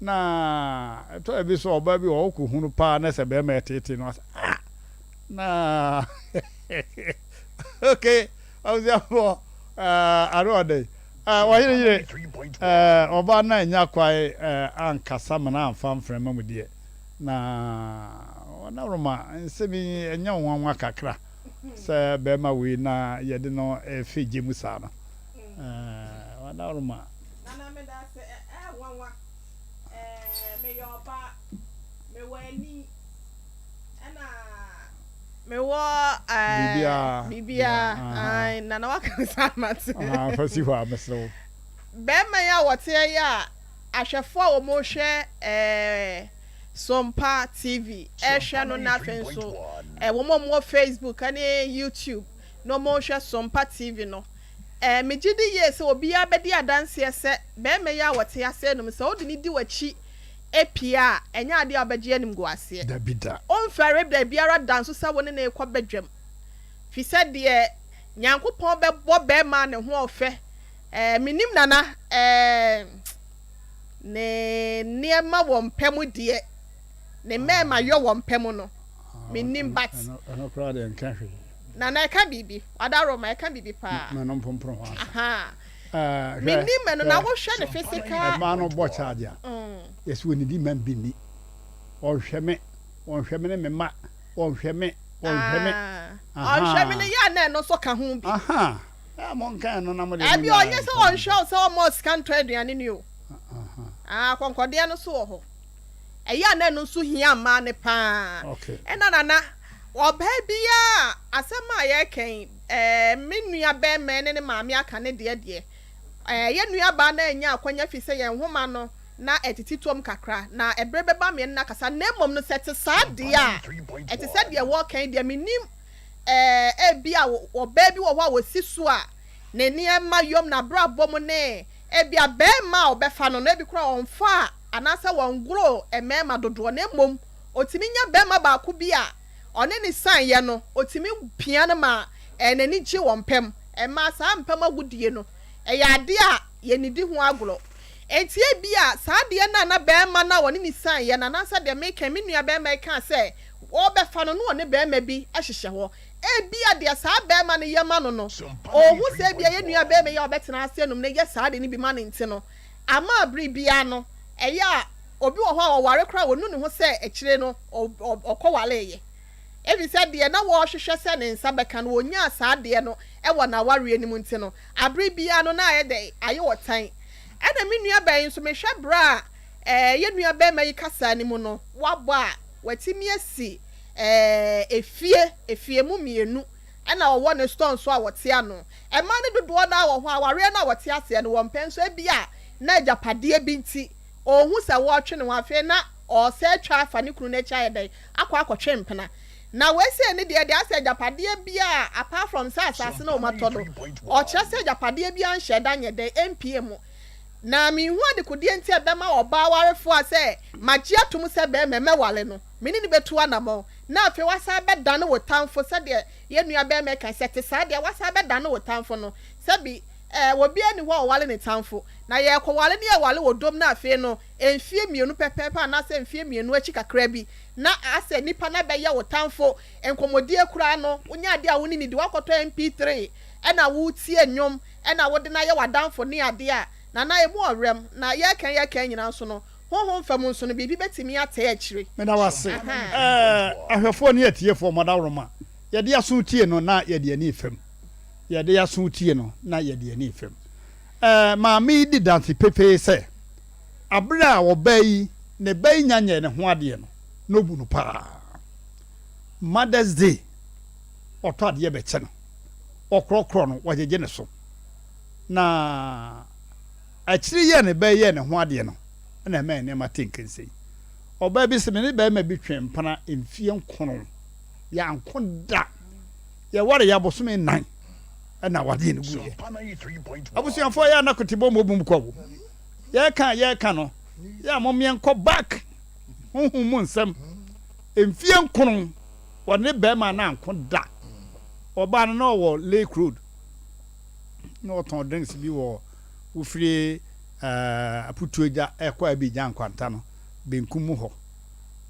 Na ɛtɔ bi so ɔbaa bi wɔ hɔ wokɔhunu paa na sɛ barima ɛteetee no asɛ ah na okay abusuafoɔ ano ɔdɛn ɔhene yere ɔbaa no annya kwan ankasa ma no amfa mframa mu deɛ na ɔnaworoma nsɛm yi ɛnyɛ wo nwanwa kakra sɛ bɛrima wei na yɛde no ɛfɛ gye mu saa no ɔnaworoma. Nana meda ase ɛɛ nwanwa ɛɛ meyɛ ɔbaa mewɔ ani ɛna mewɔ ɛɛ biribiara ae Nana waka saa mate. Fa si hɔ a mesrɛ wo. Bɛrima yi a wɔteɛ yi a ahwɛfoɔ a wɔhwɛ ɛɛ Sompa TV ɛrehwɛ no na afei nso ɛɛ wɔn a wɔwɔ Facebook ɛne YouTube na wɔrehwɛ Sompa TV no ɛɛ megye di yie sɛ obiara bɛdi adanseɛ sɛ bɛrima yi a wɔte ase anom sɛ wode no di w'akyi pue a, ɛnyɛ adeɛ a wobɛgye animguaseɛ. Dabi da. Womfɛre baabiara da nso sɛ wo ne no rekɔ badwam, firi sɛ deɛ Nyankopɔn bɛbɔ barima a ne ho ɔfɛ, eh, mennim Nana, eh, ne nneɛma wɔ mpɛ mu deɛ, ne mmarima yɔ wɔ mpɛ mu no, mennim but. Ɛno koraa deɛ nka hwee. Nana ɛka biribi, Wadaroma, ɛka biribi paa. Mɛno mpomporo ho ansa. Ahaa. Mennim ɛno na wohwɛ ne physical. Ɛmaa no bɔ charge a yɛsɛ wɔnidi mma bi nni. Ɔnhwɛ me, ɔnhwɛ me ne me mma, ɔnhwɛ me, ɔnhwɛ me. Ɔnhwɛ me no yɛ a na ɛno nso ka ho bi. Monka ɛno na mo deɛ Ɛbi ɔnyɛ sɛ ɔnhwɛ wo sɛ ɔmma wo sika ntɔ aduane ni o. Akɔnkɔdeɛ no nso wɔ hɔ. Ɛyɛ a na ɛno nso hia mmaa no paa. Ɛna Nana, ɔbaa biara asɛm a yɛreka yi, Ɛɛ, me nua barima ne ne maame aka ne deɛ deɛ. Ɛɛ, yɛn nuabaa no annya akwanya firi sɛ yɛn nhoma no na ɛtete toam kakra, na ɛberɛ bɛba ma yɛne no akasa. Na mmom no, sɛ ɛte saa deɛ a, ɛte sɛ deɛ wɔreka yi deɛ, mennim, ɛɛ, ebia ɔbaa bi wɔ hɔ a ɔsi so a ne nneɛma yom, n'abrabɔ mu ne ebia barima a ɔbɛfa no no, ebi koraa ɔmfaa anaasɛ wɔngoroo mmarima dodoɔ, na mmom ɔtumi nya barima baako bi a ɔne no sianeeɛ no, ɔtumi pia no ma n'ani gye wɔ mpa mu. Ɛma saa mpa mu agodie no, ɛyɛ adeɛ a yɛnnidi ho agorɔ. Enti ebia saa adeɛ no a na barima no a ɔne no sianeeɛ no, anaasɛ deɛ meka yi, me nua barima yi kaa sɛ ɔrebɛfa no, na ɔne barima bi hyehyɛ hɔ. Ebia deɛ saa barima no yɛ ma no no, ɔhu sɛ ebia yɛn nua barima yi a ɔbɛtena ase anom no yɛ saa adeɛ no bi ma no nti no, ama bere biara no, ɛyɛ a obi wɔ hɔ a ɔware koraa a ɔnu ne ho sɛ akyire no ɔkɔwareeɛ. Efisɛ deɛ na wɔrehwehwɛ sɛ ne nsa bɛka no, ɔnyaa saa adeɛ no wɔ n'awareɛ no mu nti no, abere biara no na ayɛ dɛn? Ayɛ ɔtan. Ɛna me nuabaa yi nso, mehwɛ berɛ a yɛn nuabarima yi kasaa no mu no, wabɔ a watumi asi efie, efie mu mmienu ɛna ɔwɔ ne store nso a wɔte ano. Mmaa no dodoɔ no ara wɔ hɔ a, awareɛ no a wɔte aseɛ no, wɔmpɛ nso ebia na agyapadeɛ bi nti, ɔrehu sɛ wɔretwe ne ho, afei na ɔresan atwa afa ne kunu no akyi ayɛ dɛn? Akɔ akɔtwe mpena. Na wei sei ne deɛ, deɛ asɛ agyapadeɛ biara apart from sɛ asase no a wɔatɔ no, ɔkyerɛ sɛ agyapadeɛ biara nhyɛ da nyɛ dɛn? Ɛmpue mu. Na menhu adekodeɛ nti a ɛbɛma ɔbaa warefoɔ a sɛ magye atom sɛ barima mɛware no, me ne no bɛtu anamɔn, na afei wasan abɛdane wo tamfo sɛdeɛ yɛn nua barima yi kae, sɛ ɛte saa deɛ a, wasan abɛdane wo tamfo no. Sɛbi, ɛɛ, obiara nni hɔ a ɔware ne tamfo. Na yɛrekɔware ne yɛware wɔ dɔm no afei no, mfeɛ mmienu pɛpɛɛpɛ anaasɛ mfeɛ mmienu akyi kakra bi, na asɛ nipa no abɛyɛ wo tamfo. Nkɔmmɔdie koraa no, wonyɛ adeɛ a wo ne no di, woakɔtɔ MP3 ɛna woretie nnwom ɛna wode no ayɛ w'adamfo ne adeɛ a, Nana, ɛmu ɔwerɛm. Na yɛreka yɛreka nyinaa nso no, honhom fam nso no, biribi bɛtumi atɛe akyire. Meda wo ase. Ɛɛ, ahwɛfoɔ ne atiefoɔ, mo adaworoma. Yɛde aso tie no na yɛde ani refam. Yɛde aso tie no na yɛde ani refam. Ɛɛ, maame yi di danse pefee sɛ, bere a ɔbaa yi, ne ba yi nya nyɛɛ ne ho adeɛ no, na obu no paa. Mother's Day, ɔtɔ adeɛ bɛkyɛ no, ɔkorɔkorɔ no, ɔgyegye ne so. Na akyiri yi a ne ba yi yɛɛ ne ho adeɛ no, ɛna ɛmaa nneɛma tee nkansei. Ɔbaa bi se, me ne barima bi twee mpena mfeɛ nkono, yɛanko da. Yɛwaree abosome nnan. ɛna awadeɛ no guiɛ. Abusuafoɔ yɛ a na kotebɔ mmɔ bum kɔ o. Yɛka a yɛka no, yɛ a mom yɛnkɔ back honhom mu nsɛm. Mfie nkono wɔne bɛrima no anko da. Ɔbaa no na ɔwɔ Lake Road na ɔtɔn drinks bi wɔ wofiri eh, Aputuagya ɛkɔ Abidjan Nkwanta no benkum mu hɔ.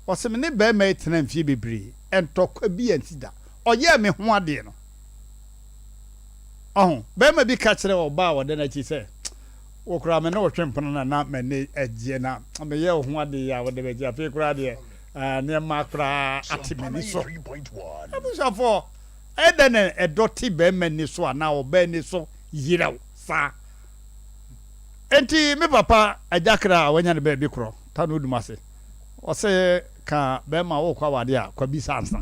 Ɔse me ne barima yi tena mfie bebree, ntɔkwa bi ansi da. Ɔyɛɛ me ho adeɛ no. Ɔho, barima bi ka kyerɛɛ ɔbaa a ɔda n'akyi sɛ, Wo koraa me ne wo twe mpena na na m'ani gyeɛ na meyɛ wo ho adeɛ yi a wode bɛgye. Afei koraa deɛ nneɛma koraa ate m'ani so. Abusuafoɔ, ɛyɛ dɛn na ɛdɔ te barima ani so anaa ɔbaa ani so yerɛw saa? Enti me papa Agya Kra a wanya ne baabi korɔ, Tano Odumase, ɔse ka barima wokɔ awadeɛ a, kwabisa ansa.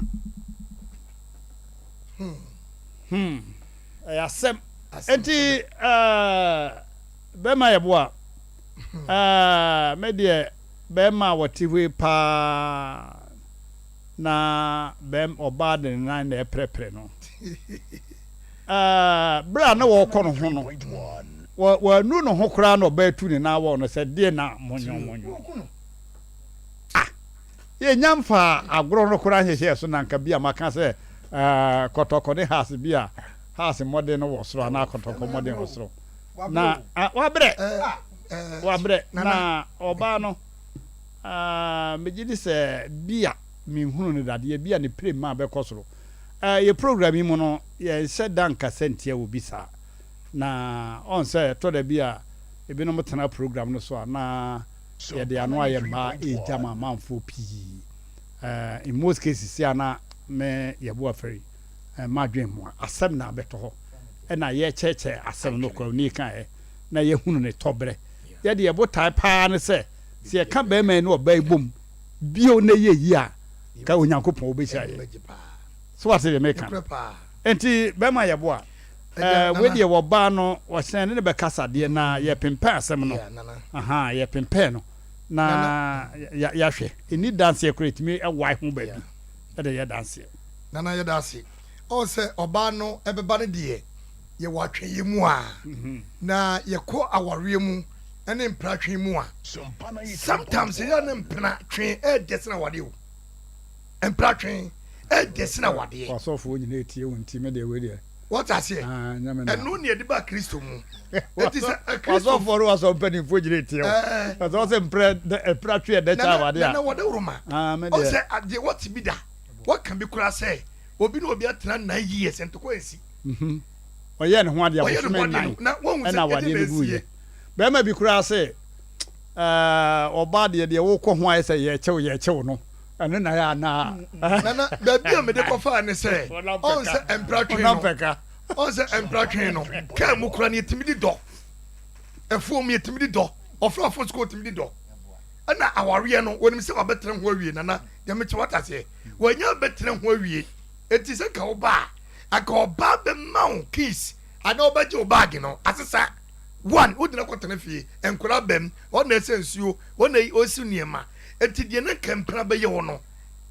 Hmm, ɛyɛ asɛm. Enti ɛɛ bɛrima yɛ boa. Ɛɛ me deɛ bɛrima a wɔte hɔ yi paa na bɛm ɔbaa de ne nan na ɛprɛprɛ no. Ɛɛ berɛ a na wɔrekɔ no ho no, wɔ wɔanu ne ho koraa na ɔbaa tu ne nan wɔ no sɛ deɛ na monyɔmonyɔ. Ah! Yɛnnya mfaa agorɔ no koraa nhyehyɛɛ so na anka bi a maka sɛ kɔtɔkɔ ne Hearts bi a Hearts mmɔden no wɔ soro anaa kɔtɔkɔ mmɔden wɔ soro. Na wabrɛ, wabrɛ. Na ɔbaa no, megye di sɛ bi a menhunu no dadeɛ, bi a ne pire mma bɛkɔ soro. Yɛ program yi mu no, yɛnhyɛ da nkasa ntia obi saa. Na ɔn sɛ ɛtɔ da bi a ebinom tena program no so a na yɛde ano ayɛ mmaa ɛregya ma amanfoɔ pii. In most cases a na me yɛbo afɛri madwen mmoa asɛm na abɛtɔ hɔ ɛna yɛkyɛkyɛ asɛm no kwauni kaeɛ na yɛhunu ne tɔberɛ. Yɛde yɛ botae paa ne sɛ sɛ yɛka bɛrima yi ne ɔbaa yi bom bio na ɛyɛ yie a ka Onyankopɔn wobɛhyira yɛ. So wate deɛ meka no? Enti bɛrima yɛboa. Ɛɛ wei deɛ wɔbaa no wɔhyɛn ne ne bɛkasa deɛ na yɛpempɛn asɛm no ahaa yɛpempɛn no na yɛahwɛ ɛni danseɛ koraa ɛtumi ɛwae ho baabi ɛde yɛ danseɛ. Nana yɛda ase ɔn sɛ ɔbaa no ɛbɛba no deɛ yɛwɔ atwɛnyɛ mu a na yɛkɔ awareɛ mu ɛne mpratwe mu a sometimes yɛ ne mpena twe ɛɛdɛ sene awadeɛ o. Mpratwe ɛdɛ sene awadeɛ. W'asɔfoɔ nyinaa etie wo nti me deɛ wei deɛ. Wɔte aseɛ? Ah, nyɛ me na. Ɛno ne ɛde ba Kristo mu. Eti sɛ Kristo. W'asɔfoɔ ne w'asɔre mpanimfoɔ nyinaa etie wo. Ɛɛ. Ɛsɛ wɔsɛ mprɛ dɛ mpratwe ɛdɛ kyɛ awadeɛ a. Nana wɔde woroma. Ah, me deɛ. Ɔsɛ adeɛ wɔte bi da. Wɔka bi koraa sɛ obi ne obi atena 9 years ntɔkwa ansi. Mhm. Ɔyɛɛ ne ho adeɛ abosome nnan ɛna awadeɛ no guiɛ. Bɛrima bi koraa se ɛɛ ɔbaa deɛ deɛ wokɔ ho ayɛ sɛ yɛkyew yɛkyew no. Ɛno na yɛ anaa? Nana, baabi a mede kɔfaa ne sɛ, ɔn sɛ mpratwe no, ɔn sɛ mpratwe no, kaa mu kora no yɛtumi di dɔ, afuom yɛtumi di dɔ, ɔfrafo sukuu tumi di dɔ, ɛna awareɛ no wɔnim sɛ wabɛtena ho awie. Nana, deɛ mekyɛ wate aseɛ, wɔanya bɛtena ho awie, eti sɛ nka wo ba a, anka ɔbaa bɛma wo keys anaa ɔbɛgye wo baage no asesa one, wogyina kɔtena fie, nkora bɛm, ɔna ɛsɛ nsuo, ɔna ɔsi nneɛma. Enti deɛ na nka mpena bɛyɛ wo no,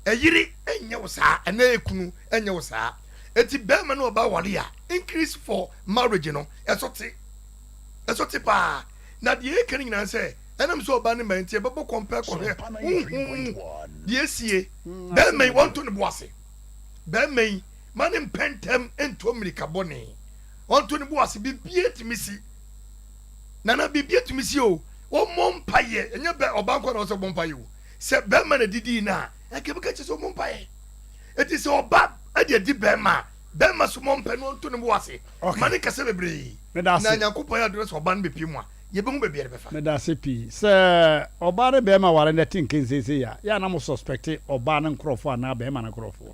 ɛyere nyɛ wo saa, anaa ekunu nyɛ wo saa. Enti bɛrima ne ɔbaa ware a, increase for marriage no, ɛso te. Ɛso te paa. Na deɛ yɛka no nyinaa ne sɛ, ɛnam sɛ ɔbaa no mmae nti, yɛbɛbɔ kɔmpɛ kɔhwɛ honhom mu deɛ asie. Bɛrima yi, wɔnto ne bo ase. Bɛrima yi, ma ne mpɛ ntɛm nto mmirika bɔne. Ɔnto ne bo ase. Biribiara tumi si. Nana biribi atumi si o, wɔmmɔ mpaeɛ, ɛnyɛ bɛ ɔbaa nko na ɔsɛ ɔbɔ mpaeɛ o, sɛ bɛrima na didii no a, ɛnka ɛbɛka kyerɛ sɛ ɔmmɔ mpaeɛ. Eti sɛ ɔba ɛde adi bɛrima a, bɛrima so mmɔ mpaeɛ na ɔnto ne bo ase, ma ne nkasa bebree. Meda Na ase. Nyankopɔn yɛ adom na sɛ ɔba no bɛpie mu a, yɛbɛhu baabi a yɛde bɛfa. Meda ase pii. Sɛ ɔbaa ne bɛrima ware na ɛte nkenseesei a, yɛ a na mo suspect ɔbaa no nkorɔfoɔ anaa bɛrima no nkorɔfoɔ?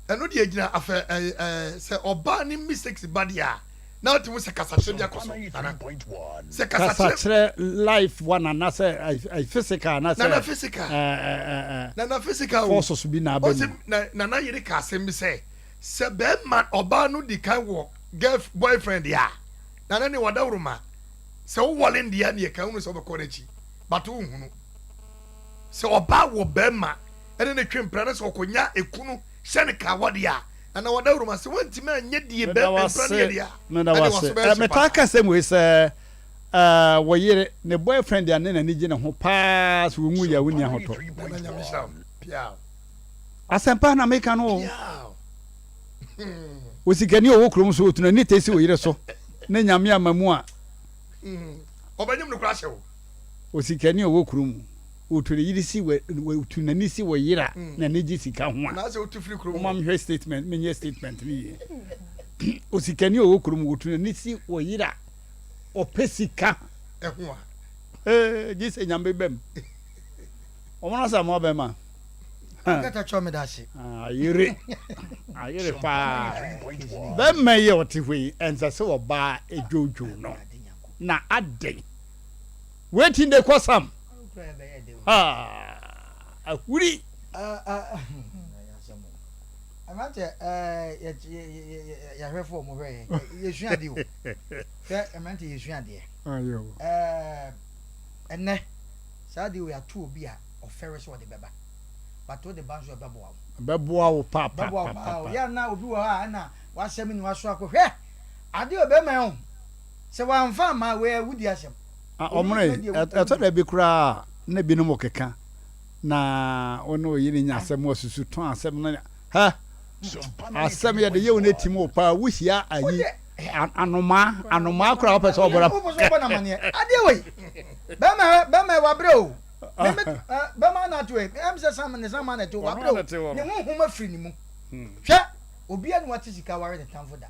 Ɛno deɛ gyina afɛ ɛɛ ɛɛ sɛ ɔbaa ne mistakes ba deɛ a, na ɔte mu sɛ kasakyerɛ bi akɔ so nana sɛ kasakyerɛ kasakyerɛ life one anasɛ physical anasɛ nana physical nana physical forces bi na abɛ mu na nana yere ka asɛm bi sɛ sɛ bɛrima ɔbaa no di kan wɔ girl boyfriend a nana ne wadaworo ma sɛ wowɔle ndeɛ ne yɛ kan hunu sɛ wobɛkɔ n'akyi but wohunu sɛ ɔbaa wɔ bɛrima ɛne ne twe mpra na sɛ ɔkɔnya ekunu hyɛ ne kawa deɛ a Ana wɔdawuroma sɛ woantumi anyɛ die Meda bɛ wo mpra ase, ne yɛ deɛ a, meda ɛne wo waso ase. bɛyɛ Eh, hye metaa paa. ka asɛm wei sɛ, eh, wo yere, ne boyfriend a ne n'ani gye ne ho paa, sɛ wɔnwu yɛ a wonni ahotɔ. Nana Nyame nhyira wo. Piaw. Asɛmpa na meka no o. Piaw. Osikani a ɔwɔ kurom so, ɔtu n'ani tɛ si wo yere so, ne Nyame ama mu a. Ɔbɛnyem no koraa hyɛ wo. Osikani a ɔwɔ kurom, ɔtu ne yere si wɔ, ɔtu n'ani si wo yere a, n'ani gye sika ho a. Anaasɛ wotu firi kurom hɔ. Momma menhwɛ statement, menyɛ statement no yie. Osikani a ɔwɔ kurom, ɔtu n'ani si wo yere a, ɔpɛ sika. Ho a. Ee, gye sɛ Nyame bam. Wɔn asɛm abɛma. Akata kyɛw meda ase. Ayere ayere paa. Bɛrima yi a ɔte hɔ yi ɛnsɛ sɛ ɔbaa edwodwo no na adɛn. Wetin dey cause am? Ahuri. Mmeranteɛ yɛhwɛfo ɔmo hwɛ yɛ yɛsua adeɛ o hwɛ mmeranteɛ yɛsua adeɛ ɛnɛ saa adeɛ wei ato obi a ɔfɛre sɛ ɔde bɛba but wode ba nso ɛbɛboa wo. Ɛbɛboa wo pa pa Ɛbɛboa wo pa paa o. pa. Yɛ a na obi wɔ hɔ a ɛna w'asɛm ni w'aso akɔ hwɛ adeɛ wɔ bɛrima yi ho sɛ w'anfa amma a wei awudi asɛm. Ah Obi ɔmono bɛtumi yi adi awu ɛtɔ da bi koraa a na binom keka na wo ne wo yere nya asɛm wasusu tɔn asɛm no hɛ asɛm yɛde yɛ wo no atim wo paa wohyia ayi anomaa anomaa koraa wopɛ sɛ ɔbɔra Wopɛ sɛ ɔbɔ no amaneɛ adeɛ wei bɛrima bɛrima wabrɛ o. Me me bɛma no ato ɛ ɛm sɛ sam ne sam na ɛte wabrɛ o ne honhom afiri ne mu hwɛ obiara ni wate sika ware ne tamfo da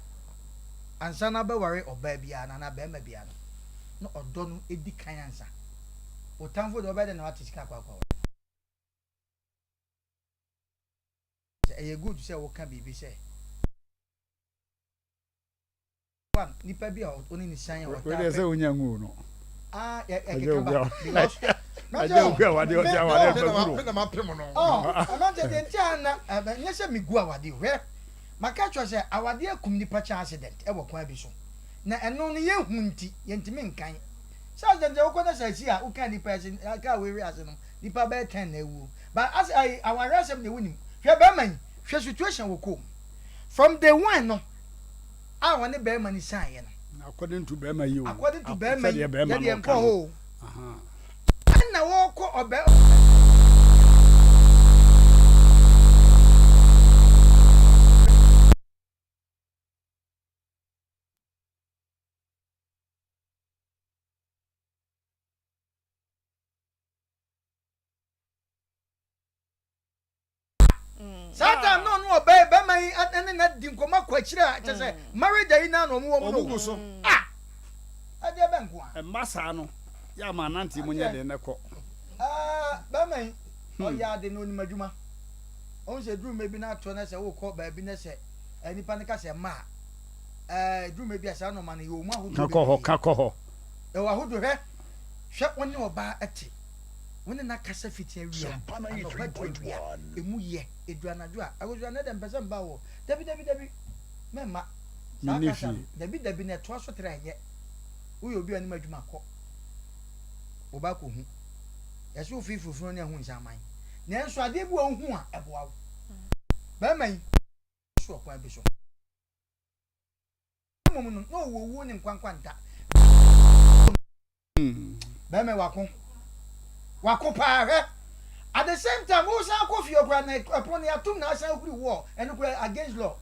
ansa na bɛware ɔbaa biara na na bɛrima biara no na ɔdɔ no edi kan ansa o tamfo deɛ ɔbɛyɛ dɛ na wate sika akɔ akɔ sɛ ɛyɛ good sɛ woka biribi sɛ One, nipa bi a ɔne ne sian a ɔtaa pɛ. Wei deɛ sɛ wonya nguu no. Ah, yɛ ɛkeka ba because. Agye obi awade ɔde awade ɛfɛ guro. Me na ma pem no. Oh, ɛnante deɛ nti a na nyɛ sɛ megu awade o. Hwɛ, maka kyerɛ sɛ awade akum nipa kyɛn accident ɛwɔ kwan bi so. Na ɛno no yɛhu nti yɛntumi nkan. Sɛ accident deɛ wokɔ na sɛ asi a woka nipa ɛse kaa wei hwe ase no nipa bɛyɛ 10 na awuo. But as ayi awareɛ asɛm deɛ wonim. Hwɛ bɛrima yi, hwɛ situation wɔ kɔɔ mu. From day one no. a ɔne bɛrima no sianeɛ no. According to bɛrima yi o. According to bɛrima yi, sɛdeɛ bɛrima yɛdeɛ no nkɔ ka hɔ no. o. Ɛna wɔkɔ ɔbɛ. Saa time no ɔno ɔbaa bɛrima yi ɛne na di nkɔmɔ akɔ akyire a kyɛ sɛ marriage ayi naa na ɔmo wɔ mu no. Ɔmo gu so. Ah! Ɛdeɛ bɛ nko a. Mma saa no yɛ ama anante mu nyɛ den na kɔ. Ah bɛrima yi ɔyɛ ade na onim adwuma. Ɔhu sɛ eduru mmerɛ bi na ato na sɛ wokɔ baabi na sɛ nipa no ka sɛ mma a ɛɛ eduru mmerɛ bi a saa nɔɔma no yɛwɔ mu ahodoɔ Ka kɔ hɔ, ka kɔ hɔ. Yɛwɔ ahodoɔ hwɛ hwɛ wo ne ɔbaa ɛte. Wo ne no akasa fiti awia, anɔpa du awia, emu yɛ, edu anadwo a, Akosua, nnɛ deɛ mepɛ sɛ meba wo hɔ. Dabi, dabi, dabi, mɛmma. Saa Menni kasa no, fie. dabi, dabi, na ɛtoa so tra ɛnyɛ. Woyɛ obi a ɔnim adwuma, kɔ. Wo ba kɔhu. Yɛse wo fi furufunu ne ahu nsaman. Nanso adeɛ bi wɔ hɔ wohu a, ɛboa wo. Barima yi, so ɔkwan bi so. Mmom no, na ɔwɔ owuo ne nkwa nkwanta. Bɛrima wako. Wako paa hwɛ. At the same time, wo san kɔ fie koraa na ɛpono no yɛatom na asan huri wall. Ɛno koraa against law.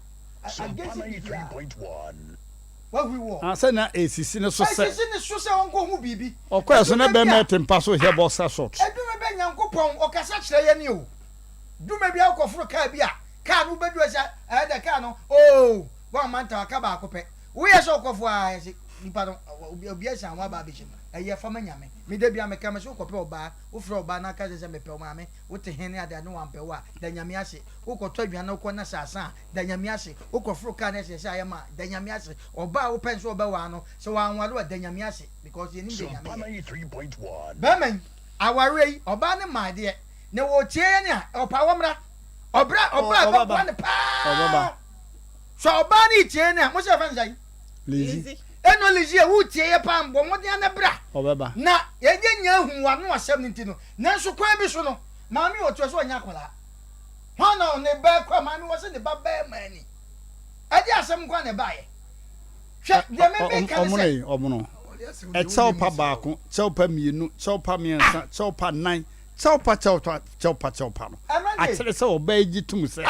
Against biribiara. Wahuri wall. Ah, sɛ na esisi ne so sɛ. Esisi ne so sɛ ɔnkɔ hu biribi. Ɔkɔɛ so na bɛrima ɛte mpa so hwɛ boxer short. Edwuma bɛ Nyankopɔn ɔkasa kyerɛ yɛn o. Dwuma bi a wokɔforo kaa bi a, kaa no wobɛdu ɛsɛ ɛyɛ dɛ kaa no oo wɔamma ntam aka baako pɛ. Woyɛ sɛ ɔkɔfo a yɛse nipa no obi asian ho aba abɛhyɛ mu. Ɛyɛ fa ma Nyame. Me da biara meka mese wokɔpɛ ɔbaa, wofrɛ ɔbaa na aka kyerɛ sɛ mepɛ wo maame, wote he ne ade ade na wampɛ wo a, da Nyame ase. Wokɔtɔ aduane na wokɔ na sɛ asa a, da Nyame ase. Wokɔforo kaa na ɛsɛ sɛ ayɛ ma a, da Nyame ase. Ɔbaa a wopɛ no sɛ ɔbɛwaa no, sɛ wanware wo a, da Nyame ase because yɛnim deɛ Nyame yɛ. Bɛrima yi, awareɛ yi, ɔbaa no maa deɛ, na ɔtie yɛn a, ɔpɛ a ɔmmra. Ɔbra, ɔbaa a ɛbɛboa no paa. Sɛ ɔbaa no retie no a, mo sɛ yɛfrɛ no sɛn? Lizzy. Ɛno Lizzy a woretie yɛ paa bɔ mmɔden ara na bra. Ɔbɛba. Na yɛnyɛ nya ahu w'ano asɛm no nti no. Nanso kwan bi so no, maame wɔ ɔtoɛ sɛ ɔnyɛ akwadaa. Hwan na ne ba kura maame wɔ sɛ ne ba bɛrima ni. Ɛde asɛm nko ara na ɛbaeɛ. Hwɛ deɛ me meka ne sɛ. Ɔmono yi, ɔmono. Ɛkyɛw pa baako, kyɛw pa mmienu, kyɛw pa mmiɛnsa, kyɛw pa nnan, kyɛw pa kyɛw pa kyɛw pa kyɛw pa no. Akyerɛ sɛ ɔbaa yi gye tom sɛ.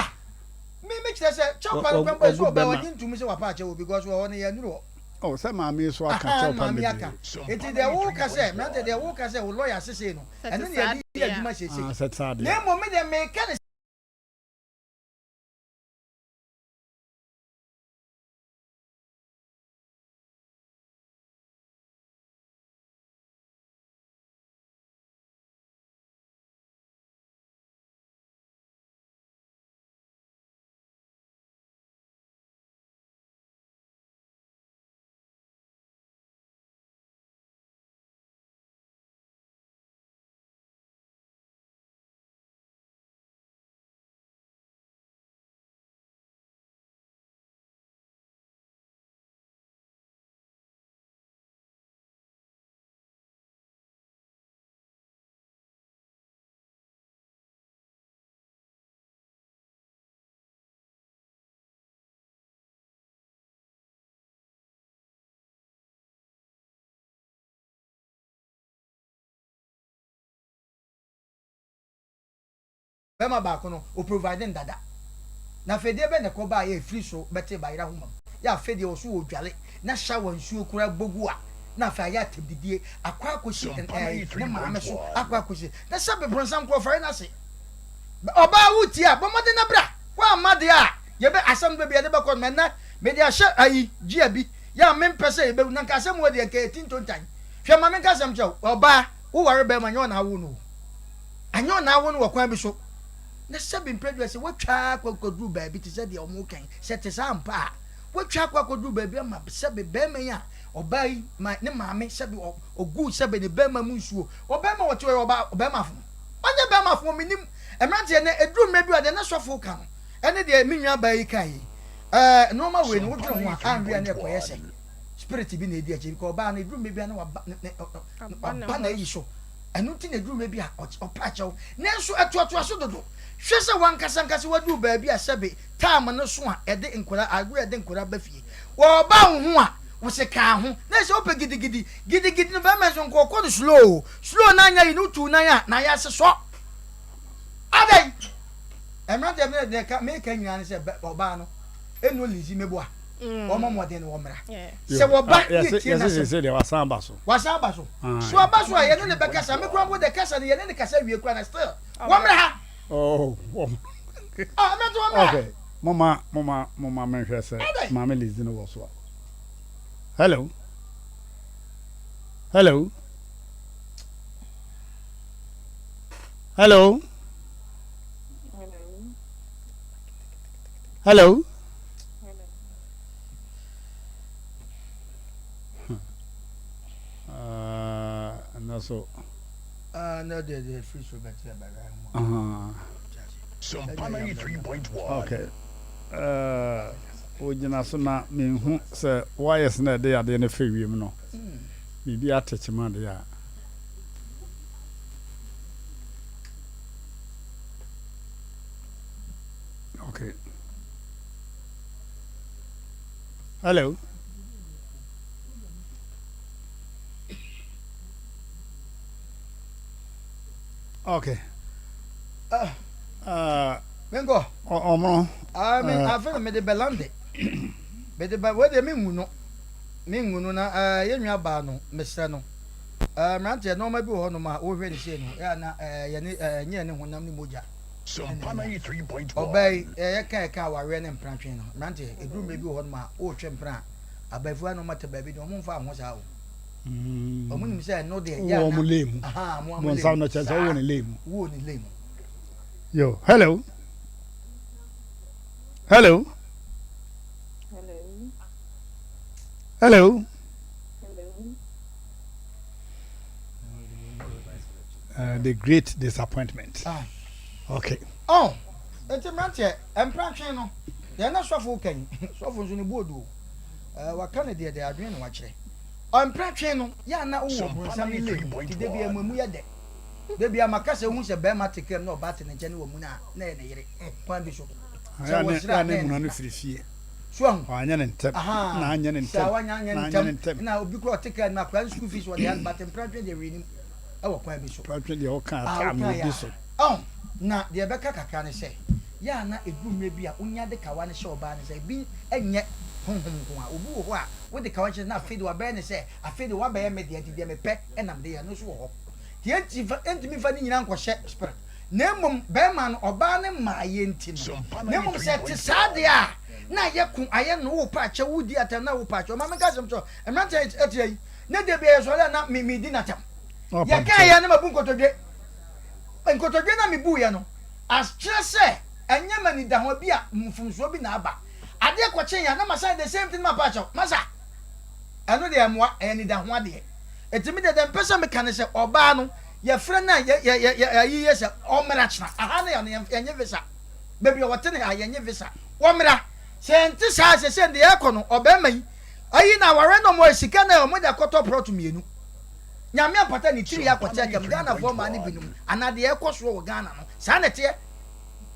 Me me. kyerɛ sɛ kyɛw pa no kwan bɔ so ɔbaa ɔnye ntum sɛ wapa akyɛw because wɔ hɔ no yɛ nuru hɔ. Oh, sɛ maame yi so aka kyɛw pa bebree. Aka. Eti deɛ woka sɛ mmerante deɛ woka sɛ wo lɔya sesei no ɛno ne yɛde yɛ adwuma sesei. Ah, sɛ saa deɛ. Na mmom me deɛ meka ne Bɛrima baako no, o provide no dada. Na afei deɛ bɛn na ɛkɔ baeɛ a ɛfiri soro bɛtee bayerɛ ahoma mu? Yɛ afei deɛ ɔso ɔredwale na shower nsuo koraa bɔ gu a, na afei ayɛ atɛmdidie akɔ akɔsi ɛɛ ne maame so akɔ akɔsi na sɛ bebronsam koraa ɔfɛre n'ase. Ɔbaa wotie a, bɔ mmɔden na bra. Woamma deɛ a, yɛbɛ asɛm no baabi a yɛde bɛkɔ no, ɛnnɛ mede ahyɛ ayi gyia bi yɛ a mempɛ sɛ yɛbɛwu na nka asɛm wɔ deɛ nka yɛ ti ntontan. Hwɛ ma menka asɛm kyerɛ wo, ɔbaa woware bɛrima nyɛ ɔna awo no o. Anyɛ ɔna awo no wɔ kwan bi so. Na sɛbi mprɛ du sɛ woatwa akɔ akɔduru baabi te sɛ deɛ wɔn kan sɛ te saa ampa a, woatwa akɔ akɔduru baabi ama sɛbi bɛrima yi a ɔbaa yi ma ne maame sɛbi ɔguu sɛbi ne bɛrima mu nsuo. Ɔbɛrima wɔte hɔ yɛ ɔbaa ɔbɛrima fo. Ɔnyɛ bɛrima fo menim mmeranteɛ nɛ ɛduru mmerɛ bi a deɛ na sɔfo ka no ɛne deɛ me nua baa yi ka yi ɛɛ nneɛma wei no wodwene ho a anwea ne ɛkɔyɛ sɛ spirit bi na ɛdi akyire because ɔbaa no ɛduru mmerɛ bi a na waba ne waba na ayi so. Ɛno nti na ɛduru mmerɛ bi a ɔpa akyɛw. Nanso ɛtoatoa so dodo. Hwɛ sɛ w'ankasa ankasa woaduru baabi a sɛbe taam no so a ɛde nkwadaa, agorɔ a ɛde nkwadaa ba fie. Wɔreba wo ho a, wo se kaa ho. Na ɛsɛ wopɛ gidigidi. Gidigidi no bɛrima nso nka ɔkɔ no slow. Slow no anyɛ yie no wotu wo nan a, na ayɛ ase sɔ. Adɛn? Mmeranteɛ no deɛ ɛka meka nyinaa ne sɛ ɔbaa no ɛnu Lizzy meboa. Wɔmmɔ mmɔden na wɔmmra. Sɛ wɔba ne yɛtie n'asɛm. Yɛse seesei deɛ wasan aba so. Wasan aba so. So aba so a yɛne no bɛkasa. Me koraa mpo deɛ kasa no yɛne no kasa wie koraa na still wɔmmra ha. Oh, wɔn. Ah, mɛto wɔmmra ha. Okay, moma moma moma menhwɛ sɛ Maame Lizzy no wɔ so a. Hello. Hello. Hello. Hello. Ɛnna so. Na deɛ deɛ firi so bɛte abɛhwɛ ho. Sompa 93.1. Okay. Wogyina so na menhu sɛ wires na ɛde adeɛ no fɛ wiem no. Biribi ate kyema deɛ a. Okay. Hello. Okay. Uh, Menkɔ. Ɔmo. Ah, me afe na mede bɛlande. Mede ba wei deɛ mengu no. Mengu no na eh, yɛn nua baa no mesrɛ no. Eh, mmeranteɛ nneɛma bi wɔ hɔnom a wohwɛ ne sei no yɛ na eh, yɛne eh, nyɛ ne honam ne mogya. Sompa 93.1. Ɔbaa yi, yɛka yɛka awareɛ ne mpena-twe no, mmeranteɛ, ɛduru mmerɛ bi wɔ hɔnom a, woretwe mpena a, abayifoɔ a na wɔate baabi deɛ, wɔmfa ho saa o. Wɔn nim sɛ ɛno deɛ, yɛ ana. Wɔ wɔn lane mu. Aha, mo wɔn lane mu. no kyerɛ sɛ wowɔ ne lane mu. Wowɔ ne lane mu. Yo, hello. Hello. Hello. Hello. Hello. The great disappointment. Ah. Okay. Oh, eti mmeranteɛ, mprantwe no, deɛ na sɔfo ka yi, sɔfo nso ne bu odu o. Eh, waka ne deɛ deɛ adwene na wakyerɛ. Mprantwe no, yɛ ana wowɔ bronsam ne lane mu, nti da bi emu emu yɛ dɛ. Da bi ama kasa ehu sɛ bɛrima te kam na ɔbaa te ne nkyɛn ne wɔ mu na na yɛ ne yere kwan bi so. Sɛ wɔsra na yɛ ne no firi fie. So ahu. Wanyɛ ne ntɛm. Na anyɛ ne ntɛm. Sɛ wanyɛ anyɛ ne ntɛm. Na obi kura ɔte kaa no akora ne school fees wɔde ano but mprantwe deɛ wei nim ɛwɔ kwan bi so. Mprantwe deɛ ɔka ataa na odi so. Ɔn na deɛ ɛbɛka kakra ne sɛ. Yɛ a na ɛduru mmerɛ bi a wonya de kawa no hyɛ ɔbaa no nsa, ebi nyɛ honhom nko ara, obi wɔ hɔ a wode kawa no hyɛ no na afei deɛ wabɛyɛ no sɛ afei deɛ woabɛyɛ me deɛ nti deɛ mepɛ na mede yɛ, ɛno nso wɔ hɔ. Nti yɛntumi mfa yɛntumi mfa ne nyinaa nkɔhyɛ spirit, na mmom barima no ɔbaa no mmaeɛ nti no, na mmom sɛ ɛte saa deɛ a na ayɛ ko ayɛ no wopɛ akyɛ wodi atɛm na wopɛ akyɛ. Ɔma menka asɛm kyerɛ wo, mmeranteɛ ɛte ayi, ne da biara yɛsɔre a na me medi n'atɛm, yɛkaeɛ a na mabu nkotodwe, nkotodwe no a mebuiɛ no, Akyerɛ sɛ ɛnyɛ m'anidaho bi a mfomsoɔ bi na aba. Adeɛ kɔkyeeɛ a na masan the same thing mapa akyɛw. Masa! Ɛno deɛ ɛmmoa, ɛyɛ anidaho adeɛ. Enti me deɛ deɛ mepɛ sɛ meka ne sɛ ɔbaa no yɛfrɛ no a yɛ yɛ yɛ yɛ ayi yɛ sɛ ɔmmra kyena. Aha ne ha no yɛnnye visa. Baabi a wɔte ne ha yɛnnye visa. Wɔmmra. Sɛ ɛnte saa a seesei deɛ ɛrekɔ no ɔbarima yi ayi no awareɛ no wɔn sika no a wɔde akɔtɔ prɔto mmienu. Nyame ampata ne tiri akɔte akam Ghanafoɔ mmaa no binom anaa deɛ ɛkɔ soɔ wɔ Ghana no saa na ɛteɛ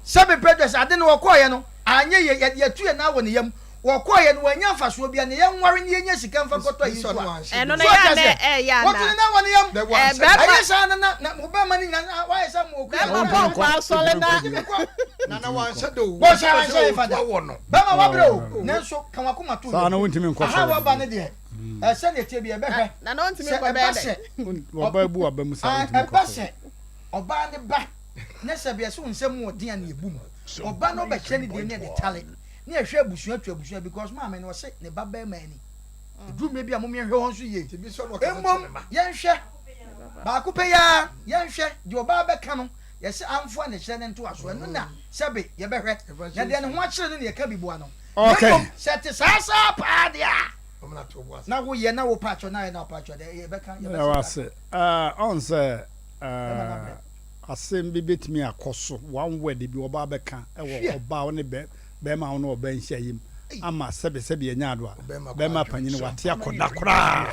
sɛbe pɛ sɛ ade no wɔkɔɔyɛ no anyɛ yie yɛde atu yɛn nan wɔ ne yam wɔkɔɔyɛ no wɔanya mfasoɔ bia ne yɛnware ne yɛnya sika mfa nkɔtɔ ayi nso a Ɛno no so yɛ ɔte a na aseɛ ɛyɛ wɔto anaa? ne nan wɔ ne yam Ɛɛ bɛrima ɛyɛ saa no na na wobɛma no nyina na wayɛ sɛ mo okua bɛrima bɔ nkɔ asɔre na ntimi kɔ Nana wanhyɛ da o. wɔhyɛ anhyɛ yɛ fada Ɔwɔ no. bɛrima wabrɛ o nanso ka wakoma to Saa yam no wontumi nkɔ aha sɔre waba bio. no deɛ Ɛɛ sɛdeɛ ɛteɛ bi yɛbɛhwɛ Na na ɔntumi sɛ nkɔ ɛba bɛyɛ sɛ dɛn? Ɔbaa bu aba mu saa Ae, wontumi nkɔ ɛba sɔre. sɛ ɔbaa no ba ne sɛ bia sɛ wo nsam wɔ den a na yɛbu mu. Ɔba no ɔbɛkyerɛ ne deɛ ne yɛde tale ne yɛhwɛ abusua to abusua because maame no ɔse ne ba bɛrima ani. Ɛduru mmerɛ bi a mom yɛnhwɛ hɔ nso yie. Mmom yɛnhwɛ baako pɛ yi ara yɛnhwɛ deɛ ɔbaa bɛka no yɛse amfoa ne kyerɛ ne ntoasoɔ ɛno na sɛbe yɛbɛhwɛ na deɛ ne ho akyere no na yɛka bi boa no. Na Okay. mmom sɛ ɛte saa saa paa deɛ a na woyɛ na wopɛ akyɛw na ayɛ na wopɛ akyɛw deɛ yɛbɛka Meda yɛbɛte wo saa ase. Eh, ɔn sɛ bɛma no eh, abrɛ. asɛm bi bɛtumi akɔ so, one word bi ɔbaa bɛka wɔ Hwɛ. ɔbaa wo ne bɛ, bɛrima wo ne ɔbaa nhyiaeɛ mu Ei. ama sɛbe sɛbe anya ado a, Ɔbɛrima kɔ bɛrima adwene. panyini wate akɔda koraa.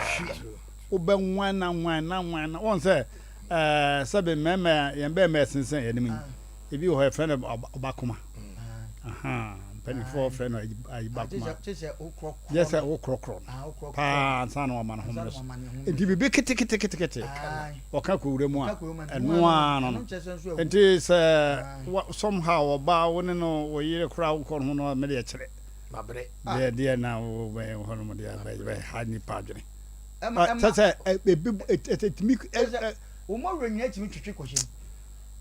Wobɛnwan na nwan na nwan na, wɔn sɛ eh, sɛbe mmarima, yɛn bɛrima ɛsensɛn yɛn anim yi, ebi wɔ hɔ yɛfrɛ no ɔbakoma. Mpanimfoɔ frɛ no ayibakoma. Yɛ sɛ wokorɔkorɔ no paa ansa na wama no homene so. Nti biribi keteketekete ɔka kɔwura mu a ɛno ara no no. Nti sɛ somehow ɔbaa wo ne no wo yere koraa wokɔ no ho no mede ɛkyerɛ. Deɛ deɛ na wobɛyɛ hɔ nom deɛ bɛha nipa adwene. Kyɛ sɛ ebi ɛtumi. Wɔn awura nyinaa tumi twetwe kɔhyɛ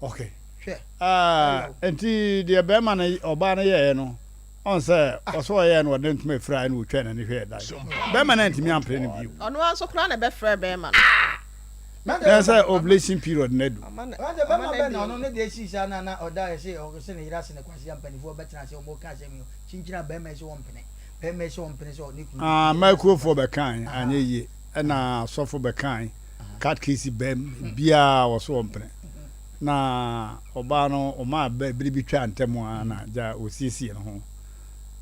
mu. Okay. Hwɛ. Ah, nti deɛ bɛrima no ɔbaa no yɛɛ no, ɔn sɛ ɔsɛ ɔyɛɛ no ɔde ntoma efira ɛna otwa n'ani hwɛɛ dan. Bɛrima no antumi ampere no bio. Ɔno ara nso koraa na ɛbɛfrɛ bɛrima no. Na sɛ ovulation period no adu. Ɔn sɛ bɛrima bɛn na ɔno ne deɛ esii saa na na ɔda ɛsɛ ɔsɛ ne yere ase ne kwasi a mpanimfoɔ bɛtena ase wɔn ka asɛm yi kyinkyin a bɛrima yi sɛ wɔmpene bɛrima yi sɛ ɔmpene sɛ ɔne kunu. Ah, mmakuofoɔ bɛkae anyɛ yie ɛna asɔfo bɛkae katkisi bɛm biara wɔ so ɔmpene. Na ɔbaa no ɔmaa bere bi twaa ntam ara na gya osiesiee ne ho,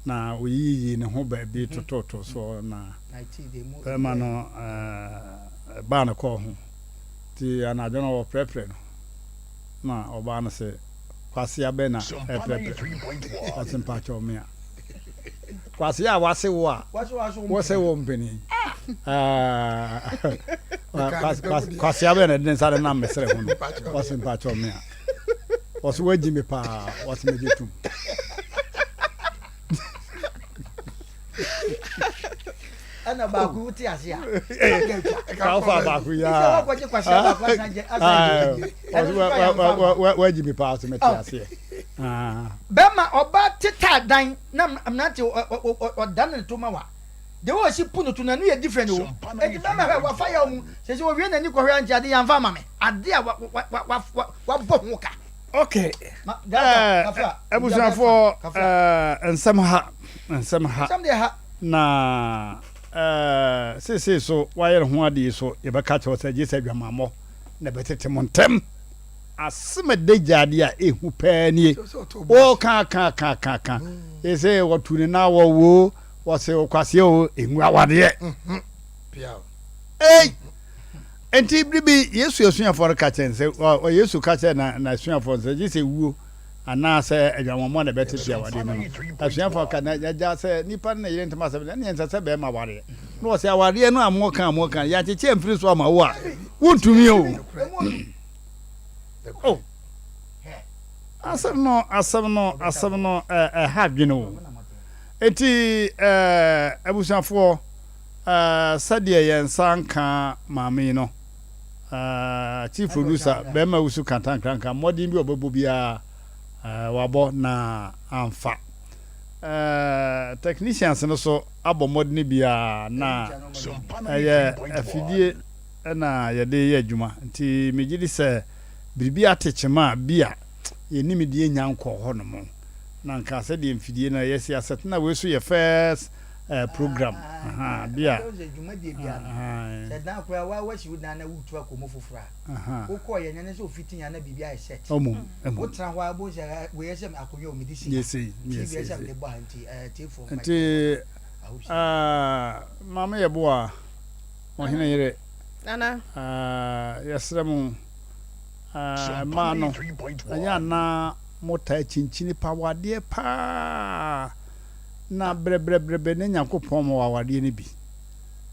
na oyiyii ne ho baabi tototo so na bɛrima no baa ne kɔɔ ho. Nti anadwo no ɔprɛprɛ no, na ɔbaa no se, Kwasea bɛn na ɛreprɛprɛ? Ɔse mpakyɛw me a. Kwasea a wase wo a wose wo mpene. Kwasea bɛn na ɛde ne nsa de nam me serɛ ho no. Ɔse mpakyɛw me a. Ɔse wagyi me paa. Ɔse megye tom. Ɛna baako wote ase a. Kafa baako yi a. Ɔse wagyi me paa ɔse mete aseɛ. Bɛma ɔba teta dan na mmerante ɔda ne to ma wa de wɔ si pu no to na no yɛ different o eti bɛma hwɛ wafa yɛ ɔmu sɛ sɛ owie n'ani kɔhwɛ anti ade yɛnfa ama me ade a wabɔ ho ka. Okay. Abusuafoɔ nsɛm ha nsɛm ha na seesei so wayɛ ne ho ade yi so yɛbɛka kyerɛ sɛ gye sɛ adwamammɔ na ɛbɛtete mo ntɛm. Asem a ɛda gyaade a ehu paa nie. Wɔka ka ka ka ka. Ese wɔtu ne nan wɔ wo wɔse ɔkwasea o engu awadeɛ. Ei! Enti bere bi Yesu asuafoɔ no ka kyerɛ no sɛ Yesu ka kyerɛ na n'asuafoɔ no sɛ gye sɛ wuo anaasɛ adwamammɔ na ɛbɛtete awadeɛ mu no. Asuafoɔ ka na agya sɛ nipa ne ne yere ntam asɛm ɛne ɛnsɛ sɛ bɛrima wareɛ. Na wɔsɛ awadeɛ no a moka a moka yɛankyekyɛ mfiri so ama wo a wontumi o. Oh. Asɛm no asɛm no asɛm no ɛha adwene o. Enti abusuafoɔ sɛdeɛ yɛn nsa nka maame yi no, chief producer bɛrima wusu kantankranka mmɔden bi a ɔbɛbɔ biara wabɔ na amfa. Technicians no so abɔ mmɔden biara na ɛyɛ afidie na yɛde yɛ adwuma nti megye di sɛ biribi ate kyema a bi a yɛn nimdeɛ nnya nkɔɔ hɔ nom na nka sɛdeɛ mfidie no yɛsi asɛtena wei so yɛ first eh, program aha bi a sɛ dwumadie bia no sɛ dan koraa wa wasi wo dan na wotu akɔ mu foforɔ a wokɔɔ yɛ nyɛ sɛ ofiti ya na biribi ayɛ set wotena hɔ a wobɛhu sɛ wei sɛ akonnwa o mede si ha TV sɛ mede bɔ ha nti tiefoɔ nti maame yɛ boa ɔhene yere Nana. Yɛsrɛ mo mmaa no, ɛnyɛ a na motaa kyinkyini pa awadeɛ paa, na brɛbrɛbrɛbrɛ na Nyankopɔn ma wɔ awadeɛ no bi,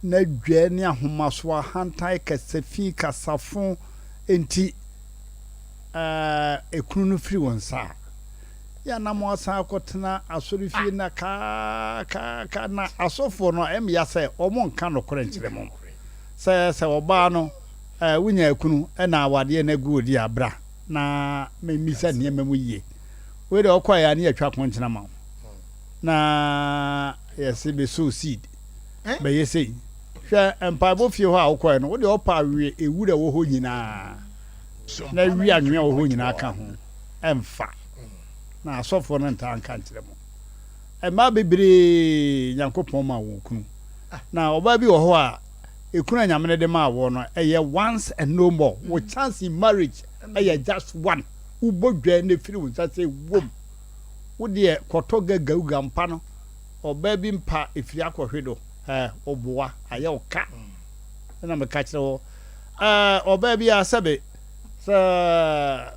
na dwɛ ne ahomasoɔ, ahantan, kasa fi, kasafo nti ekunu no firi wo nsa a, yɛ a na moasan akɔtena asɔrefie na kaakaaka, na asɔfoɔ no ɛmmea sɛ wɔn nka nokorɛ nkyerɛ mo. Sɛ sɛ ɔbaa no eh, wonya akunu na awadeɛ no agu odi a, bra na memmisa nneɛma mu yie. Wei deɛ ɔkɔeɛ a ne yɛatwa akɔnkyene ama wo. Na yɛse bɛsow seed, bɛyɛ sei. Hwɛ mpaebɔ fie hɔ a wokɔeɛ no, wo deɛ ɔpa awe ewura wɔ hɔ nyinaa na wi anwea wɔ hɔ nyinaa ka ho, ɛmfa. Na asɔfoɔ no ntaa nka nkyerɛ mo. Mmaa bebree Nyankopɔn maa wɔn kunu. Na ɔbaa bi wɔ hɔ a, ekunu a Nyame no de maa wɔ no, ɛyɛ once and no more. Wo chance in marriage ɛyɛ just one. Wobɔ dwa na efiri wo nsa sɛ wom. Wo deɛ kɔtɔ gagauga mpa no, ɔbaa bi mpa efiri akɔhwe do, ɛɛ, woboa, ayɛ wo ka. Ɛna meka kyerɛ wɔ, ɛɛ, ɔbaa bi a sɛbe, sɛ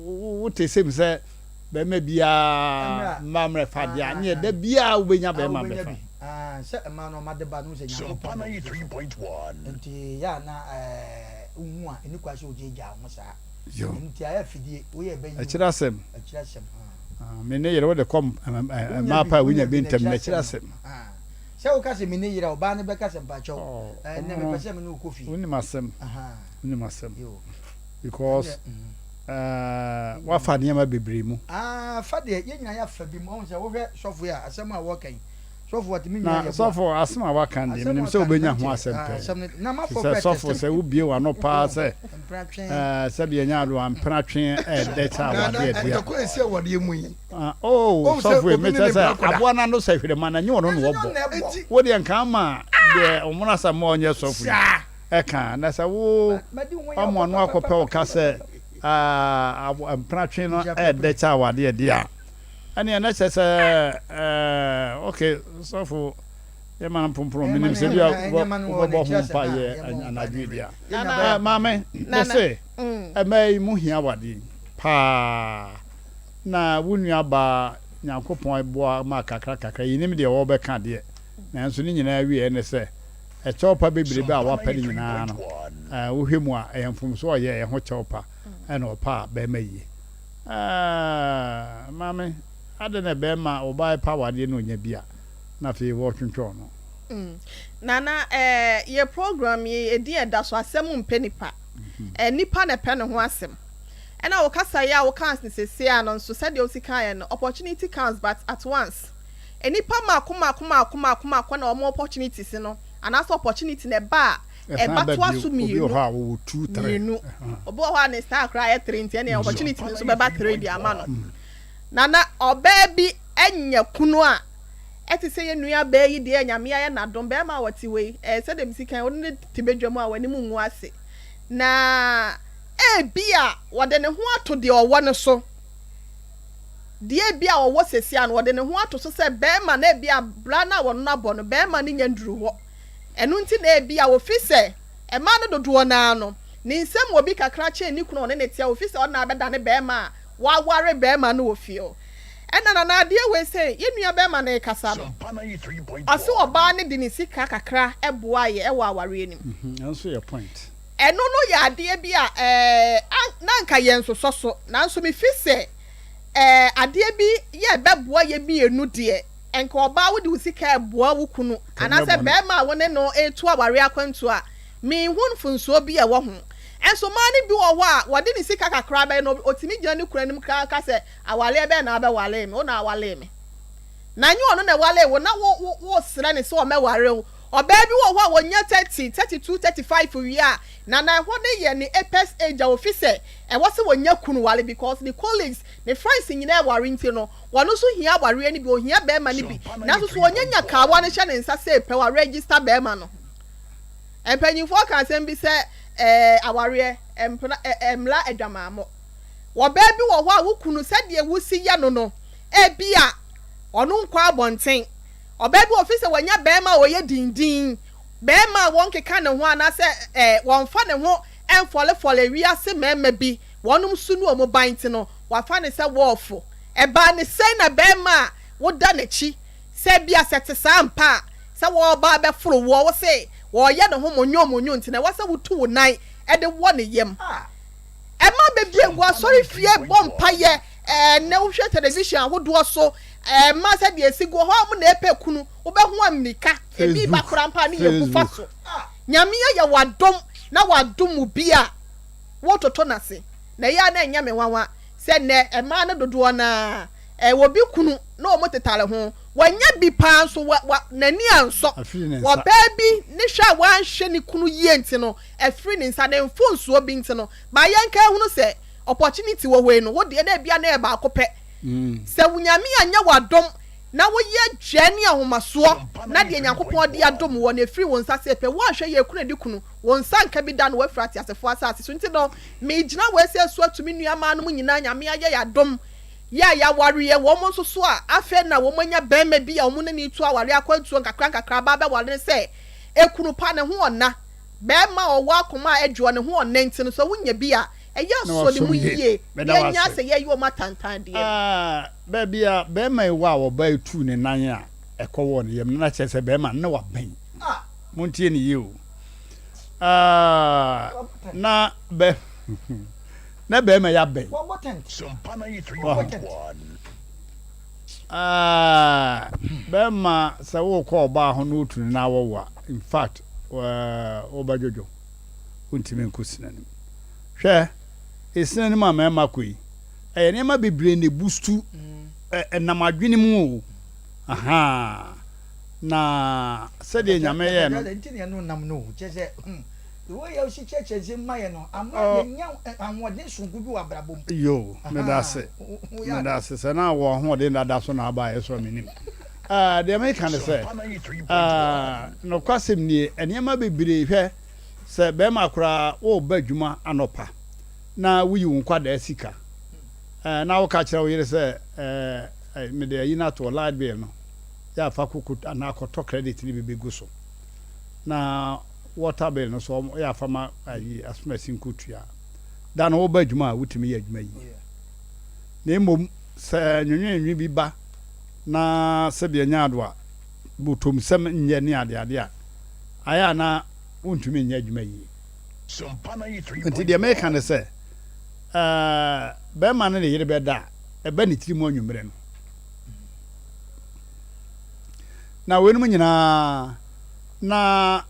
wote sɛm sɛ, bɛrima biara mma mmerɛ fa deɛ a neɛ da biara wobɛnya bɛrima bɛfa. Sɛ mmaa no ɔma de ba no sɛ Nyankopɔn na ɔgye so nti yɛ a na wohu a ɛni kwa sɛ wogyagyaa ho saa nti ayɛ afidie woyɛ bɛyi akyerɛ asɛm akyerɛ asɛm me ne yere wode kɔ mmaa pa a wonya bi ntɛm na akyerɛ asɛm sɛ woka sɛ me ne yere a ɔbaa no bɛka sɛ mpakyɛw ɛnɛ mepɛ sɛ me ne wokɔ fie wonim asɛm wonim asɛm because eh, wafa nneɛma bebree mu. Ah, fa deɛ yɛn nyinaa yɛafa bi mu. Ɔhu sɛ wohwɛ sɔfo yi a, asɛm a wɔka yi, sɔfo ɔte me nua Na yɛ boa. sɔfo, asɛm a waka no deɛ, Asɛm menim a sɛ ɔka no, wobɛnya ho mente. asɛm Ah, pɛɛ. asɛm no, na Te mafoɔ sɛ koraa sɔfo, tɛstɛ sɛ me. wobue w'ano paa sɛ, Mpratwe. eh, sɛdeɛ ɛnyɛ ado a, mpratwe ɛɛdɛ kyɛ Na na awadeɛ deɛ a. ntɔkwa a ɛsi awadeɛ mu yi, Ah, oh, wohu sɛ sɔfo yi, obi ne mekyerɛ ne sɛ mpena kɔda. aboa no ano sɛ hwerɛma no, ɛnyɛ ɔno na Ɛnyɛ ɔbɔ. ɔno na ɛbɔ. Enti, Wo deɛ nka ama deɛ ɔmono asɛm a ɔnyɛ sɔfo yi saa. ɛka, na sɛ wo Madi ho yaw ɔmo ano akɔpɛ wo ka sɛ papapapapapapapa. mpratwe no Nhyira ɛɛdɛ pɛpɛ. kyɛ awadeɛ deɛ a, ɛneɛ na kyerɛ sɛ ɛɛ ok sɔfo yɛma no mpomporo Ɛma menim no sɛ bi a nneɛma no wɔ wobɛbɔ ho n'akyiri asɛm mpa a yɛ yɛmmɔ ho mpaeɛ anadwo yi ne deɛ werɛ. Yɛn Nana, nyinaa bɛyɛ a maame Nana, mese mm. ɛmaa yi mo hia awadeɛ yi paa na wo nua baa Nyankopɔn boa ma kakra kakra yɛnim deɛ wɔbɛka deɛ nanso ne nyinaa wieɛ ne sɛ ɛkyɛw pa bebrebe a wapɛ no nyinaa no wohwɛ mu a ɛyɛ mfomsoɔ a ɔyɛɛ ɛho kyɛw pa ɛna ɔpɛ a bɛrima yie. Aah maame adɛn na bɛrima ɔbaa pa awadeɛ na ɔnya bi a na afei wɔtwentwɛn no. Nana eh, yɛ program yi edin a ɛda so asɛm mpɛ nipa eh, nipa na ɛpɛ ne ho asɛm ɛna wo kasa yi a wo kaa no seesei a no nso sɛdeɛ wosi kaeɛ no opportunity comes but at once nnipa mmaako mmaako mmaako mmaako mmaako na wɔn opportunities no anaasɛ opportunity na ɛba a Ɛsan ɛba ba toa bio, so obi wɔ mmienu hɔ a wɔwɔ two three. mmienu obi wɔ hɔ a ne star koraa yɛ three nti ɛnneɛ opportunity no nso bɛba three de ama no na na ɔbaa bi anya kunu a ɛte sɛ yɛn nua baa yi deɛ Nyame ayɛ n'adom bɛrima a ɔte hɔ yi ɛɛ sɛdeɛ mesi kan wo ne no te badwa mu a w'anim ngu ase na ebia wɔde ne ho ato deɛ ɔwɔ no so Deɛ ebia ɔwɔ seesei ara no, ɔde ne ho ato so sɛ barima na ebia bra no a wɔne no abɔ no, barima no nnya nnuru hɔ. Ɛno nti na ebia ofi sɛ mmaa no dodoɔ no ara no, ne nsam wɔ bi kakra kyɛn ne kunu a ɔne no te a ofi sɛ ɔno na abɛdane barima a waware barima no wɔ fie hɔ. Ɛna Nana adeɛ wei sɛ yɛn nua barima no rekasa no, ɔse ɔbaa no de ne sika kakra boaeɛ wɔ awareɛ no mu. Ɛno nso yɛ point. Ɛno no yɛ adeɛ bi a ɛɛ na anka yɛnsosɔ so, nanso mefi sɛ. Ɛɛ adeɛ bi yɛ ɛbɛboa yɛ mienu deɛ, nka ɔbaa wode wo sika ɛboa wo kunu anaasɛ bɛɛma a wo ne no retu awareɛ akwantuo a, menhu mfonsoɔ bi a ɛwɔ ho. Nso mmaa no bi wɔ hɔ a wɔde ne sika kakra bɛyɛ no ɔtumi gyina ne kunu anim koraa ka sɛ awareɛ bɛn na wobɛwaree me, wo na awaree me. Na ɛnyɛ ɔno na ɛwaree wo na wo wo wosrɛ no sɛ ɔmmɛware wo. Ɔbaa bi wɔ hɔ a ɔnya 30, 32, 35 wie a, na na ɛhɔ no yɛ ne apex age a ofi sɛ ɛwɔ sɛ ɔnya kunu ware because ne colleagues, ne friends nyinaa ɛware nti no, ɔno nso hia awareɛ no bi, ɔhia bɛrima no bi. Nanso so ɔnya nya kawa no hyɛ ne nsa sei pɛ, wa register bɛrima no. Mpanyinfoɔ ka asɛm bi sɛ ɛɛ awareɛ mpena ɛ ɛmmra adwamammɔ. Ɔbaa bi wɔ hɔ a wo kunu sɛdeɛ wosi yɛ no no, ebia ɔno nkɔ abɔnten. Ɔbaa bi wɔ hɔ ofi sɛ wanya bɛrima a ɔyɛ dindin, bɛrima a wɔnkeka ne ho anaasɛ ɛɛ wɔmfa ne ho mfɔlefɔle wiase mmarima bi wɔnom su ne wɔn ban nti no, wafa no sɛ wɔɔfo. Ɛbaa no sɛn na bɛrima a woda n'akyi sɛ ebia sɛ ɛte saa ampa a, sɛ wɔreba abɛforo woɔ, wo se wɔreyɛ ne ho monyomonyo nti na ɛwɔ sɛ wotu wo nan de wɔ ne yam. Ɛma bebree gu asɔrefie bɔ mpaeɛ, ɛnnɛ wohwɛ television ahodoɔ so, ɛma sɛdeɛ ɛsi gu hɔ a wɔn na ɛpɛ kunu, wobɛho ammirika, ebi ba koraa mpo a ne yɛ bu fa so. Nyame ayɛ wo adom na wadom wo bi a, wototo no ase. Na ɛyɛ a na ɛnyɛ me nwanwa sɛ nnɛ mmaa no dodoɔ no ara, Wɔ bi kunu na wɔn tetare ho. Wanya bi paa nso wa wa n'ani ansɔ. Afiri ne nsa. Ɔbaa bi ne hwɛ a wanhwɛ ne kunu yie nti no, afiri ne nsa. Ne mfomsoɔ bi nti no, ma yɛnka nhunu sɛ opportunity wɔ hɔ yi no, wo deɛ na ebia na ɛyɛ baako pɛ. Sɛ wo Nyame anyɛ wo adom na woyɛ dwɛ ne ahomasoɔ na deɛ Nyankopɔn de adom woɔ no ɛfiri wo nsa sɛ pɛ, woanhwɛ yie kunu adi kunu, wo nsa nka bi da na woafiri ateasefoɔ asase so. Nti no, megyina wei sɛ so atu me nua maa nom nyinaa, Nyame ayɛ yɛ adom. Yɛ a yɛawareɛ, wɔn nso so a afei na wɔn anya barima bi a wɔn ne no retu awareɛ akwantuo nkakra nkakra aba abɛware no sɛ ekunu pa ne ho ɔnna, barima a ɔwɔ akoma a ɛdwoɔ ne ho ɔnna nti no sɛ wonya bi a, ɛyɛ a Na sɔ ne wasɔ mu mu yie. yie na Meda wo ɛnyɛ ase. sɛ yɛyɛ wɔn atantan deɛ no. Ah, baabi a barima yi wɔ a ɔbaa yi tuu ne nan a ɛkɔwɔɔ ne yam no, na kyerɛ sɛ barima no na wabɛn. Montie no yie o. Ah, na bɛ. na bɛrima yi abɛn. Ah, bɛrima sɛ wokɔ ɔbaa ho na otu ne nan awɔwo a, in fact, wobɛdwodwo. Wontumi nkɔ sinanim. Hwɛ, esinanim a mmarima kɔ yi, ɛyɛ nneɛma bebree na ebustu ɛnam adwene mu o. Aha. Na sɛdeɛ Nyame yɛɛ no. Nti na ɛno nam no o, kyerɛ sɛ, hmm. The way a wosi kyerɛkyerɛ nsɛm ma yɛn no, ama yɛnya ahoɔden soronko bi wɔ abrabɔ mu. Yoo, meda ase. Meda ase. Sɛ na wɔ ahoɔden dada so na aba a, ɛsɔ m'anim. Ah, deɛ meka ne sɛ, ah, nokwasɛm nie, nneɛma bebree, hwɛ, sɛ bɛrima koraa woreba adwuma anɔpa na woyi wo nkwadaa sika, eh, na woka kyerɛ wo yere sɛ, eh, mede ayi no ato hɔ, light bill no, yɛ afa koko anaa kɔtɔ credit no bi bɛgu so. Na water bill no so yɛ afa ma ayi asomasi nko tua. Da no woba adwuma a wotumi yɛ adwuma yie. Na mmom sɛ nwenwenwe bi ba na sɛdeɛ nya ado a botomsɛm nyɛ ne adeade a ayɛ a na wontumi nyɛ adwuma yie. Nti deɛ meka ne sɛ ɛɛ bɛrima ne ne yere bɛda a ɛba ne tiri mu anwummerɛ no. Na weinom nyinaa Na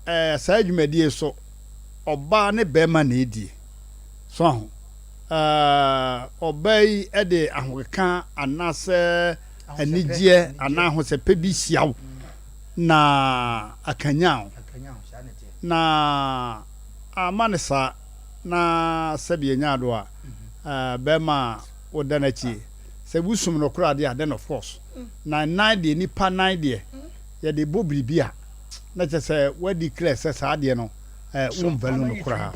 ɛɛ saa dwumadie so ɔbaa ne bɛrima na ɛdie. So aho? Ɛɛ ɔbaa yi de ahokeka anaasɛ anigyeɛ anaa ahosɛpɛ bi hyia wo na akanyan wo. Na ama no saa na sɛbi ɛnya ado a bɛrima a woda n'akyi sɛ wosum no koraa deɛ a then of course na nan deɛ nipa nan deɛ yɛde bɔ biribi a, na kyerɛ sɛ wa declare sɛ saa adeɛ no wo nvalue no koraa.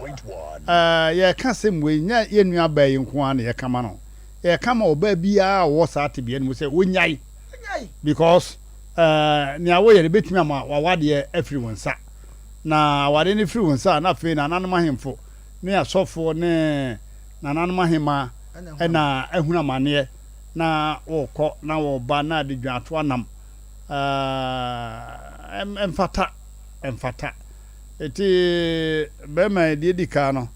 Yɛreka asɛm wei, nyɛ yɛn nua baa yi nko ara na yɛka ma no, yɛreka ma ɔbaa biara a ɔwɔ saa tebea no mu sɛ ɔnyae because nea woyɛ no bɛtumi ama w'awadeɛ afiri wo nsa. Na awadeɛ no firi wo nsa a, na afei nananom ahemfo ne asɔfoɔ ne nananom ahemmaa na ahunu amaneɛ na wɔkɔ na wɔba na adedwaato anam. Ɛmfata, ɛmfata. Eti bɛrima yi deɛ edi kan no,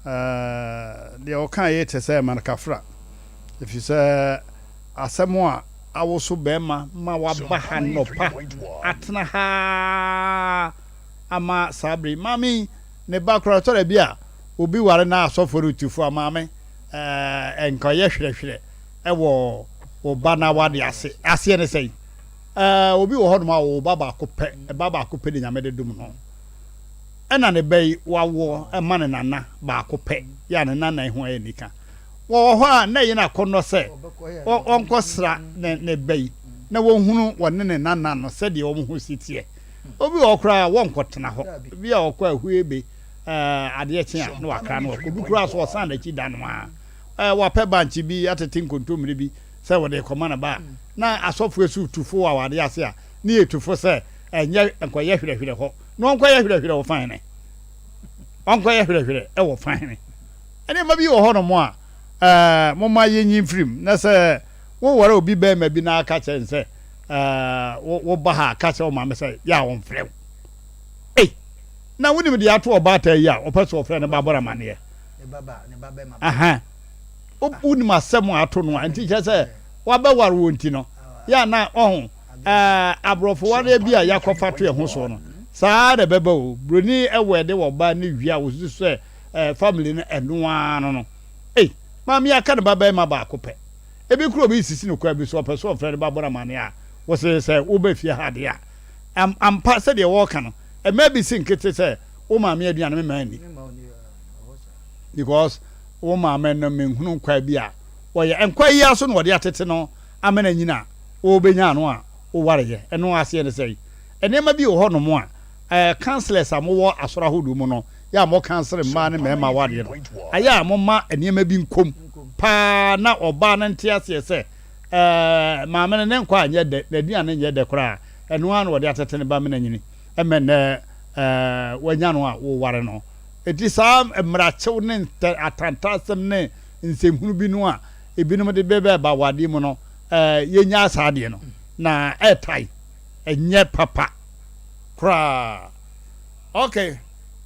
deɛ ɔka yɛ te sɛ mankafra. Ɛfiri sɛ asɛm a awoso barima ma waba ha nnɔpa atena ha ara ama saa bere yi. Maame yi, ne ba koraa, ɛtɔ da bi a obi ware na asɔfoɔ no tu fo a, maame, ɛɛ, nkɔyɛ hwerɛhwerɛ wɔ wo ba no awadeɛ ase. Aseɛ ne sɛn? Ɛɛ, obi wɔ hɔnom a ɔwɔ ba baako pɛ, ɛba baako pɛ na Nyame de dom no. Ɛna ne ba yi, wawoɔ ma ne nana baako pɛ, yɛ a ne nana yi ho ayɛ nika. Wɔwɔ hɔ a, na ɛyɛ no akɔnnɔ sɛ ɔnkɔsra ne ba yi na wɔnhunu wɔne ne nana no sɛdeɛ wɔn ho si teɛ. Obi wɔ hɔ koraa a, wɔnkɔtena hɔ. Bi a ɔkɔ ahuebe, adeɛ kye a, na wakra no wakɔ. Obi koraa so ɔsan n'akyi da no ara. Wapɛ bankye bi, atete nkontommire bi sɛ wɔde rekɔma ne ba a, na asɔfoɔ asu tu fo wɔ awadeɛ ase a, ne yɛ tu fo sɛ ɛnyɛ nkɔyɛ hwerɛhwerɛ hɔ. Na ɔnkɔyɛ hwerɛhwerɛ wɔ fa hene? Ɔnkɔyɛ hwerɛhwerɛ wɔ fa hene? Nneɛma bi wɔ hɔnom a, ɛɛ, momma yenyi mfiri mu. Na sɛ woware obi barima bi na aka kyerɛ no sɛ, ɛɛ, wo, woba ha a, ka kyerɛ wo maame sɛ, yɛ a ɔmfrɛ wo. Ei, na wonim deɛ ato ɔbaatan yi a ɔpɛ sɛ ɔfrɛ ne ba bɔ no amanneɛ? Aha. Wonim asɛm a ato no a, nti kyerɛ sɛ wabɛware wo nti no, yɛ a na ɔho, ɛɛ, aborɔfo wareɛ bi a yɛakɔfa to yɛn ho soɔ no, saa na ɛbɛba o. Buroni wɛde wɔ ba ne wie a, wɔsusu sɛ eh, family no ɛno ara no no. Ei, maame yi aka ne ba barima baako pɛ. Ebi kura obi sisi no kwan bi so ɔpɛ so ɔfrɛ ne ba bɔ no amane a, wɔse sɛ woba fie ha deɛ a, am, ampa sɛdeɛ wɔreka no, mmaa bi si nkete sɛ wo maame aduane me maa nni. Because wo maame no menhunu nkwa bi a wɔyɛ. Nkwa yi ara so na wɔde atete no ama no anyini a wobɛnya ano a wowareyɛ. Ɛno aseɛ ne sɛn? Nneɛma bi wɔ hɔnom a eh, councillors a mowɔ asɔre ahodoɔ mu no, yɛ a mo council mmaa ne mmarima awadeɛ no, ayɛ a moma nneɛma bi nkom paa na ɔbaa no nte aseɛ sɛ eh, maame no ne nkwa anyɛ dɛ, n'aduane nyɛ dɛ koraa, ɛno ara na wɔde atete ne ba mena nyini, ɛmɛ nnɛ eh, wanya no a woware no. Enti saa mmerakyew ne atantasɛm ne nsɛmhunu bi no a ebinom de bɛba awadeɛ mu no, eh, yɛnyaa saa adeɛ no, na ɛtae, ɛnyɛ papa. koraa. Ok,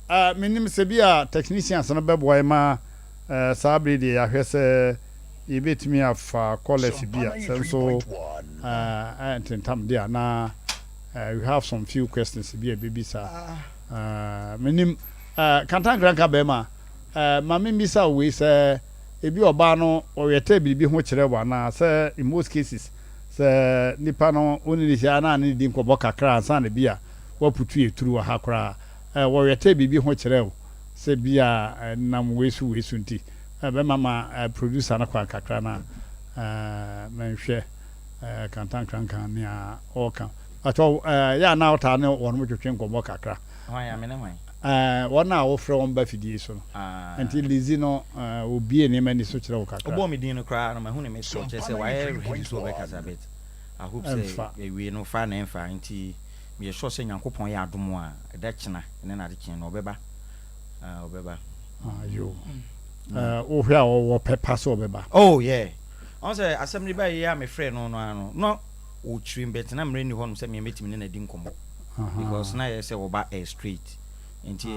uh, menim sɛ bi a technicians no bɛboa yɛ ma uh, saa bere deɛ yɛahwɛ sɛ yɛbɛtumi afa callers bi a sɛ nso uh, ntentam de a na uh, we have some few questions bi a ɛbɛbisa. Uh, menim uh, kantankranka bɛrima uh, ma membisa wo wei sɛ ebi ɔbaa no ɔyɛtɛ biribi ho kyerɛ wo anaa sɛ in most cases Sɛ nipa no wo ne no hyia na ne no di nkɔmmɔ kakra ansa na bi a woaputu aturu wɔ ha koraa a, wɔwɛtɛ biribi ho kyerɛ wo sɛ bi a ɛnam wei so wei so nti. Bɛma ma producer no kwan kakra na menhwɛ Kantankrankan nea ɔreka. Pakyɛw, yɛ a na wotaa ne wɔnom twetwe nkɔmmɔ kakra? Hwan a, me ne hwan? Wɔn a wofrɛ wɔn ba fidie so no. Nti Lizzy no, obue nneɛma ani so kyerɛ wo kakra. Ɔbɔɔ me din no koraa no, mahu ne message, kyerɛ sɛ wayɛ ready sɛ ɔbɛkasa but I hope sɛ awie no fa na ɛmfa nti meyɛ sure sɛ Nyankopɔn yɛ adom a ɛda kyena ne n'adekyee no ɔbɛba. Ɔbɛba. Yo. Wohwɛ a ɔwɔ pɛ pa sɛ ɔbɛba? Oh yeah. Ɔhu sɛ asɛm no baeɛ yi a mefrɛɛ no no ara no, na ɔkyerɛ mu but na mmerɛ nni hɔnom sɛ me mɛtumi ne no adi nkɔmmɔ because na ayɛ sɛ ɔba ɛyɛ straight nti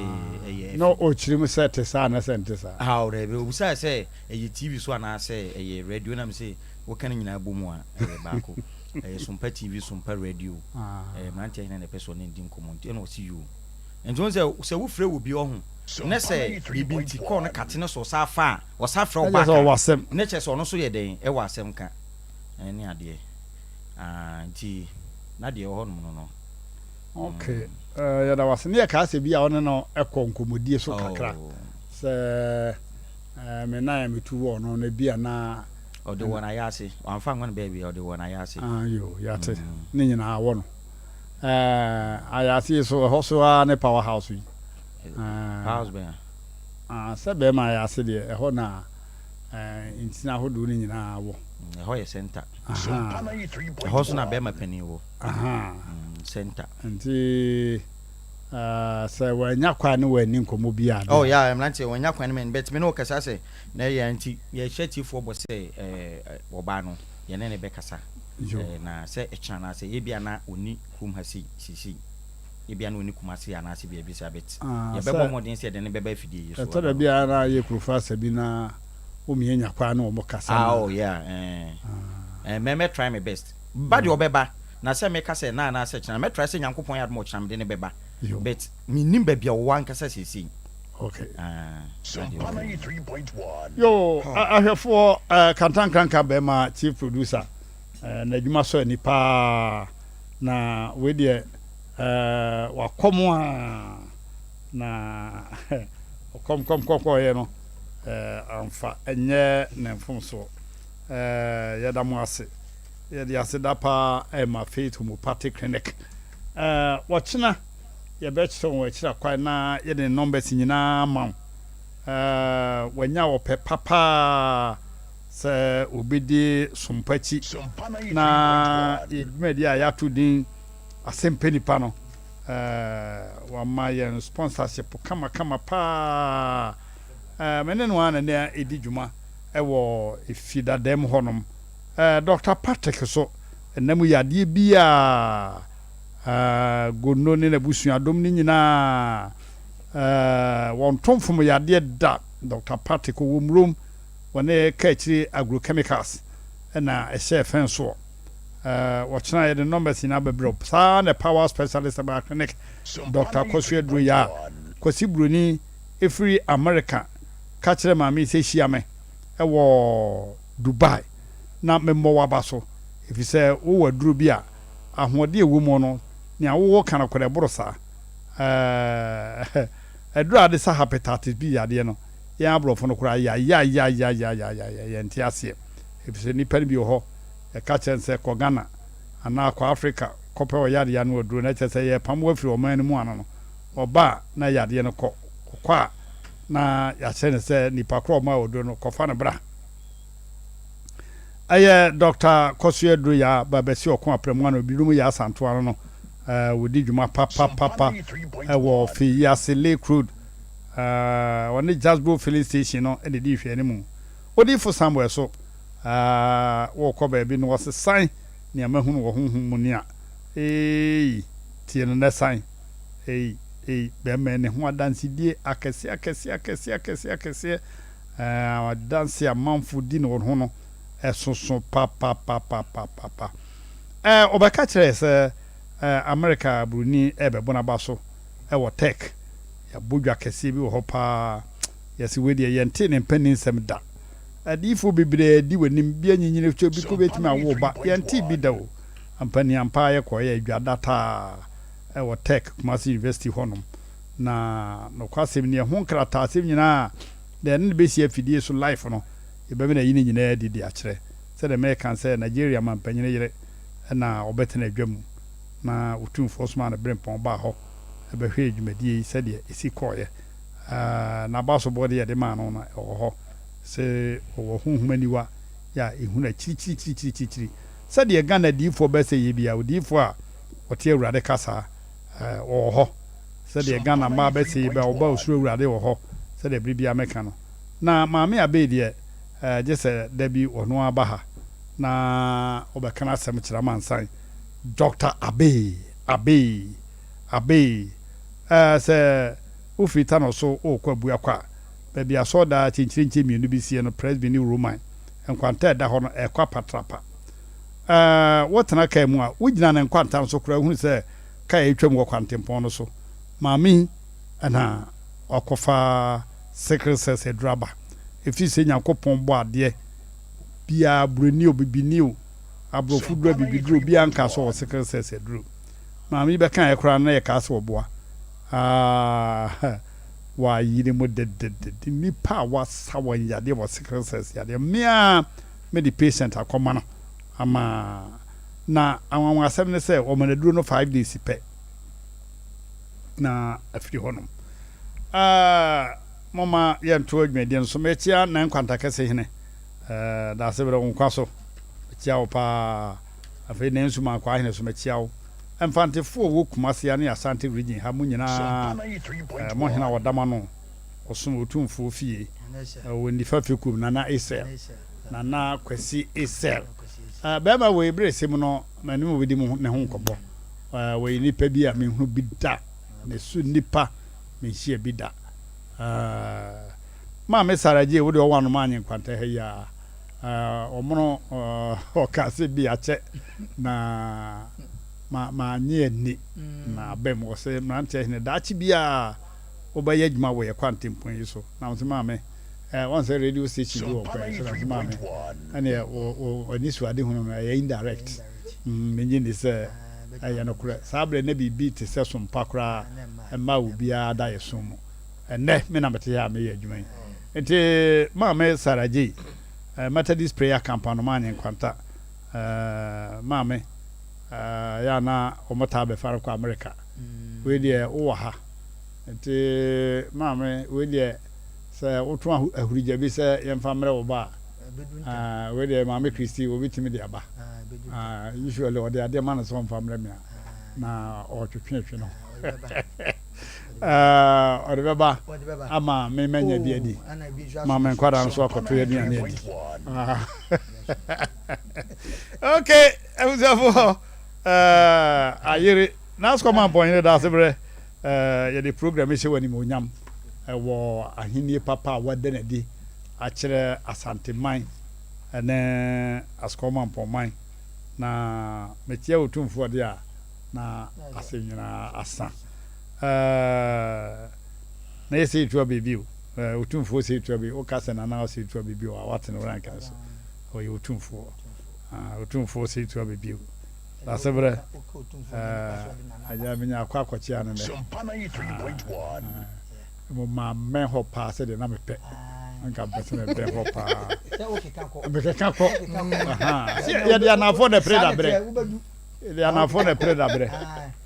ɛyɛ. Na ɔkyerɛ mu sɛ ɛte saa anaasɛ ɛnte saa? Ah daabi, ɔbisaa sɛ ɛyɛ TV so anaasɛ ɛyɛ radio na mese woka ne nyinaa bɔ mu a ɛyɛ baako. Ɛyɛ Sompa TV, Sompa radio. Ɛyɛ mmeranteɛ hene na ɛpɛ sɛ ɔne no di nkɔmmɔ nti ɛna ɔse yoo. Nti wohu sɛ sɛ wofrɛ obi ɔho ne sɛ biribi nti kɔɔ no kate ne so ɔsan fa a ɔsan frɛ wo back a ne kyerɛ sɛ ɔno nso yɛ dɛn ɛwɔ asɛm ka ɛne adeɛ. Ah, nti na deɛ ɛwɔ hɔnom no no. Okay, uh, yɛda wase. Ne yɛkaa sɛ bi a ɔne no ɛkɔ nkɔmmɔdie so kakra. Oh. Sɛ uh, me nan a metu wɔ no na bi a na ɔde wɔ n'ayɛ ase wamfa ngo no baabi ɔde wɔ n'ayɛ ase. Ah, yo, yɛate. Mm. Ne nyinaa wɔ no. Uh, ayɛ ase yi so ɛhɔ so ara ne power house yi. Uh, power house bɛn? Ah, sɛ bɛrima ayɛ ase deɛ ɛhɔ na ntini ahodoɔ no nyinaa wɔ. Ɛhɔ yɛ center. Ɛhɔ nso na bɛrima panin wɔ. Center. Nti sɛ wɔanya kwan ne wɔanni nkɔmmɔ bi a. Oh yeah, mmeranteɛ wɔanya kwan ne mɛn but me ne wɔkasa sɛ na ɛyɛ nti yɛhyɛ tiefoɔ bɔ sɛ ɔbaa no yɛne ne bɛkasa na sɛ ɛkyena na sɛ ebia na ɔni kurom ha sei seesei. Ebia na ɔni Kumasi anaasɛ baabi saa but yɛbɛbɔ mmɔden sɛ yɛde no bɛba afidie yi so. Ɛtɔ da bi a na yɛ kurofo asa bi na. Womia nya kwan ne wɔn kasa Ah na. oh yeah eh eh mɛ mɛ try my best ba deɛ ɔbɛba na sɛ meka sɛ na anaasɛ kyena mɛ try sɛ Nyankopɔn yɛ adom a ɔkyena mede no bɛba Yo. but mennim baabi a ɔwɔ ankasa seesei Okay. ah na deɛ ɔbɛba. Yo, ahwɛfoɔ, eh, Kantankranka bɛrima chief producer, eh, n'adwuma sɔ ani paa, na wei deɛ, eh, wakɔ mu a, na ɔkɔm kɔm kɔm kɔɔyɛ no, eh, amfa ɛnyɛ ne mfomsoɔ. Eh, yɛda mo ase. Yɛde aseda paa ɛma Faith Homeopathic Clinic. Eh, wɔkyena yɛbɛkyerɛ wɔn akyiri akwan na yɛde ne numbers nyinaa ama wo. Eh, wanya ɔpɛ papaa sɛ obedi sompa akyi na yɛ dwumadi a yɛato din Asɛmpɛ Nipa no, eh, wama yɛn sponsorship kamakama paa. Eh, me ne no ara na na ɛdi dwuma wɔ efi dadaam hɔnom. Eh, Dɔkta Patrick so, ɛnna mu yadeɛ biara, eh, Gono ne n'abusuadom no nyinaa, eh, wɔnto mfom yadeɛ da. Dɔkta Patrick ɔwɔ Murom, wɔne Kaakyire Agrochemicals na ɛhyɛɛ fɛn soɔ. Eh, ɔkyena yɛde numbers nyinaa bɛbrɛ wo. Saa na Power Specialist Herbal Clinic, Dɔkta Kwasu Aduro Yaa, Kwasi Broni firi Amerika ka kyerɛɛ maame yi sɛ hyia me wɔ Dubai na memmɔ w'aba so efisɛ wowɔ aduro bi a ahoɔden a ɛwɔ mu no nea wowɔ ka no koraa ɛboro saa. Ɛɛ aduro a ade sa hepatitis B yadeɛ no yɛn aborɔfo no koraa yayayayayayaya yɛnte aseɛ efisɛ nnipa no bi wɔ hɔ yɛka kyerɛ no sɛ kɔ Ghana anaa kɔ Africa kɔpɛ ɔyadeɛ ano aduro na kyerɛ sɛ yɛrepam wo afiri ɔman no mu ano no ɔba a na yadeɛ no kɔ, ɔkɔ a na yɛakyerɛ no sɛ nipa korɔ a ɔmaa oduro no kɔfa no bra. Ɛyɛ Dɔkta Kɔso Aduro Yaa Babasi Ɔko Aprɛmu ano binom yɛ Asantew ano no wɔdi dwuma papapapa wɔ Feyiase Lake Road ɔne Jasbo Filling Station no na ɛdi nhwɛanimu. Odiyifo Samuel so wɔkɔ baabi no ɔsesan nea mahunu wɔ honhom mu ni a eei tie no nɛ san. Ei, ei, bɛrima yi ne ho adansedie akɛseɛ akɛseɛ akɛseɛ akɛseɛ akɛseɛ, ɛɛ, adanse a amanfoɔ di no wɔn ho no, ɛsoso papapapapapa. Ɛɛ, ɔbɛka kyerɛɛ sɛ, ɛɛ, Amerika buroni ɛrebɛbɔ n'aba so ɛwɔ Tech. Yɛabɔ dwa kɛseɛ bi wɔ hɔ paa. Yɛse wei deɛ yɛntee ne mpanin nsɛm da. Adiyifoɔ bebree adi w'anim, bi anyinyini kyɛ, bi kɔ bɛtumi awo wo ba. Yɛntee bi da o. Ampaniampa ara yɛkɔeɛ adwa dataa. wɔ Tech, Kumasi University hɔnom. Na nokwasɛm ni, ɛho nkrataasɛm nyinaa a na yɛne no bɛsi afidie so live no, yɛbɛma no ayi ne nyinaa adi de akyerɛ. Sɛdeɛ mereka no sɛ Nigeria mampanyini yere na ɔbɛtena adwa mu, na Otumfoɔ somaa no berempɔn baa hɔ bɛhwɛɛ dwumadie yi sɛdeɛ ɛsi kɔeɛ. N'abasobɔ deɛ yɛde maa no no, ɛwɔ hɔ sɛ ɔwɔ honhom aniwa yɛ a ɛhunu akyirikyirikyirikyirikyiri. Sɛdeɛ Ghana adiyifoɔ bɛsɛ yɛ biara, odiyifoɔ a ɔte Awurade kasa a, ɔwɔ hɔ. Sɛdeɛ Ghana mmaa bɛsɛ yi bɛ, ɔba osuro Awurade wɔ hɔ, sɛdeɛ bere biara mɛka no. Na Maame Abey deɛ, gye sɛ da bi ɔno ara ba ha na ɔbɛka n'asɛm kyerɛ amansan. Doctor Abey, Abey, Abey, sɛ wofiri Tano so worekɔ Abuakwa a, baabi asɔɔdaa kyenkyerenkye mmienu bi sie no, Presby ne Roman, nkwanta a ɛda hɔ no, ɛrekɔ apatrapa. Ɛɛ, wotena kaa mu a, wogyina ne nkwanta no so koraa hunu sɛ kaa retwam wɔ kwantempɔn no so. Maame yi na wakɔfa sickle cells aduru aba. Ɛfiri sɛ Nyankopɔn bɔ adeɛ, obiara, buroni o, bibini o, aborɔfo duru, abibiduro, obiara nkaa sɛ ɔwɔ sickle cells aduru. Maame yi bɛkaeɛ koraa no na yɛkaa sɛ ɔboa. Ah, wayere mu dededede. Nnipa a wasa wɔn yadeɛ wɔ sickle cells yadeɛ, mmea mede patient akɔma no ama na anwanwasɛm ne sɛ wɔma no aduro no 5 days pɛ na afiri hɔnom. Moma yɛnto adwumadie no so. Mekyia nan nkwantakɛse hene daase berɛ wo nkwa so, mekyia wo paa. Afei nan nsuma akwa hene so, mekyia wo. Mfantefoɔ wɔ Kumase ne Asante region ha mo nyinaa, mo hene a wɔda mo ano ɔsom Otumfoɔ fie wɔ Nifa Fekuom, Nana Esel, Nana Kwasi Esel. Bɛrima wei berɛ sɛ mu no m'anim obɛdi mu ne ho nkɔmmɔ. Wɔyɛ nipa bi a menhunu bi da, ne so nipa menhyia bi da. Maame Sarah Jay, wo deɛ ɔwɔ anoma anye nkwanta ha yi ara. Ɔmono ɔka sɛ bi akyɛ na ma manye anni na aba mu. Ɔsɛ mmeranteɛ hene daakye biara wobɛyɛ adwuma wɔ yɛ kwantempɔn yi so. Na ɔsɛ maame eh, wɔn sɛ radio station bi wɔ kwan so na ɔsɛ maame ɛneɛ wɔ wɔ anisoadehunu no ɛyɛ indirect. Mm, menye nni sɛ ɛyɛ nokorɛ. Saa berɛ na biribi te sɛ sompa koraa mma obiara da yɛ som mu. Ɛnnɛ me na mete ha a meyɛ adwuma yi. Nti Maame Sarah Gyei, Methodist Prayer Camp Anomaa Nyenkwanta, Maame, ɛyɛ a na wɔtaa bɛfa no kɔ Amerika. Wei deɛ wowɔ ha. Nti Maame, wei deɛ sɛ woto ahurigya bi sɛ yɛmfa mmerɛ wo ba a, wei deɛ Maame Christy wɔbɛtumi de aba. Usually ɔde adeɛ ma no sɛ ɔmfa mmerɛ me a, na ɔtwetwetwe no. Ɔde bɛba ama me manya bi adi ma me nkwadaa nso akɔto aduane adi. Ok, abusuafoɔ ayere n'asokɔ ma mpɔnyere da ase berɛ yɛde program hyɛ wɔ animuonyam wɔ ahennie papa a wɔada no adi akyerɛ Asanteman ne asokɔ ma mpɔnman na mekyia Otumfoɔ de a na ase nyinaa asa. Ɛɛ, na yɛ sɛ etua biribi o. Ɛɛ, otumfoɔ sɛ etua biribi. Woka sɛ nana ɔsɛ etua biribi o, a wate no rank so. Ɔyɛ otumfoɔ. Ah, otumfoɔ sɛ etua biribi o. Dasebrɛ, ɛɛ, agya menya akɔ akɔkyea no nɛ. Ah, mo ma mmɛn hɔ paa sɛdeɛ na mepɛ. Nka mpɛ sɛ mebɛn hɔ paa. Mekeka kɔ. Yɛde anafoɔ na ɛpere dabrɛ. Yɛde anafo na ɛpere dabrɛ.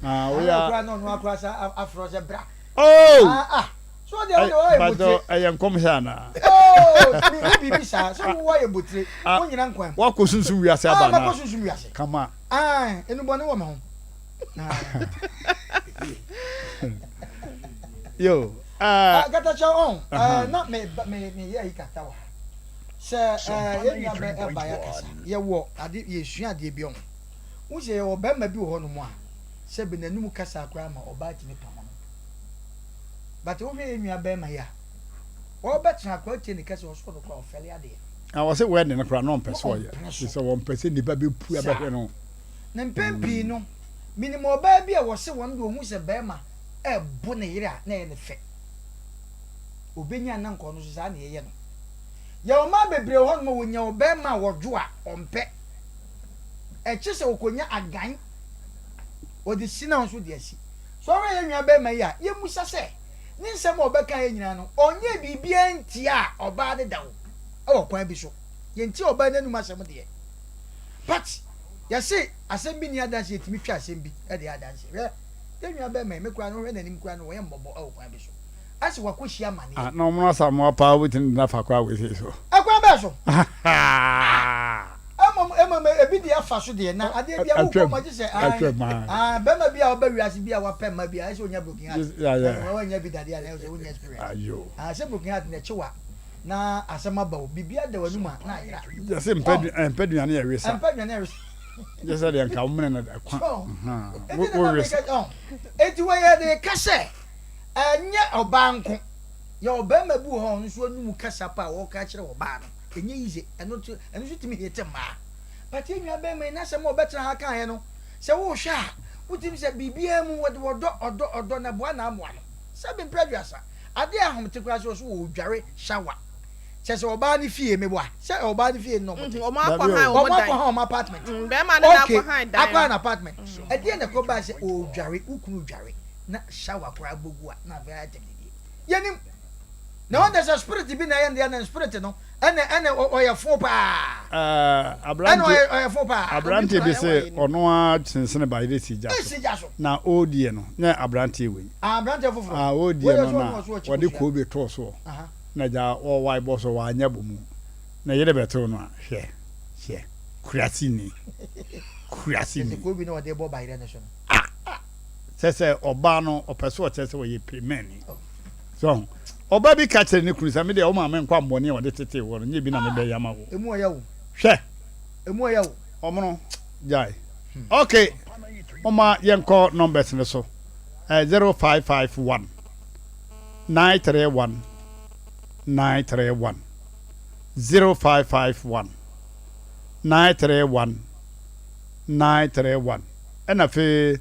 Ah, woyɛ. Akora na ɔno akora sa afrɛ sɛ bra. Oh! Ah ah. So deɛ wode ɔyɛ botire. Ɛyɛ nkɔmhyɛ anaa? Oh, mi hu biribi saa. Sɛ wo wɔyɛ botire. Wo nyina nkwan mu. Wakɔ sunsum wiase aba anaa? Ah, makɔ sunsum wiase. Kama. Ah, enubɔne wɔ me ho. Yo. Ah, katakyɛ ɔn. Na me me me yɛ yi kata wɔ ha. Sɛ yɛn nua bɛ ɛba yɛ kasa. Yɛwɔ ade yɛsua adeɛ bi ɔn. Wohu sɛ yɛwɔ barima bi wɔ hɔnom a, sɛbe n'anum kasa koraa ma ɔbaa tumi pamo no. But wohwɛ yɛn nua barima yi a, ɔrebɛtena koraa wotie ne kasa ɔsɛ ɔno koraa ɔfɛle adeɛ. Na wɔse wedding no koraa na ɔmpɛ sɛ ɔyɛ, firi sɛ wɔmpɛ sɛ nnipa bɛpue abɛhwɛ no. Na mpɛn pii no, menim ɔbaa bi a wɔse wɔn deɛ ɔhu sɛ barima ɛrebo ne yere a na ɛyɛ no fɛ. Ɔbɛnya a na nka ɔno nso saa na yɛyɛ no. Yɛwɔ mmaa bebree wɔ hɔnom a wɔnya ɔbarima a ɔdwo a ɔmpɛ. Ɛkye sɛ ɔkɔnya agan, ɔde si na nso de asi. So ɔhwɛ yɛn nua barima yi a, yɛmmisa sɛ, ne nsɛm a ɔbɛkaeɛ nyinaa no, ɔnyɛɛ biribiara ntiaa ɔbaa no da o, wɔ kwan bi so. Yɛntie ɔbaa no anum asɛm deɛ. But yɛse asɛm bi nni adanseɛ, yɛtumi twa asɛm bi de yɛ adanseɛ. Hwɛ, yɛn nua barima yi, me koraa no, wohwɛ n'anim koraa no, ɔyɛ mmɔbɔ wɔ kwan bi so. Asɛ wakɔhyia amaneɛ. Ah, na ɔmono Asamoah paa wobɛtumi de no afa kwan wei sei so. Ɛkwan bɛɛ so? Ah! Mmom, mmom ebi deɛ afa so deɛ, na adeɛ bi a wokɔ mu agye sɛ ae, bɛrima bi a ɔba wiase bi a wapɛ mma bi a, ɛsɛ onya broken heart. Na wanya bi dadeɛ a, na ɛsɛ wonya experience. Ah, sɛ broken heart na ɛkye wa, na asɛm aba o, biribi ada w'anum a, na ayera. Yɛse mpɛ aduane a ɛwe sa. Mpɛ aduane a ɛwe sa. Gye sɛ deɛ nka womene no kwa. Wowe sa. Enti wɔyɛ de ka sɛ, ɛnyɛ ɔbaa nko. Yɛ ɔbarima bi wɔ hɔ a ɔno nso anum kasa pa a ɔka kyerɛ ɔbaa no. Ɛnyɛ easy, ɛno nso ɛno nso tumi hit mmaa. But yɛn nua bɛrima yi n'asɛm a ɔbɛtena ha kaeɛ no, sɛ wohwɛ a, wotumi sɛ biribiara mu wɔde ɔdɔ ɔdɔ ɔdɔ na boa na amoa no. Sɛbe mprɛ aduasa, adeɛ a ahomete koraa sɛ ɔso wɔredware shower. Kyerɛ sɛ ɔbaa no fie meboa sɛ ɔbaa no fie no na ɔmo te. Ɔmo akɔ han Ɔmo ɔmo dan. akɔ han ɔmo apartment. Bɛrima no na Okay, akɔ han dan akɔ han no. apartment. Ɛdeɛn na ɛkɔ baa sɛ ɔredware, wo kunu redware na shower koraa bɔ gu a na afei ayɛ tɛmdidie. Yɛnim. Na wɔn de sɛ spirit bi na ɛyɛ no deɛ na spirit no ɛna ɛna ɔyɛ fo paa. Ɛna ɔyɛ ɔyɛ fo paa. Aberante bi se ɔno ara sensene bayerɛ si gya so. so. Na ɔredie no nyɛ aberanteɛ wei. Ah, aberanteɛ foforɔ. Ah, ɔredie no na wɔde koobi too soɔ. Na gya ɔwae bɔ so wanyɛ bɔ mu. Na yere bɛtew no a hwɛ hwɛ kuraseni kuraseni. Sɛ koobi na ɔde bɔ bayerɛ no so no. Ah. Sɛ sɛ ɔbaa no ɔpɛ so ɔkyerɛ sɛ ɔyɛ pirimani. So ho? Ɔbaa bi ka kyerɛɛ ne kunu sɛ, Me deɛ, wo maame nkwammɔne a ɔde tetee woɔ no, nyɛ bi na mebɛyɛ ama wo. Emu ɔya o. Hwɛ! Emu ɔya o. Ɔmono, gyae. Ok, momma yɛnkɔ numbers no so. 0551 931 931 0551 931 931 ɛna afei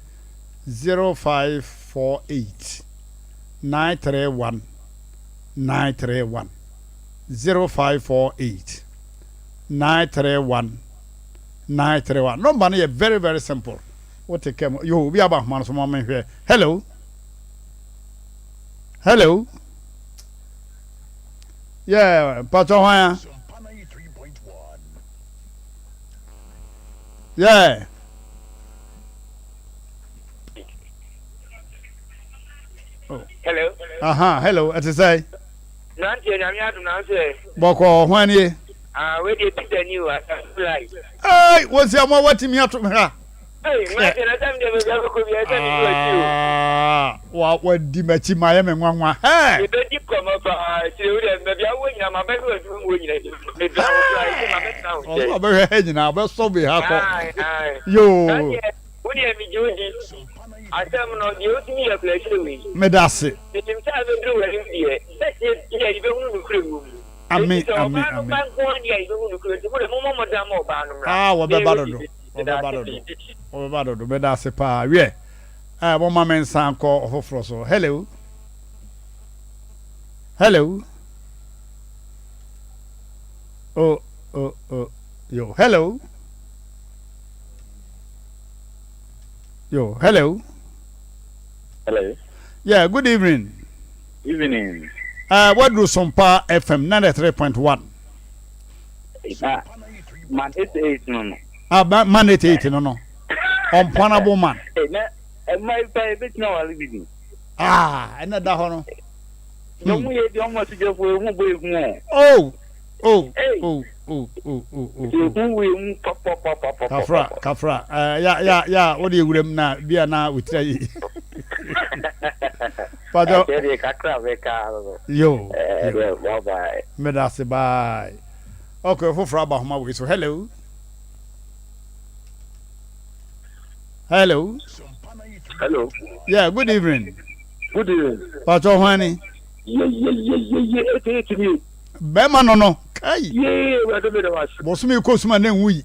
0548 931 931 0548 931 931 Number no yɛ very very simple wote kɛ yo obi aba ahoma no so ma menhwɛ hello hello yeah mpatwɔ hwan a yeah oh. Hello. Aha, hello, ɛte sɛ. Nanteɛ nyame adom na nso ɛ. Bɔkɔɔ, hwan nie? Ah, wei deɛ Peter ni o, asase lai. Ei, wɔn si amoa watumi ato me ha. Ei, mmerante na sɛm deɛ baabi akɔkɔ bi ɛsɛ me di w'akyi o. Ah, wa wadi m'akyi ma ayɛ me nwanwa. Hɛ! Yɛbɛdi nkɔmmɔ paa akyire wo deɛ baabi awɔ nyinaa ma bɛhwɛ w'adwuma mu wɔ nyinaa mebra wo koraa ɛsɛ ma bɛtena wo nkyɛn. Ɔsɛ ɔbɛhwɛ ha nyinaa ɔbɛsɔ bi ha kɔ. Ae, ae. Yoo. Mmeranteɛ, wo deɛ megye wo di. Asɛm no, deɛ wotumi yɛ koraa akyire wei. Meda ase. Menim sɛ abɛduru w'anim deɛ, sɛ tie deɛ yɛbɛhunu nokorɛ wɔ mu. Amen, Enti sɛ amen, ɔbaa no amen. ba nko ara deɛ a yɛbɛhu nokorɛ nti mo deɛ mommɔ mmɔden ama ɔbaa no mmra. Ah, Me wɔbɛba Rose dodo, Beti, meda wɔbɛba ase dodo, pii. wɔbɛba dodo. Meda ase paa. Wiɛ, eh, momma me nsan nkɔ ɔfoforɔ so. Hello. Hello. Oh, oh, oh. Yo, hello. Yo, hello. Hello. Yeah, good evening. Evening. Waduru Sompa FM 93.1. Ah, man 88 no no. Ah, man 88 no no. Ɔmpoanabo man. Eh, na ɛma ipa ebetumi awale bi ni. Ah, ɛna da hɔ no. Na ɔmo yɛ di ɔmo asugyafo ehu bɔ ehu o. Oh, oh, oh, oh, oh, oh, oh. Ehu wɔ emu papapapapa. Kafra, kafra. Uh, ya, ya, ya, wo de ewuram na bia na wotira yi. Pajo. Ɛkyɛ de kakra bɛka no. Yo. Eh, bye bye. Medase bye. Okay, foforo aba homa wei so. Hello. Hello. Hello. Yeah, good evening. Good evening. Pajo hwani. Ye ye ye ye ye ete ete ni. Bɛrima no no, kai. Yee, Awurade meda wo ase. Bosome kɔ sum a na enwu yi.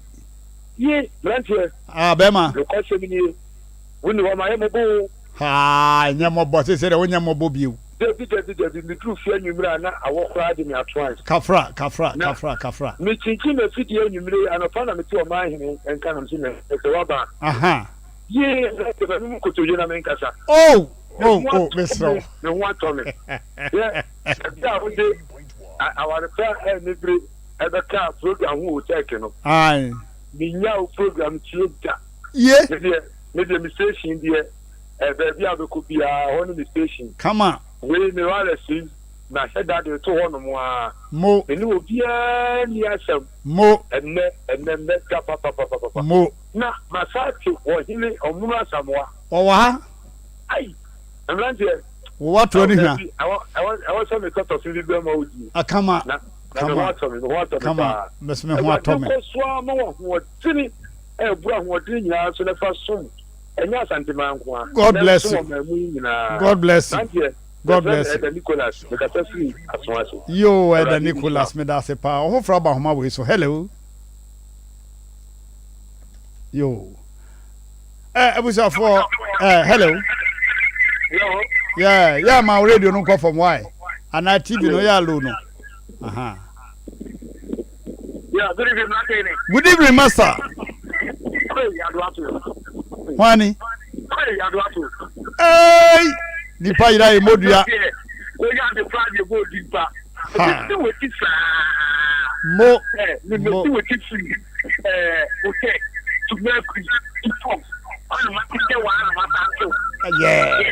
Ye, mmeranteɛ. Ah, bɛrima. Nokwasɛm nie, wonni hɔ, mayɛ mmɔbɔ o. Haa, ɛnyɛ mmɔbɔ, seesei deɛ wonyɛ mmɔbɔ bio. Dabi, dabi, dabi, meduru fie anwummere a na awɔ koraa de me ato ansa. Kafra, kafra, kafra, kafra. Na mekyinkyin m'afidie anwummere yi, anɔpa na mete ɔman hene nka na mese, Mepɛ w'aba. Aha. Yee, mmeranteɛ, ma me mu nkotodwe na menkasa. Oh, oh, oh, mesrɛ wo. Me ho atɔ me. Hwɛ, ɛberɛ a wode aware pa a anibere bɛkaa program ho wɔ Turkey no, Ae. mennyaa wo program tie da. Ye. Me deɛ, me deɛ me station deɛ, eh, baabi a wobɛkɔ biara, ɛhɔ ne me station. Kama. Wei, me wireless yi, mahyɛ da de reto hɔnom ara. Mo. Me ne obiara nni asɛm. Mo. Ɛnnɛ, ɛnnɛ, mɛda papapapapa. Mo. Na masan ate Ɔhene Ɔmono Asamoah. Ɔwɔ ha. Ai! Mmeranteɛ. Wo watoɔ ne hwa. Ɛwɔ sɛ metɔ tɔfe bi brɛ ma wo die. Ah, kama. Na na me ho atɔ me, me ho atɔ me Kama, paa. mɛsɛ me ho atɔ me. Awurade nkɔ so ara ma wo ahoɔdene a ɛboro ahoɔdene nyinaa so na fa som ɛnyɛ Asanteman nko ara, God na bless som you. ɔman mu yi nyinaa. God bless you. Mmeranteɛ, God yɛfrɛ me bless you. Elder Nicholas, mekasa firi Asoase. Yoo, Elder Awurade nhyira Nicholas, wo. meda ase paa. Ɔfoforɔ aba ahoma wei so. Hello. Yoo. Eh, abusuafoɔ, eh, hello. Yeah, yeah, ma radio no nkɔ fam, why? Anaa TV no yɛ low no. Aha. Yeah, good evening, Martin. Good evening, master. Hey, Aduato. Hwani. Hey, Aduato. Hey, nipa yira emodua. Ha. Mo. Mo. Yeah.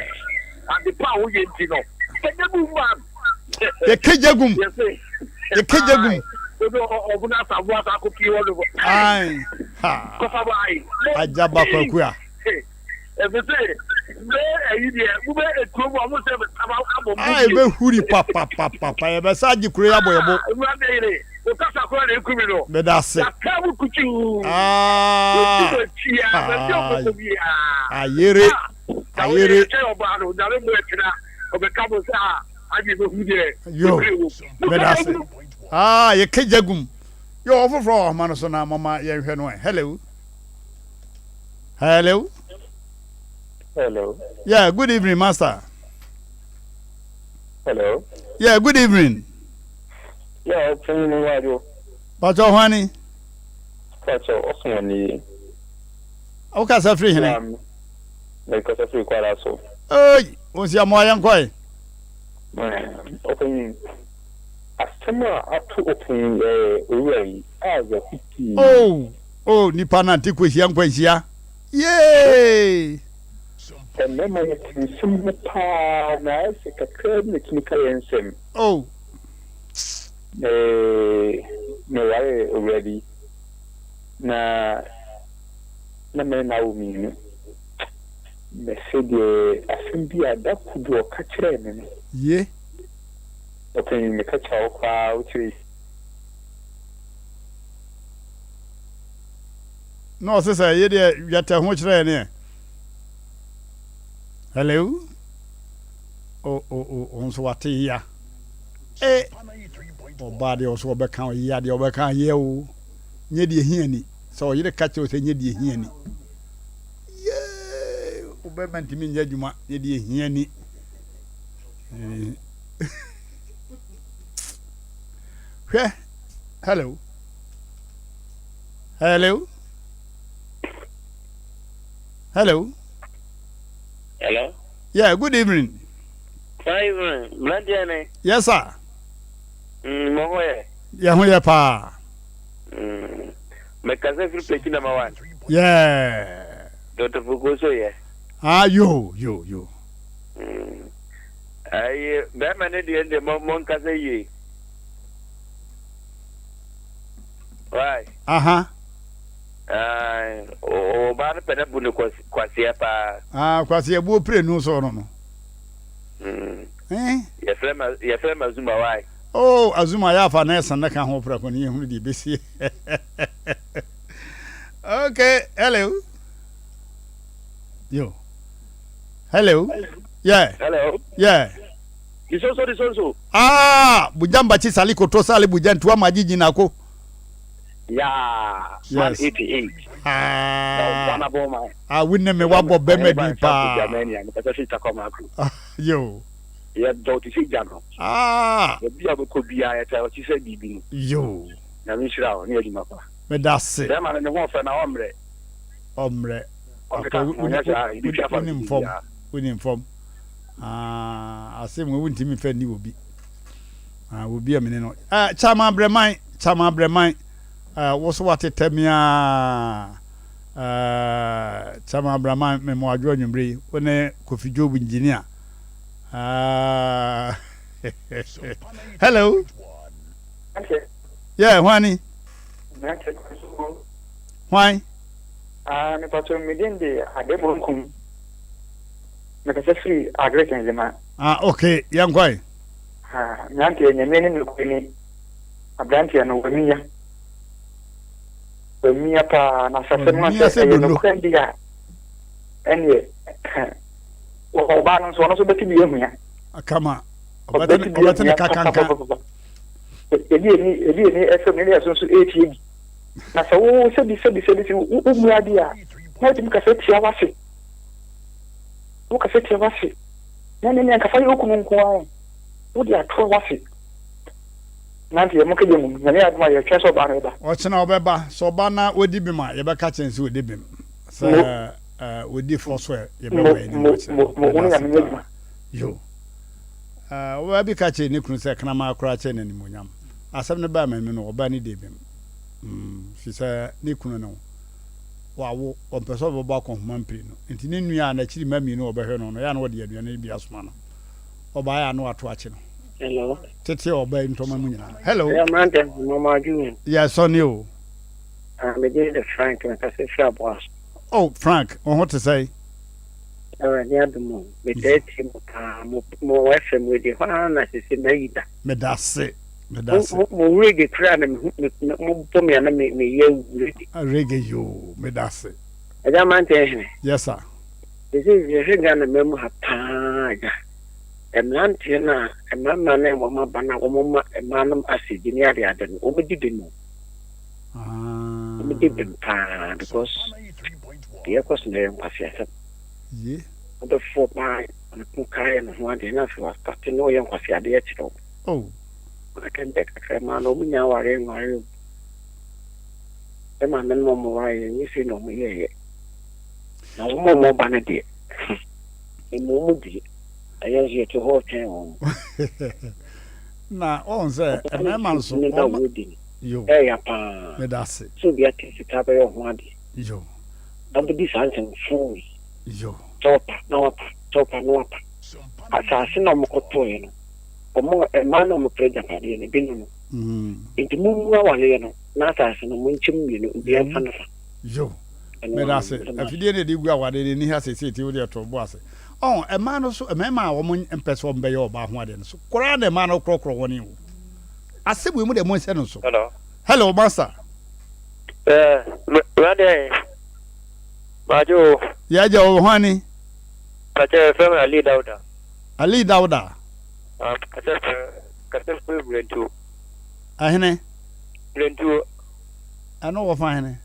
Yɛka gya gum. Yɛka gya gum. Ae. Ha. Ajaba kwaku a. A ɛbɛhuri papapapapa yɛbɛsa agye kuro yi abɔ yɛbo. Meda ase. Ah, ayere ayere. Adi bɛhu deɛ Yo, nokorɛ wɔ mu. meda ase. Ah, yɛka gya gum. Yo, ɔfoforɔ wɔ ahoma no so na mama yɛnhwɛ no ɛ. Hello. Hello. Hello. Yeah, good evening, master. Hello. Yeah, good evening. Yeah, ɔpanyin mu wado. Pacho hwani. Pacho ɔsoma ni. Wokasa firi hene? Mekasa firi Kwara so. Oi, wo si amoa yɛn kɔe. Ɔpanyin, asɛm a ato ɔpanyin ɛɛ owura yi a yɛho pii. Oh, oh, nipa nante kɔhyia nkwanhyia. Yay! Mmarima yɛte nsɛm ho paa na ayɛ sɛ kakraa bi na ɛtumi ka yɛn nsɛm. Oh. Ee, mewaree owura bi, na na me ne no awo mmienu. Mese deɛ asɛm bi a da ko bi ɔka kyerɛɛ me no. Ye. Ɔpanyin, meka kyerɛ wo koraa wokyerɛ. Na ɔse sɛ ye deɛ dwɛtɛ ho kyerɛ yɛn ɛ. Hello? Oh, oh, oh, ɔno nso wate ya. Eh, ɔbaa deɛ ɔso ɔbɛka ɔyea deɛ ɔbɛka yɛ o. Nyɛ deɛ hia ni. Sɛ ɔyere ka kyerɛ sɛ nyɛ deɛ hia ni. Yee, wobɛma ntumi nyɛ adwuma nyɛ deɛ hia ni. Hwɛ, hello. Hello. Hello. Hello. Yeah, good evening. Good evening. Mmeranteɛ ne. Yes, sir. Mm, mo ho yɛ. Yɛ ho yɛ paa. Mm. Mekasa firi Pekyi number one. Yeah. Dr. Fukuo so yɛ. Ah, yo, yo, yo. Mm. Ayi, bɛrima ne deɛ deɛ mo mo nkasa yie. Why? Aha. Ayi, ɔbaa no pɛ na bu no kwasia paa. Ah, kwasia buo pire nu so no no. Mm. Eh? Yɛfrɛ ma yɛfrɛ ma Zuma why? Oh, Azuma yɛ afa na ɛsan na ka ho prɛko ne yɛhunu deɛ ɛbɛsie. Okay, hello. Yo. Hello. Yeah. Hello. Yeah. Disonso disonso. Ah, bujamba chi sali koto sali bujantua majiji nako. Yeah. Yes. 188. Ah. Ghana Ah, wone me wabɔ bɛma din paa. Mekasa firi Takwa Makro. Yo. Yɛdɔ te sɛ gya no. Ah. Baabi a wobɛkɔ biara yɛtaa ɔkyi sɛ biribi no. Yo. Nyame nhyira wo ne adwuma pa. Meda ase. Bɛrima no ne ho ɔfɛ na ɔmmerɛ. Ɔmmerɛ. Ɔkeka ho nyɛ saa ebi twa fa Wonim fam. Wonim fam. Ah, asɛm wɔ wontumi mfa nni obi. Ah, obi a mene no. Ah, Chama Brɛman, Chama Brɛman. Ah, wo so watetɛ me a. Ah, Chama Brɛman, me mo adwo anwummere yi. Wo ne Kofi Job engineer. Ah. Hello. Yeah, hwani? Hwan? Ah, me pato me din de Adebonkum. Me kasa firi Agric Nzema. Ah, okay, yɛn kɔe. Ah, mmeranteɛ nyame ne nokorɛ ni. Aberanteɛ no wamia. Wamia paa na sasɛm no Wamia sɛ sɛ ɛyɛ dondo. nokorɛ de a ɛneɛ ɔbaa no nso ɔno nso bɛte bi ahua. Kama. Ɔbɛte Ɔbɛte bi ɔbɛte ne ahua kakanka. papapapapa. Ebi eni ebi eni ɛfam ne ɛso nso etie bi. Na sɛ wo sɛbi sɛbi sɛbi sɛ wo wo mua bi a na wotumi kasa tia w'ase. Wo kasa tia w'ase. Na ne nea nkafa yɛ okunu nko ara. Wode atoa w'ase. Nante yɛ mo kɛgye mu. Nyame adom a yɛtwɛn sɛ ɔbaa no bɛba. Ɔkyena ɔbɛba. Sɛ ɔba na ɔdi bem a, yɛbɛka kyerɛ no sɛ ɔdi bem. Sɛ Mo ɔdi fɔ so ɛ, mo yɛbɛma yɛn anim mo akyerɛ mo no. mo wo Meda ne ase Nyame nyɛ paa. adwuma. Yo. Ɔbaa bi ka kyerɛɛ ne kunu sɛ kraman koraa kyɛn no animuonyam. Asɛm no baa m'anim no, ɔbaa no dii bem. Mm, firi sɛ ne kunu no, wawo, ɔmpɛ sɛ ɔbɛbɔ akɔnhoma mpire no. Nti ne nua a n'akyiri mma mmienu a ɔbɛhwɛ no no, ɛyɛ a na ɔde aduane no bi asoma no. Ɔbaeɛ a na wato akye no. Hello. Tete ɔbaa yi ntɔma mu nyinaa. Hello. Ɛyɛ mmerante mama adwuma. Yɛ sɔne o. Ah, me din de Frank, mekasa firi Aboa so. Oh, Frank, wo ho te sɛn? Awurade adom o, metaa tie mo paa, mo mo FM wei deɛ, hɔ ara na sese mayi da. Meda ase, meda ase. Mo mo reggae koraa na mehu me mo bɔ me a na me meyɛ awu reggae. Reggae yoo, meda ase. Agya Mante Hene. Yes sir. Sese yɛhwɛ Ghana mma mu ha paa agya. Mmeranteɛ no a, mmarima no a wɔaba no a wɔma mmaa nom acid ne adeade no, wɔdi bem o. Wɔdi bem paa because deɛ ɛkɔ so no ɛyɛ nkwaseasɛm. Wobɛfoɔ paa ne ko kaa yɛ ne ho adeɛ na afei wastate na ɔyɛ nkwaseadeɛ kyerɛ wo. Oh. Akɛntɛ kakra mmaa no wɔn nya awareɛ nware o. Yɛ maame no wɔn wareɛ nyɛ sei na wɔn yɛɛyɛ. Na wɔn a wɔba no deɛ, mmu wɔn due. Na yɛn nso yɛte hɔ retwɛn wɔn. Na wɔn sɛ mmarima nso wɔn yo ɛyɛ paa. Meda ase. Sɛ obi ate sika bɛyɛ ɔho adeɛ. Yo. Na wobɛdi saa nsɛmfoo yi. Yo. Sɛ ɔpa na wapa, sɛ ɔpa na wapa. Asase na wɔkɔtɔeɛ no, wɔn mmaa na wɔpere agyapadeɛ no, ebinom no. Nti mommu awareɛ no na asase no monkyɛ mu mmienu, obiara mfa ne fa. Yo. Meda ase. Afidie na yɛde gu awadeɛ no, ɛnni ha seesei nti wodeɛ to wo bo ase. Ɔho, mmaa no so, mmarima a wɔn mpɛ sɛ wɔn bɛyɛ ɔbaa ho adeɛ no so koraa na mmaa no korɔkorɔ wɔn o. Asɛm wei mu deɛ monhyɛ no nso. Hello. Hello, master. Eh, brother, Majo. Yɛ agya wɔ hwan ni? Pakyɛ fɛm Ali Dauda. Ali Dauda. Ah, kasa fɛ, kasa fɛ Brentuo. Ahene. Brentuo. Ɛno wɔ fa hene?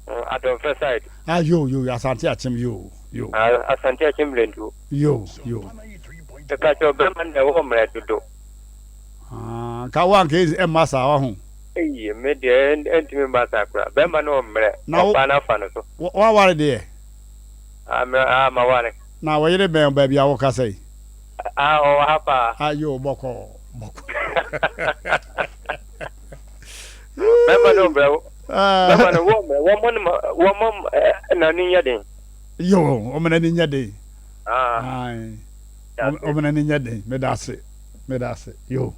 Adɔnfɛ side. Ah yo yo Asante Akyem yo yo. Ah Asante Akyem Brentuo. Yo yo. Mepakyɛw bɛrima no deɛ wowɔ mmerɛ dodo. Ah nka wo anka ɛmma saa waho. Eii me deɛ ɛntumi mma saa koraa bɛrima no wɔ mmerɛ ɔbaa no afa no so. Waware deɛ? Ah me ah maware. Na wo yere bɛn baabi a wokasa yi? Ah ɔwɔ ha paa. Ah yo bɔkɔɔ bɔkɔɔ. Bɛrima no brɛ wo. Bɛrima no wɔ mmerɛ wɔmmɔ no wɔmmɔ n'ani nyɛ den. Yo wɔn n'ani nyɛ den. Wɔn n'ani nyɛ den meda ase meda ase yo.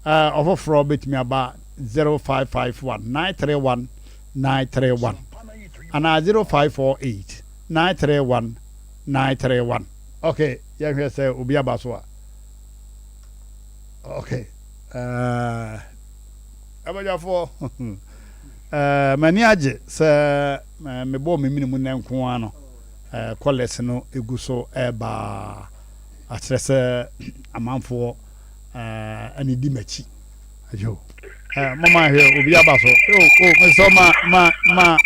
Ɔfoforɔ bɛtumi aba 0551 931 931 anaa 0548 931 931. Okay yɛnhwɛ sɛ obi aba so a. Okay. Uh, abadwafoɔ uh, m'ani agye sɛ uh, mebɔɔ me mene mu nnɛ nko ara no uh, kɔlɛs no ɛgu so ɛbaa akyerɛ sɛ amanfoɔ uh, ani di m'akyi ayo uh, mama hwɛ obi aba so oh, oh, mesɛ ma ma ma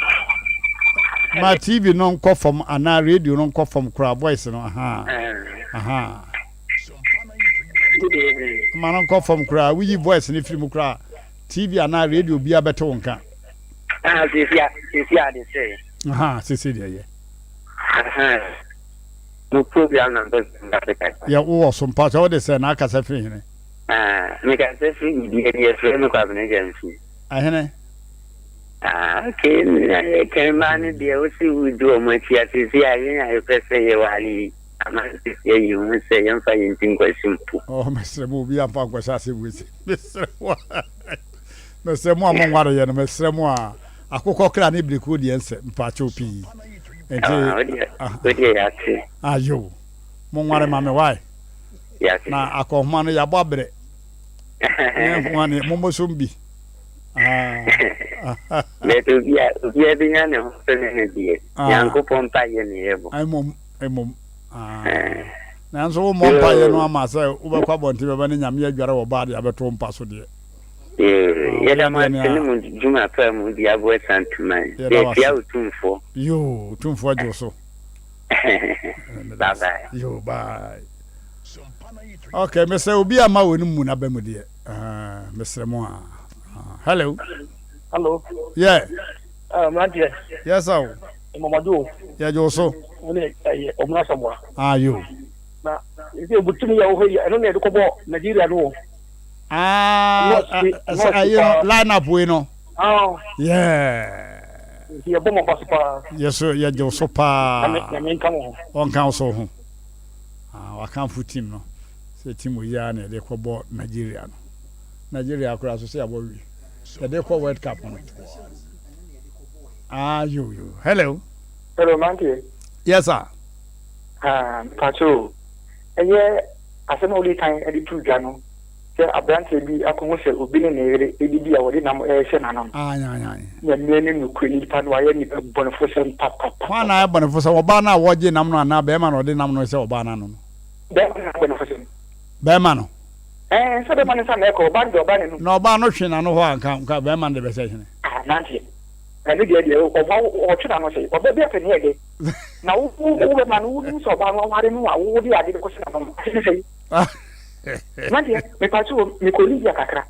ma tv no nkɔ fam anaa radio no nkɔ fam koraa voice no aha aha Ma no nkɔ fam koraa. Woyi voice no firi mu koraa TV anaa radio biara bɛte wo nka. Ah, sisi a sisi a de sɛ. Aha, sisi deɛ yɛ. Mo program na mpɛ sɛ mbase kasa. Yɛ wowɔ so mpa sɛ wode sɛ na akasa firi hene. Ah, mekasa firi biribi ani yɛfrɛ me Kwabena Gyamfi. Ahene. Ah, okay, na yɛkɛn mmaa no deɛ wosi wodi wɔn akyi a sisi a yɛn a yɛpɛ sɛ yɛware yi. Ama seesei yehu sɛ yɛmfa yɛn ti nkɔhyɛ mpo. Oh, mesrɛ mo, obi amfa nkɔhyɛ ase wei se. Mesrɛ mo a, mesrɛ mo a mo nware yɛ no, mesrɛ mo a, akokɔ kra ne birikuo deɛ nsɛ, mpaakyɛw pii. Nti, Ah, wodeɛ, wodeɛ yɛate. Ayo, mo nware ma me, why? Yɛate. Na akɔnhoma no, yɛabɔ abrɛ. Yɛn nko ara ne, mommɔ som bi. Ah. But obia, obia bɛnya ne ho sɛ ne ne deɛ. Ah. Nyankopɔn mpaeɛ ne yɛbɔ. Mmom. Mmom, aah. Nanso wommɔ mpaeɛ no ama sɛ wobɛkɔ abɔnten bɛba ne Nyame adware wɔ baa de abɛto wo mpa so deɛ. Yoo, yɛda mo ase ne mo dwuma pa a mudi aboa Santuman. Yɛkyia Otumfoɔ. Yoo, Otumfoɔ gye wo so. Bye bye. Yoo, bye. Okay, mesrɛ obi a ma wɔ no mu n'aba mu deɛ. Ah, mesrɛ mo a. Ah, hello. Hello. Yeah. Ah, mmeranteɛ. Yes, sir. Mmɔmɔdwo o. Yɛgye wo so. Wo ne ɛyɛ Ɔmena Asamoah. Ah yo. Na ɛsɛ ebu tumi yɛ wɔ hɔ yi ɛno na yɛde kɔbɔ Nigeria no o. Ah, sɛ ɛyi no line up wei no. Ah. Yeah. Nti yɛbɔ mo aba so paa. Yɛ so yɛgye wo so paa. Nyame nka mo ho. Ɔnka wo so ho. Ah, wakamfo team no. Sɛ team wei ara na yɛde kɔbɔ Nigeria no. Nigeria koraa so sɛ yɛabɔ wie. Yɛde kɔ World Cup no. Ah, yo, yo. Hello. Hello, Mante. Yes, sir. Ah, mpacho. Ɛyɛ asɛm a wodi kan de to dwa no sɛ aberanteɛ bi akɔhu sɛ obi ne ne yere redidi a wɔde nam rehyɛ n'ano no. Ae, ae, ae. Nyame ne nokorɛ nipa no wayɛ nipa bɔnefosɛm papapapa. Hwan na ayɛ bɔnefosɛm, ɔbaa no a wɔgye nam no anaa barima no a ɔde nam no rehyɛ ɔbaa no ano no? Barima no na ayɛ bɔnefosɛm. Bɛrima no. Ɛɛ sɛ bɛrima no nsa na ɛkɔ, ɔbaa no deɛ ɔbaa n'anum. Na ɔbaa no twe n'ano hɔ a nka nka bɛrima no de bɛsɛ hene. Ah nanteɛ. Ɛno deɛ deɛ ɔba ɔtwe n'ano sɛ ɔbaa bi apɛ ne ɛdɛ. Na wo wo wo bɛrima no wonim sɛ ɔbaa no aware no a wo de ade bɛkɔhyɛ n'ano no ase ne sɛn? Nanteɛ mepatwo o mekɔ Libya kakra.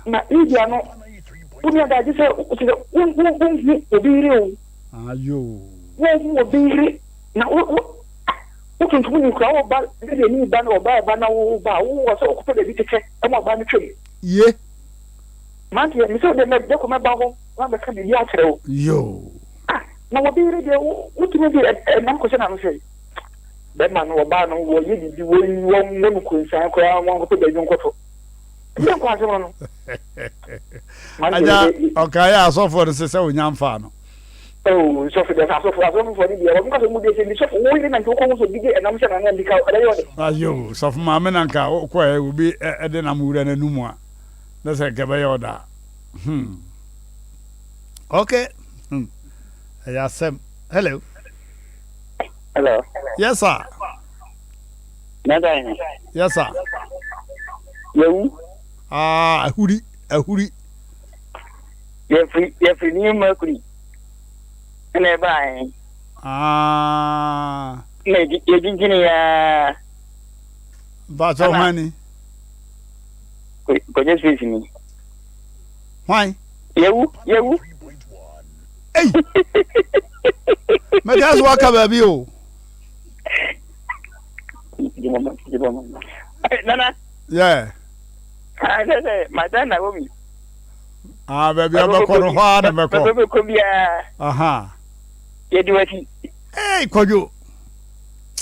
Na Libya no wo nua daa gye sɛ kyerɛ sɛ wo wo wonhu obi yere o. Ayoo. Wonhu obi yere na wo wo Wo tuntum ni koraa wo ba de ani ba na ɔbaa ɛba na wo ba a wo wɔ sɛ wokɔpɛ baabi kyekyɛ ma ɔbaa no twam. Ye. Mante me sɛ wo deɛ mɛ dɛkɔ mɛba hɔ na mɛka biribi akyerɛ wo. Yoo. Ah na wɔbi yere deɛ wo wotumi de ɛnam kɔhyɛ n'ano sɛ bɛma no ɔbaa no wɔyɛ biribi wɔyi wɔn wɔ no konsan koraa wɔn akɔpɛ baabi nkɔto. Ɛyɛ nkɔ asɛm no. Agya ɔkaeɛ asɔfoɔ no sɛ sɛ wonya mfaa no. Oh, nsɔfo deɛ asɔfo asɔfofoɔ no deɛ wɔn kasa mu deɛ sɛ bi sɔfo wo yere na nti wokɔ ho sɛ obi de ɛnam hyɛ n'ano adi ka ɛbɛyɛ ɔde. Ayo sɔfo maame na nka wokɔɛ obi ɛde nam wura n'anum a na sɛ nka ɛbɛyɛ ɔda hmm okay hmm ɛyɛ asɛm hello. Hello. Yes sir. Nada. Yes sir. Yewu. Ah ahuri ahuri. Yɛfiri yɛfiri New Mercury ɛna ɛbaeɛ. Ah. Na yɛgyingyini yaa. Mpatsɔ hwan ni? Kɔjɛ space ni. Hwan? Yɛwu yɛwu. Ei! Mɛka so waka baabi o. Nana. Yeah. Ah, sɛ sɛ Madam Naomi. Ah, baabi a bɛkɔ no hɔ ara na mɛkɔ. Baabi bɛkɔ biara. Aha. Yɛdi w'akyi. Ee, Kwadwo.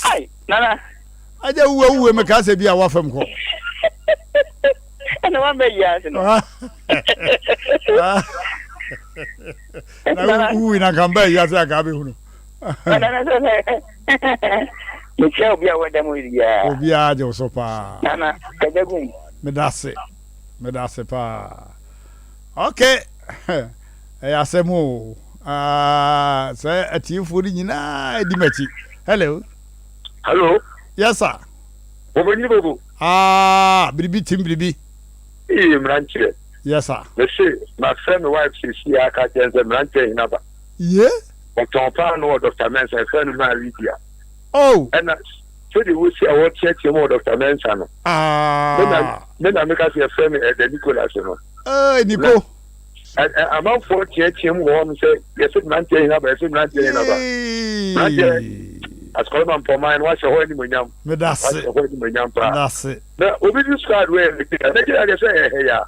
Ai, Nana. Agya wuwe wuwe meka sɛ bi a wafam kɔ. Ɛna wamba yi ase no. Na wuwi na nka mba yi ase anka abɛhunu. Nana sɛ sɛ mekyia obi a wɔda mu biara. Obiara gye wo so paa. Nana, kagya gum. Meda ase. Meda ase paa. Ok, ɛyɛ asɛm o. Ah, sɛ atiefoɔ no nyinaa di m'akyi. Hello. Hello. Yes sir. Wɔbɛnyini bobo. Ah, biribi tim biribi. Ee, mmeranteɛ. Yes sir. Mese, mafrɛ me wife sɛsi a aka kyerɛ sɛ mmeranteɛ hena ba. Ye? Ɔtɔn paano wɔ Dr. Mensah, ɛfrɛ no maa Lydia. Oh. Ɛna sɛdeɛ wɔsi a wɔteatea mu wɔ Dr. Mensah no. Ah. Me na me na meka sɛ yɛfrɛ me Elder Nicholas no. Ee, Niko. Amanfoɔ teatea mu wɔ hɔ no sɛ yɛsɛ mmeranteɛ hena ba, yɛsɛ mmeranteɛ hena ba. Mmeranteɛ asukɔrɔma mpɔman no wahyɛ hɔ animonyam. Medase. Wahyɛ hɔ animonyam paa. Medase. Na obi di squad wei Nigeria, Nigeria deɛ sɛ ɛyɛ hɛ ya.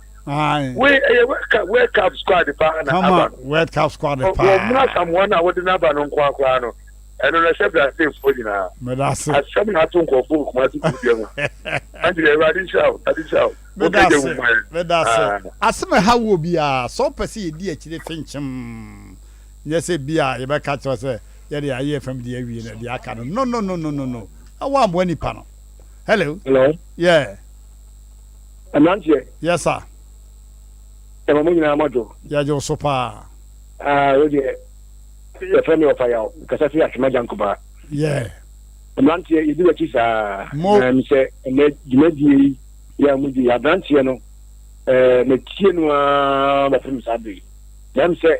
Wei ɛyɛ World Cup World Cup squad paa na aba no. World Cup squad paa. Wɔn mu asamoa no a wɔde n'aba no nko akora no. Ɛno na ɛhyɛ Brazilfoɔ nyinaa. Medase. Asɛm na ato nkurɔfoɔ wɔ Kumasi kurudua mu. Anti deɛ Awurade nhyira wo, Awurade nhyira wo. Medase, medase. Asɛm a ɛha woɔ biara, sɛ wopɛ sɛ yɛdi akyire fenkyem, nyɛ sɛ bi a yɛbɛka kyerɛ sɛ yɛde ayɛ fam de awie na deɛ aka no. No, no, no, no, no, no. Woammoa nipa no. Hello. Hello. Yeah. Mmeranteɛ. Yes, sir. Ɛma mo nyinaa mo adwo. Yɛgye wo so paa. Ah, wo deɛ. Yɛfrɛ me Ɔfa Yaw, mekasa firi Atwema Gyankobaa. Yeah. Mmeranteɛ, yɛdi w'akyi saa. Mo. Na mesɛ ɛnɛ dwumadie yi yɛ a modi aberanteɛ no, eh, metie no ara bɛpem saa bere yi. Na mesɛ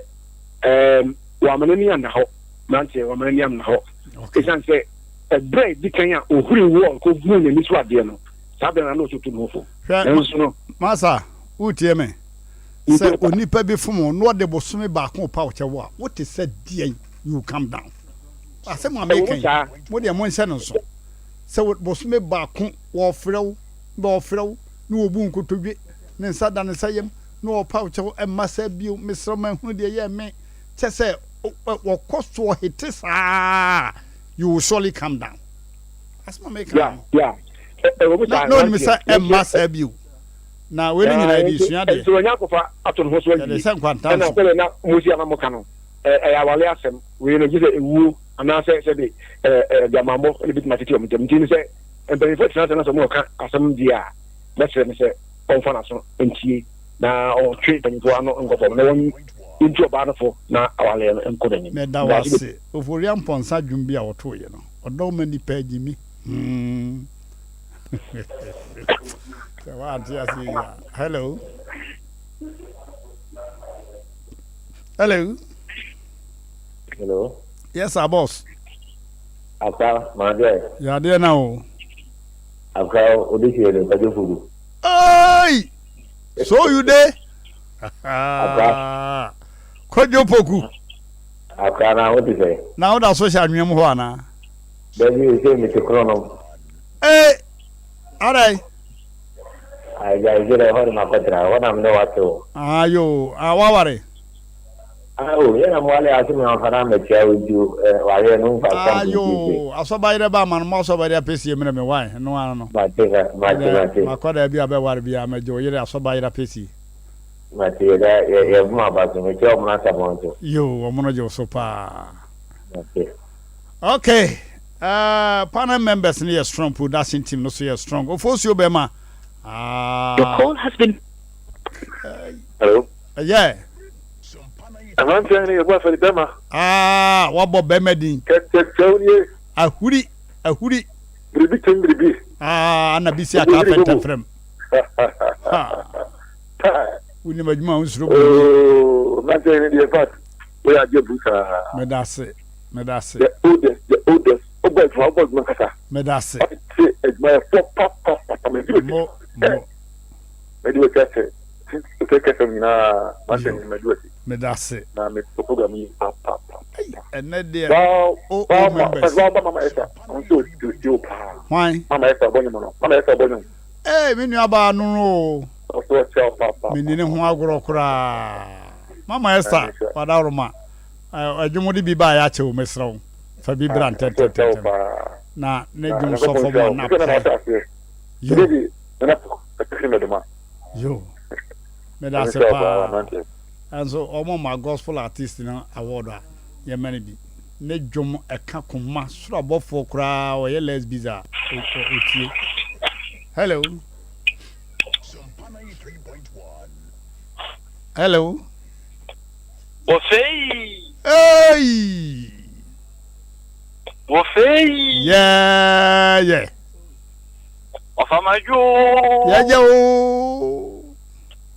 eh, wama n'ani anna hɔ, mmeranteɛ, wama n'ani anna hɔ. Okay. Ɛsiane sɛ ɛberɛ a ɛdi kan a ɔhuri wɔɔl kɔhunuu n'ani so adeɛ no, saa berɛ no na ɔsɛ ɔtu ne ho fo. Hwɛ, Nanso no. Masa, woretie me? Sɛ onipa bi fom wo na ɔde bosome baako repa wo kyɛw a, wote sɛ deɛn? You will come down. Asɛm a meka yi, mo deɛ monhyɛ no nso. Sɛ bosome baako wɔfrɛ wo, na ɔfrɛ wo, na wɔbu nkotodwe, ne nsa da ne nsa yam, na ɔrepa wo kyɛw, ɛmma saa bio, mesrɛ wo manhunu deɛ ɛyɛɛ me. Kyɛ sɛ wɔkɔ so ɔhete saa, you will surely come down. Asɛm a meka no, na onim sɛ ɛmma saa bio. Na wei ne nyinaa yɛde resua adeɛ. Nti wanya akɔfa ato ne ho so awie. Yɛde sɛ nkwanta nso. Ɛna sɛdeɛ na Mose ama mo ka no, ɛyɛ awale asɛm. Wei no gye sɛ ewuo anaasɛ sɛbe aguamammɔ na ebetumi atete wɔn ntam. Nti no sɛ mpanyinfoɔ tena ase na sɛ wɔreka asɛm deɛ a, mɛsrɛ no sɛ ɔmfa n'aso ntie na ɔntwe mpanyinfoɔ ano nkɔ fam na wɔn ntu ɔbaa no fo na awaleɛ no nkɔ n'anim. Meda wo ase. Ofori Amponsah dwom bi a wɔtooeɛ no, ɔdɔ ma nnipa agyimi. Hmm. Sɛ woante aseɛ yi a. Hello. Hello. Hello. Yes, sir, boss. Akra, madeɛ. Yadeɛ na o. Akra, odi hwee no, kwadwo fugu. Hey! So you dey? Akra. Kwadwo poku. Akra na wo te sɛ. Na wo da so hyɛ anwea mu hɔ anaa? Dabi, sɛ mete korɔ no. Ee, adai. Agya, ɛgye dɛ ɛhɔ de makɔtena, ɛhɔ na mene wate o. Ah, yo, ah, waware. Ah, o, yɛ na mo wale ase me amfa na amɛkyia wo nti o, wareɛ no mfa Ah, stamp yo, nti. asɔba yerɛ ba ama no, mo asɔba yerɛ apɛsie mmerɛ me, why, ɛno ano no. Mate, mate, mate. Makɔda bi a bɛware bi a, mɛgye wo yere asɔba yerɛ apɛsie. Mate, yɛda, yɛ, yɛbom aba so, mekyia ɔmono asabɔn nso. Yo, ɔmono gye wo so paa. Mate. Okay uh, panel members no yɛ strong, production team no so yɛ strong. Ofosuo bɛma. Ah. Your call has been. Hello. Yeah. Aberanteɛ ne yɛbɔ afɛre bɛma. Ah, wabɔ bɛma din. Kɛkyɛkyɛw nie. Ahuri, ahuri. Biribi kyɛm biribi. Ah, ana bisi aka afɛntɛmfrɛm. Ha. Wonim adwuma a wonsuro bɔ. Oh, aberanteɛ ne deɛ fact, woyɛ adeɛ bu saa. Meda ase. Meda ase. The oldest, the oldest. Wobɔ adwuma, wobɔ adwuma kasa. Meda ase. Ɔte adwumayɛfoɔ papapapa. Medi w'akyi. Mo, mo. Medi w'akyi akyɛ. Sɛ kɛsɛm nyinaa, masɛ nyina medi w'akyi. Meda ase. Na me program yi papapapa. Ɛnɛ deɛ, o o members. Wa ba mama Esther, ɔno nso ɔtie o paa. Hwan? Mama Esther ɔbɔ nwom no. Mama Esther ɔbɔ nwom. Ee, me nua baa no no o. Ɔso ɔkyɛ o papa. Menni ne ho agorɔ koraa. Mama Esther, wadaworoma. Ɛdwom de bi baeɛ akyɛ o mesrɛ wo fa bi bra ntɛntɛntɛm na ne dwom sɔ fam a na pae yo yo meda ase paa ɛnso ɔmo ma gospel artist no award a yɛma no bi ne dwom ɛka koma soro abɔfoɔ koraa ɔyɛ less busy a ɔtie hello hello Wɔfei. Hey! Wɔfei. Yeah, yeah. Ɔfamadwo. Yɛgye o.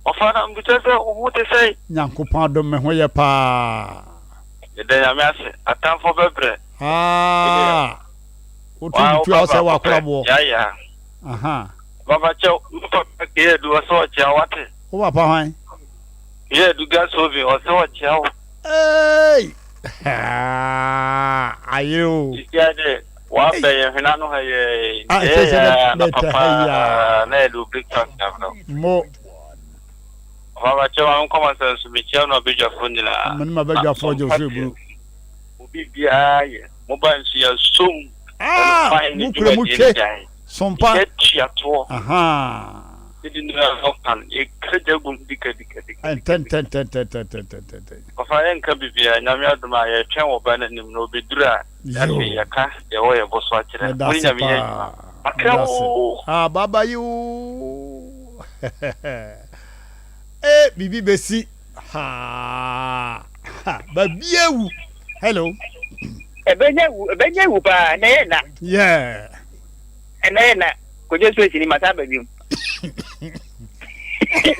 Ɔfa na mbukyɛ sɛ wo ho te sɛn. Nyankopɔn adom me ho yɛ paa. Yɛda Nyame ase. Atamfo bɛbrɛ. Ah. Wotu butu a wosɛ wakora boɔ. Yaya. Aha. Baba kyɛw, me papa kɛyɛ du ɔsɛ ɔkyea wate. Wo papa hwan? Yɛ du gas oven ɔsɛ ɔkyea wo. Eeii ayere o. Sisia dɛ wabɛ yɛ hwene ano ha yɛ nti ɛyɛ yɛ anapa paa na yɛde wo breakfast abrɛ wo. Mo. Ɔfa bakyɛ ma menkɔ masa nso mekyia no abadwafoɔ nyinaa. Mene mabadwafoɔ gye wo so eburu. Obi biara yɛ mo ba nso yɛ som. Ah mo kura mu twe sompa. Yɛ tua toɔ. Ahaa. Didi no a ɔka no, yɛka gya gu mu dikadikadika. Ntɛntɛntɛntɛntɛntɛntɛntɛn. Ɔfa yɛnka biribiara, Nyame adom a yɛtwɛn wɔ ba no anim na ɔbɛduru a, afei yɛka deɛ ɛwɔ yɛn bo so akyerɛ no. Mo ne Medase Nyame nyɛ adwuma. paa. Makra Medase. oo. Ah, baba yi oo. Eh, biribi bɛsi. Haa. Ha, baabi awu. Hello. Ɛbɛnya wu, ɛbɛnya wu paa, na ɛyɛ na. Yeah. Ɛnɛ yɛ na Kojo Space ni masa aba biom.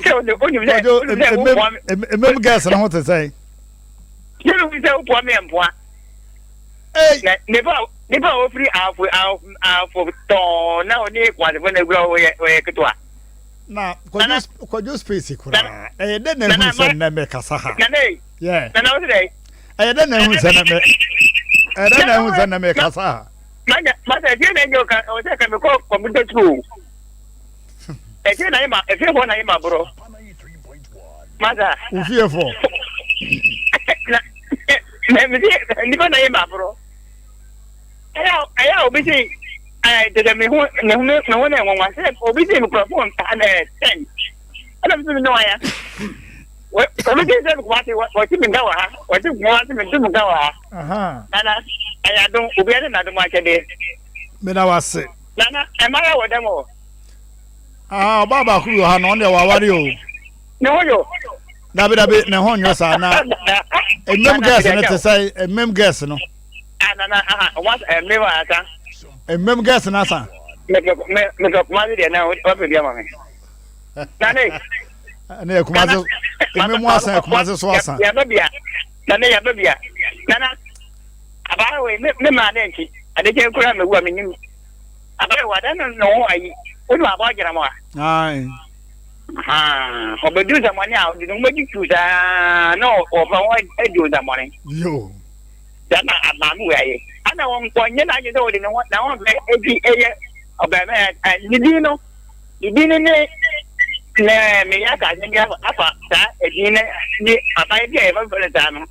Sɛ onim sɛ onim sɛ wopoa me. Emem girls no ho te sɛn? Sɛ onim sɛ wopoa me mpoa. Na nipa nipa a ofiri afo afo tɔn na ɔne kumasefo na egura ɔyɛ ɔyɛ ketewa. Na Kojo Kojo Space koraa ɛyɛ dɛ na ehu sɛ nnɛ mekasa ha. Nana yi. Yeah. Nana wo sɛ dɛ. Ɛyɛ dɛ na ehu sɛ nnɛ me ɛyɛ dɛ na ehu sɛ nnɛ mekasa ha. Manya masa efie na enye oka ɔsɛ ka mekɔ kɔmputa sukuu efie na yema efie fo na yema borɔ masa ofie fo na na mesi nipa na yema borɔ ɛyà ɛyà obi si ɛɛ tete mi ho mi ho mi ho na ɛnwanwa sɛ obi si mi kura fon ɛɛ ten ɛna mi si mi nua ya obi si sɛ mi kuma se wɔsi mi nka wɔ ha wɔsi kuma se mi tu mi nka wɔ ha. Nana, ɛyɛ adom, obiara ne n'adom akyɛdeɛ. Meda wo ase. Nana, mmaayewa wɔ dɛm o. Ah, ɔbaa baako bi wɔ ha no, ɔno deɛ waware o. Ne ho yo. Dabi dabi, ne ho nyɛ saa na. Mmam girls no te sɛ mmam girls no. Ah, nana, aha, wɔn mmam asa. Mmam girls no asa. Mepɛ Kumasi deɛ na wapɛ bi ama me. Nane. Ɛne yɛ Kumasi eme mu asa yɛ Kumasi so asa. Yaba bia. Nane yaba bia. Nana abaa wei me me maa ne nti ade kyɛn kura me wu a menim. Abaa wei ada no ne ho ayi. Wode ma abaa gyina mu a. Ae. Ɔbɛdu nsɛmɔne a ɔde ne ho bɛgye twiw saa na ɔfa ho adi nsɛmɔne. Yo. Saa na maame wei ayɛ. Ana wɔnyɛ n'adwene sɛ ɔde ne ho na wɔmfɛ efi ɛyɛ ɔbɛrima ne din no ne din no ne na meyɛ aka asɛm bi afa saa edin ne ne aban bi a yɛfrɛ no saa no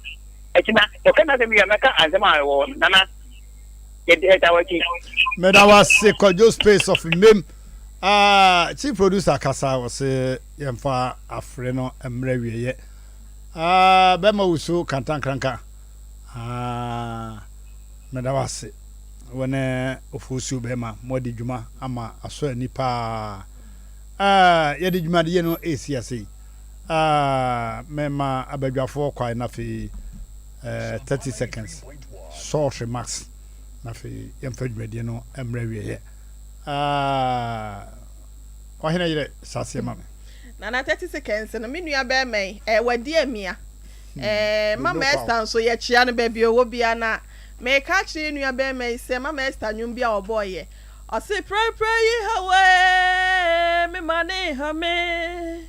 akyi na ɔka n'asɛm bi a mɛka asɛm a ɛwɔ nana yɛda w'akyi. Meda wase Kwadwo Space of Mmem. Uh, chief producer kasa ɔse yɛmfa afre no mmerɛ wieɛ. Uh, bɛma wusu kantankranka. Ah, meda wo ase. Wo ne Ofosuo bɛrima moadi dwuma ama asɔ ani paa. Ah, yɛde dwumadie no ɛresi ase yi. Ah, mema abadwafoɔ kwae na afei eh, 30 seconds short remarks na afei yɛmfa dwumadie no mmerɛ wieɛ. Ah, ɔhene yerɛ hyɛ aseɛ ma me. Nana 30 seconds no, me nua bɛrima yi, eh, wadi amia. Ɛɛ, Mama Esther nso, yɛkyea no baabi a ɔwɔ biara. Na mereka akyerɛ yɛn nuabarima yi sɛ, Mama Esther nnwom bi a ɔbɔeɛ, ɔse, Prɛprɛ yi haw ee, me ma ne nha me.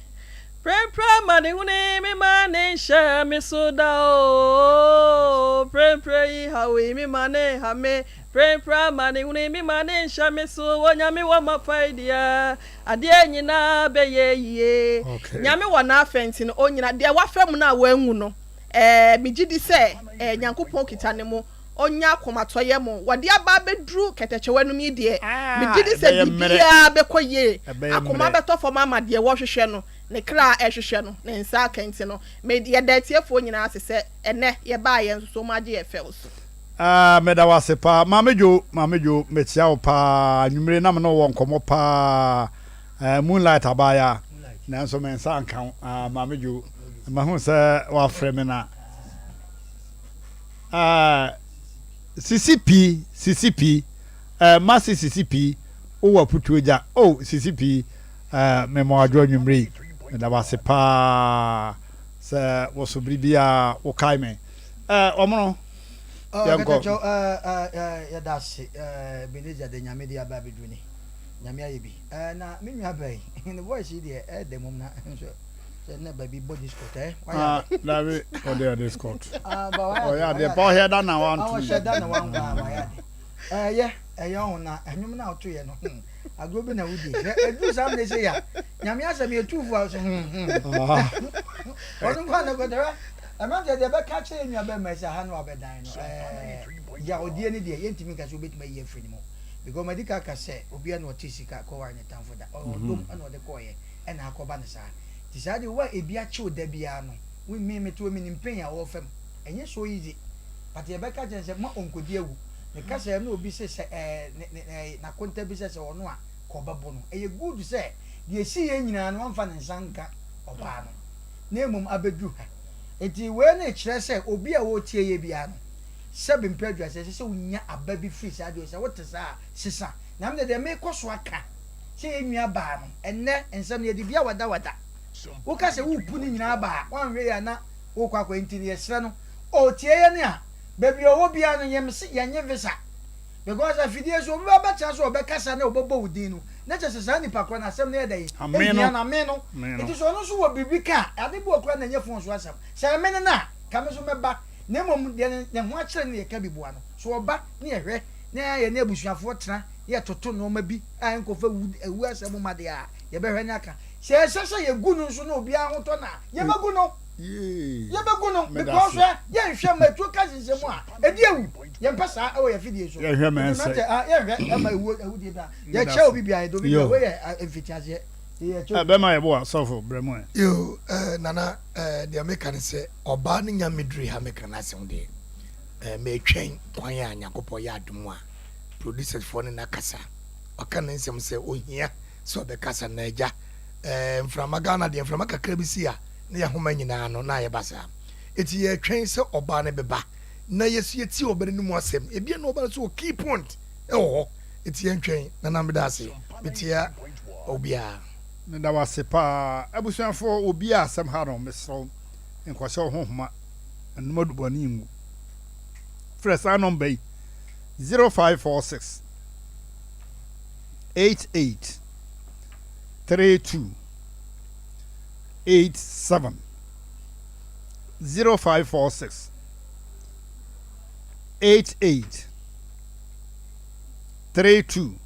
Prɛprɛ amanehunu yi, me ma ne nhyɛ me so da oo. Prɛprɛ yi haw yi, me ma ne nha me. Prɛprɛ amanehunu yi, me ma ne nhyɛ me so. Onyame wɔ m'afa yi deɛ. Adeɛ nyinaa bɛyɛ yie. Nyame wɔ n'afɛ nti no ɔnyina deɛ wafa mu no a wanwu no eh, megye di sɛ eh, Nyankopɔn kita ne mu ɔnya akomatɔyɛ mu wɔde aba abɛduru kɛtɛkyɛwa no mu yi deɛ megye di sɛ biribiara bɛkɔ yie akoma bɛtɔ fam ama deɛ wɔhwehwɛ no ne kra ɛhwehwɛ no ne nsa aka nti no me yɛda atiefoɔ nyinaa ase sɛ ɛnɛ yɛbaeɛ nso so wɔn agye yɛ fɛw so. Ah meda wo ase paa Maame Dwo, Maame Dwo mekyia wo paa anwummere na me ne wo wɔ nkɔmmɔ paa eh, moonlight abaayaa nanso me nsa anka wo ah Maame Dwo mahu sɛ woafrɛ me na ah Sisi pii, Sisi pii eh, masi Sisi pii wowɔ aputuo gya oh Sisi pii eh, mema wo adwo anwummere yi meda wo ase paa sɛ wo so bere biara wokae me Eh, ɔmono, yɛnkɔ. Kɛtɛkyɛw, eh, eh, eh, yɛda ase, eh, Ebenezer de Nyame de aba abɛduru ni. Nyame ayɛ bi. Eh, na me nua bɛn, ne voice yi deɛ, ɛyɛ dɛ mom na nso, sɛ na baabi bɔ discot, eh, wayɛ Ah, ade. dabi, ɔde ɔde scot. Ah, ba wayɛ ade, Ɔyɛ wayɛ adeɛ pa, ade. ɔhɛ da na Ah, wanto ɔhyɛ da na mu. wankɔ, ah, wayɛ ade. Ɛyɛ, ɛyɛ ɔho na ɛnwom no a wotoyɛ no, hmm, agorɔ bi na wodie. Hwɛ, ɛduru saa mmerɛ sei a, Nyame asɛm yɛ tu fo a, so hmm, hmm. Ɔno nko a na ɛkɔtɛ, hwɛ. Mmeranteɛ, deɛ ɛbɛka akyerɛ yɛn nuabarima yi sɛ ha na wabɛdan no, ɛɛ, yawodeɛ no deɛ, yɛntumi nka sɛ wobɛtumi ayi afiri ne mu. Because madi ka aka sɛ, obiara na ɔte sika kɔware ne tamfo da. Ɔyɛ ɔdom na ɔde kɔeɛ, ɛna akɔba no saa. Nti saa deɛ, wo a ebi akye wo da biara no, wo, me, mete hɔ, menim pain a wɔrefa mu. Ɛnyɛ so easy. But yɛbɛka akyerɛ no sɛ, mma ɔnkɔdi awu. Ne kasa mu na obi se sɛ, ɛɛ, ne, ne, ɛɛ, n'akonta bi sɛ, sɛ ɔno a, ka ɔbɛbo no. Ɛyɛ good sɛ, deɛ ɛsiiɛ nyinaa no, wamfa ne nsa anka ɔbaa no. na mmom abɛduru ha. Enti wei no kyerɛ sɛ obi a ɔretie yɛ biara no, sɛbe mpɛ aduasa, ɛsɛ sɛ wonya aba bi firi saa adeɛ sɛ wote saa a, sesa. Na me deɛ merekɔ so aka sɛ yɛn nua baa no, ɛnnɛ nsɛm no yɛde dua wadawada. Woka sɛ worepu ne nyinaa aba a, woanhwɛ yie a na worekɔ akɔ. Enti no yɛsrɛ no, ɔretie yɛn a, baabi a ɔwɔ biara no, yɛmse yɛnnye visa. Because afidie so obi ba bɛtena so ɔbɛkasa na ɔbɛbɔ wo din no na kyerɛ sɛ saa nipa korɔ no asɛm no yɛ dɛn ɛhia no ame no nti sɛ ɔno nso wɔ biribi ka a ade bi wɔ koraa na ɛnyɛ phone so asɛm sɛ ɛme no no a ka me nso mɛba na mmom deɛ ne ho akyerɛ no yɛka bi boa no so ɔba ne yɛhwɛ na yɛne abusuafoɔ tena na yɛtoto nnoɔma bi a ɛnkɔfa wu asɛm mma deɛ a yɛbɛhwɛ ne aka sɛ ɛsɛ sɛ yɛgu no nso na obiara ho tɔ no a yɛbɛgu no yɛbɛgu no because hwɛ yɛnhwɛ ma atuo ka hyehyɛ mu a ɛdi awu yɛmpɛ saa ɛwɔ yɛ fidie so yɛhwɛ ma ɛnsɛ ah, yɛnhwɛ ɛma ɛwuo awudie ba yɛkyɛ obi bia yɛde obi bia wei yɛ ah, mfitiaseɛ yɛkyɛ obi bɛma yɛboa sɔfo brɛ mu ɛ yo eh, nana eh, deɛ meka ne sɛ ɔbaa no nya meduri ha meka no asɛm deɛ eh, metwɛn kwan a Nyankopɔn yɛ adom a producers foɔ ne no akasa ɔka ne nsɛm sɛ ohia sɛ ɔbɛkasa na agya eh, mframa Ghana deɛ mframa kakra bi si a na yɛahoma nyinaa no na ayɛ basaa. Enti yɛretwɛn sɛ ɔbaa no bɛba na yɛso yɛtie ɔba no mu asɛm. Ebia na ɔba no so wɔ key point wɔ hɔ. Enti yɛntwɛn. Nana meda ase. Mekyea obiara. Meda wo ase paa. Abusuafoɔ obi a asɛm ha no mesrɛ wo nkɔhyɛ wo ho nhoma nnom adubɔne ngu. Frɛ saa nɔmba yi 0546 88 32 87 0546 88 32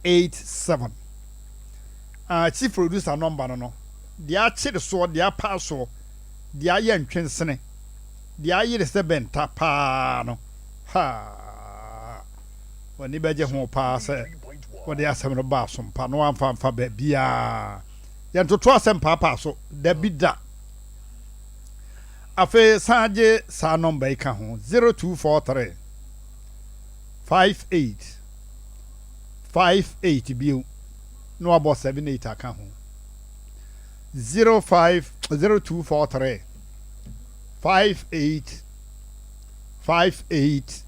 87. Ah, chief producer nɔmba no no, deɛ akyere soɔ, deɛ apaa soɔ, deɛ ayɛ ntwensene, deɛ ayere sɛ bɛnta paa no, haa, w'ani bɛgye ho paa sɛ wode asɛm no baa so mpa na wamfa amfa baabiara. Yɛntoto asɛm paapaa so, dabi da. Afei san gye saa nɔmba yi ka ho, 0243 58 58 bio na wabɔ 78 aka ho, 05 0243 58 58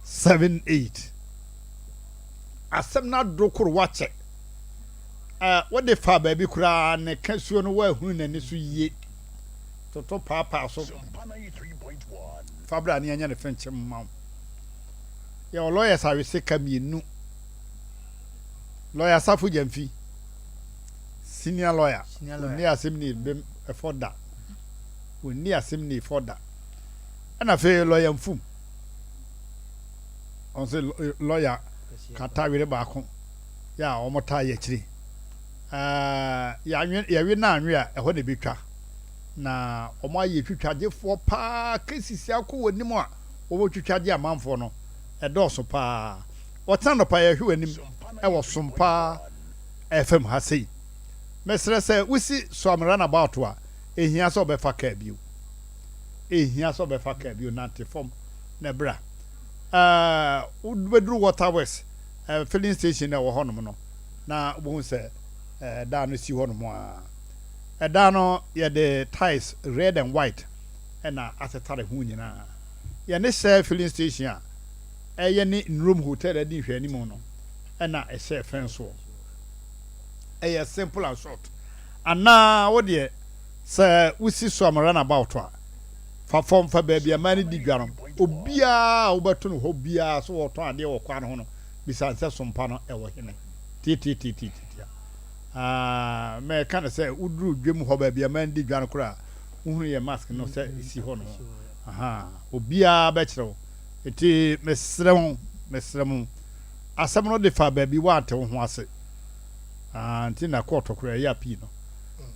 78. Asɛm no adoro koro wakyɛ. Ɛ wode fa baabi koraa ne ka suo no woahunu n'ani so yie. Toto paapaa so. Fa bra ne yɛnyɛ ne fenkyem mma wo. Yɛwɔ lawyers awese ka mmienu. Lawyer Safo Gyamfi, senior lawyer, ɔnni asɛm ni bem ɛfɔ da. Ɔnni asɛm ni fɔ da. Ɛna afei lawyer Mfum. Ɔno nso lawyer kata were baako yɛ a wɔn taa yɛ akyire. Ɛɛ yɛanwe yɛwe no anwe a ɛhɔ na ɛbɛtwa. Na wɔn ayɛ twitwagyefoɔ paa kesisi akɔ wɔn anim a wɔbɛtwitwa gye amanfoɔ no ɛdɔɔso paa. Ɔkyena anɔpa yɛhwɛ w'anim wɔ Sompa FM ha sei. Mesrɛ sɛ wosi Suam runabout a, ɛhia sɛ wobɛfa kaa bio. Ɛhia sɛ wobɛfa kaa bio, nante fam na bra. Ɛɛ wobɛduru Water Works eh, filling station na ɛwɔ hɔnom no, na wobɛhu sɛ ɛdan no si hɔnom a. Ɛdan no yɛde tiles red and white na atetare ho nyinaa. Yɛne Shell filling station a ɛyɛ ne Nrom Hotel adi nhwɛanim no na ɛhyɛ fɛn soɔ. Ɛyɛ simple and short. Anaa wo deɛ sɛ wosi Suam runabout a, fa fam fa baabi a mmaa no di dwa no. Obiara a wobɛto no hɔ biara sɛ wɔretɔn adeɛ wɔ kwan no ho no, bisa no sɛ sompa no ɛwɔ hene. Tiatiatiatiatia. Ah, mɛka no sɛ woduru dwam hɔ baabi a mmaa no di dwa no koraa a, wohunu yɛ mask no sɛ ɛsi hɔ no. Aha, obiara bɛkyerɛ wo. Enti mesrɛ mo, mesrɛ mo, asɛm no de fa baabi woante wo ho ase. Ah, nti na kɔɔto koraa ɛyɛ apii no.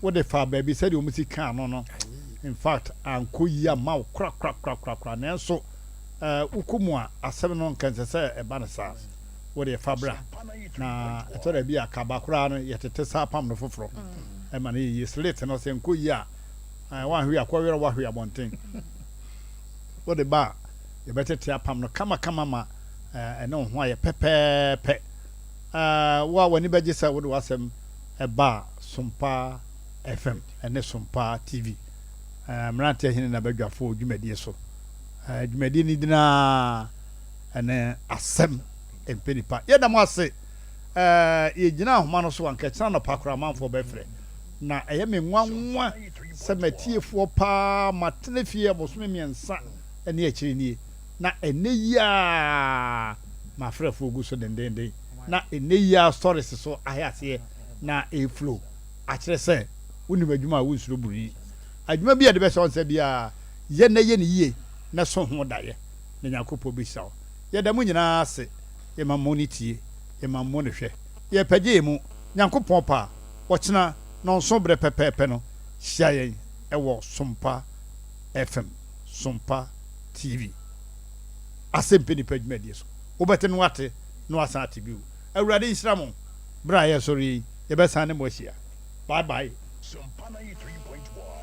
Wode fa baabi sɛdeɛ wɔn si kaa no no, in fact, ankɔ yie amma wo korakorakorakora. Nanso, eh, wokɔ mu a, asɛm no nka nsɛ sɛ ɛba no saa. Wode fa bra. Na ɛtɔ da bi a kaba koraa no, yɛtete saa pam no foforɔ. Ɛma no yɛ yie. Slate no, sɛ nkɔ yie a, eh, woanhwe akɔwerɛ woahwe abɔnten. Wode ba a, yɛbɛtete apam no kamakama ma ɛne wo ho ayɛ pɛpɛɛpɛ. Wo a w'ani bɛgye sɛ wode w'asɛm ba Sompa FM ne Sompa TV, Mmeranteɛ Hene N'abadwafoɔ dwumadie so. Dwumadie no din ara ne Asɛm Mpɛ Nipa. Yɛda mo ase. Yɛgyina ahoma no so anka ɛkyena anɔpa koraa amanfoɔ bɛfrɛ. Na ɛyɛ me nwanwa sɛ m'atiefoɔ paa matena fie abosome mmiɛnsa ne akyire nie, na ɛnnɛ yi ara m'afrɛfoɔ gu so dendeenden, na ɛnnɛ yi ara stories so ahe aseɛ na ɛreflow, akyerɛ sɛ wonim adwuma a wonsuro buroni. Adwuma bi a ɛde bɛhyɛ wo nsa biara, yɛ na yɛ no yie na so ho daeɛ, na Nyankopɔn bɛhyira wo. Yɛda mo nyinaa ase, yɛma mo ne tie, yɛma mo ne hwɛ. Yɛrepɛgye yɛn mu, Nyankopɔn pɛ a, ɔkyena nnɔnson berɛ pɛpɛɛpɛ no, hyia yɛn wɔ Sompa FM. Sompa TV Asɛmpɛ Nipa dwumadie so. Wobɛte na woate na woasan ate bio. Awurade nhyira mo. Berɛ a yɛresɔre yi, yɛbɛsan ne mo ahyia. Bye bye. Sompa 93.1.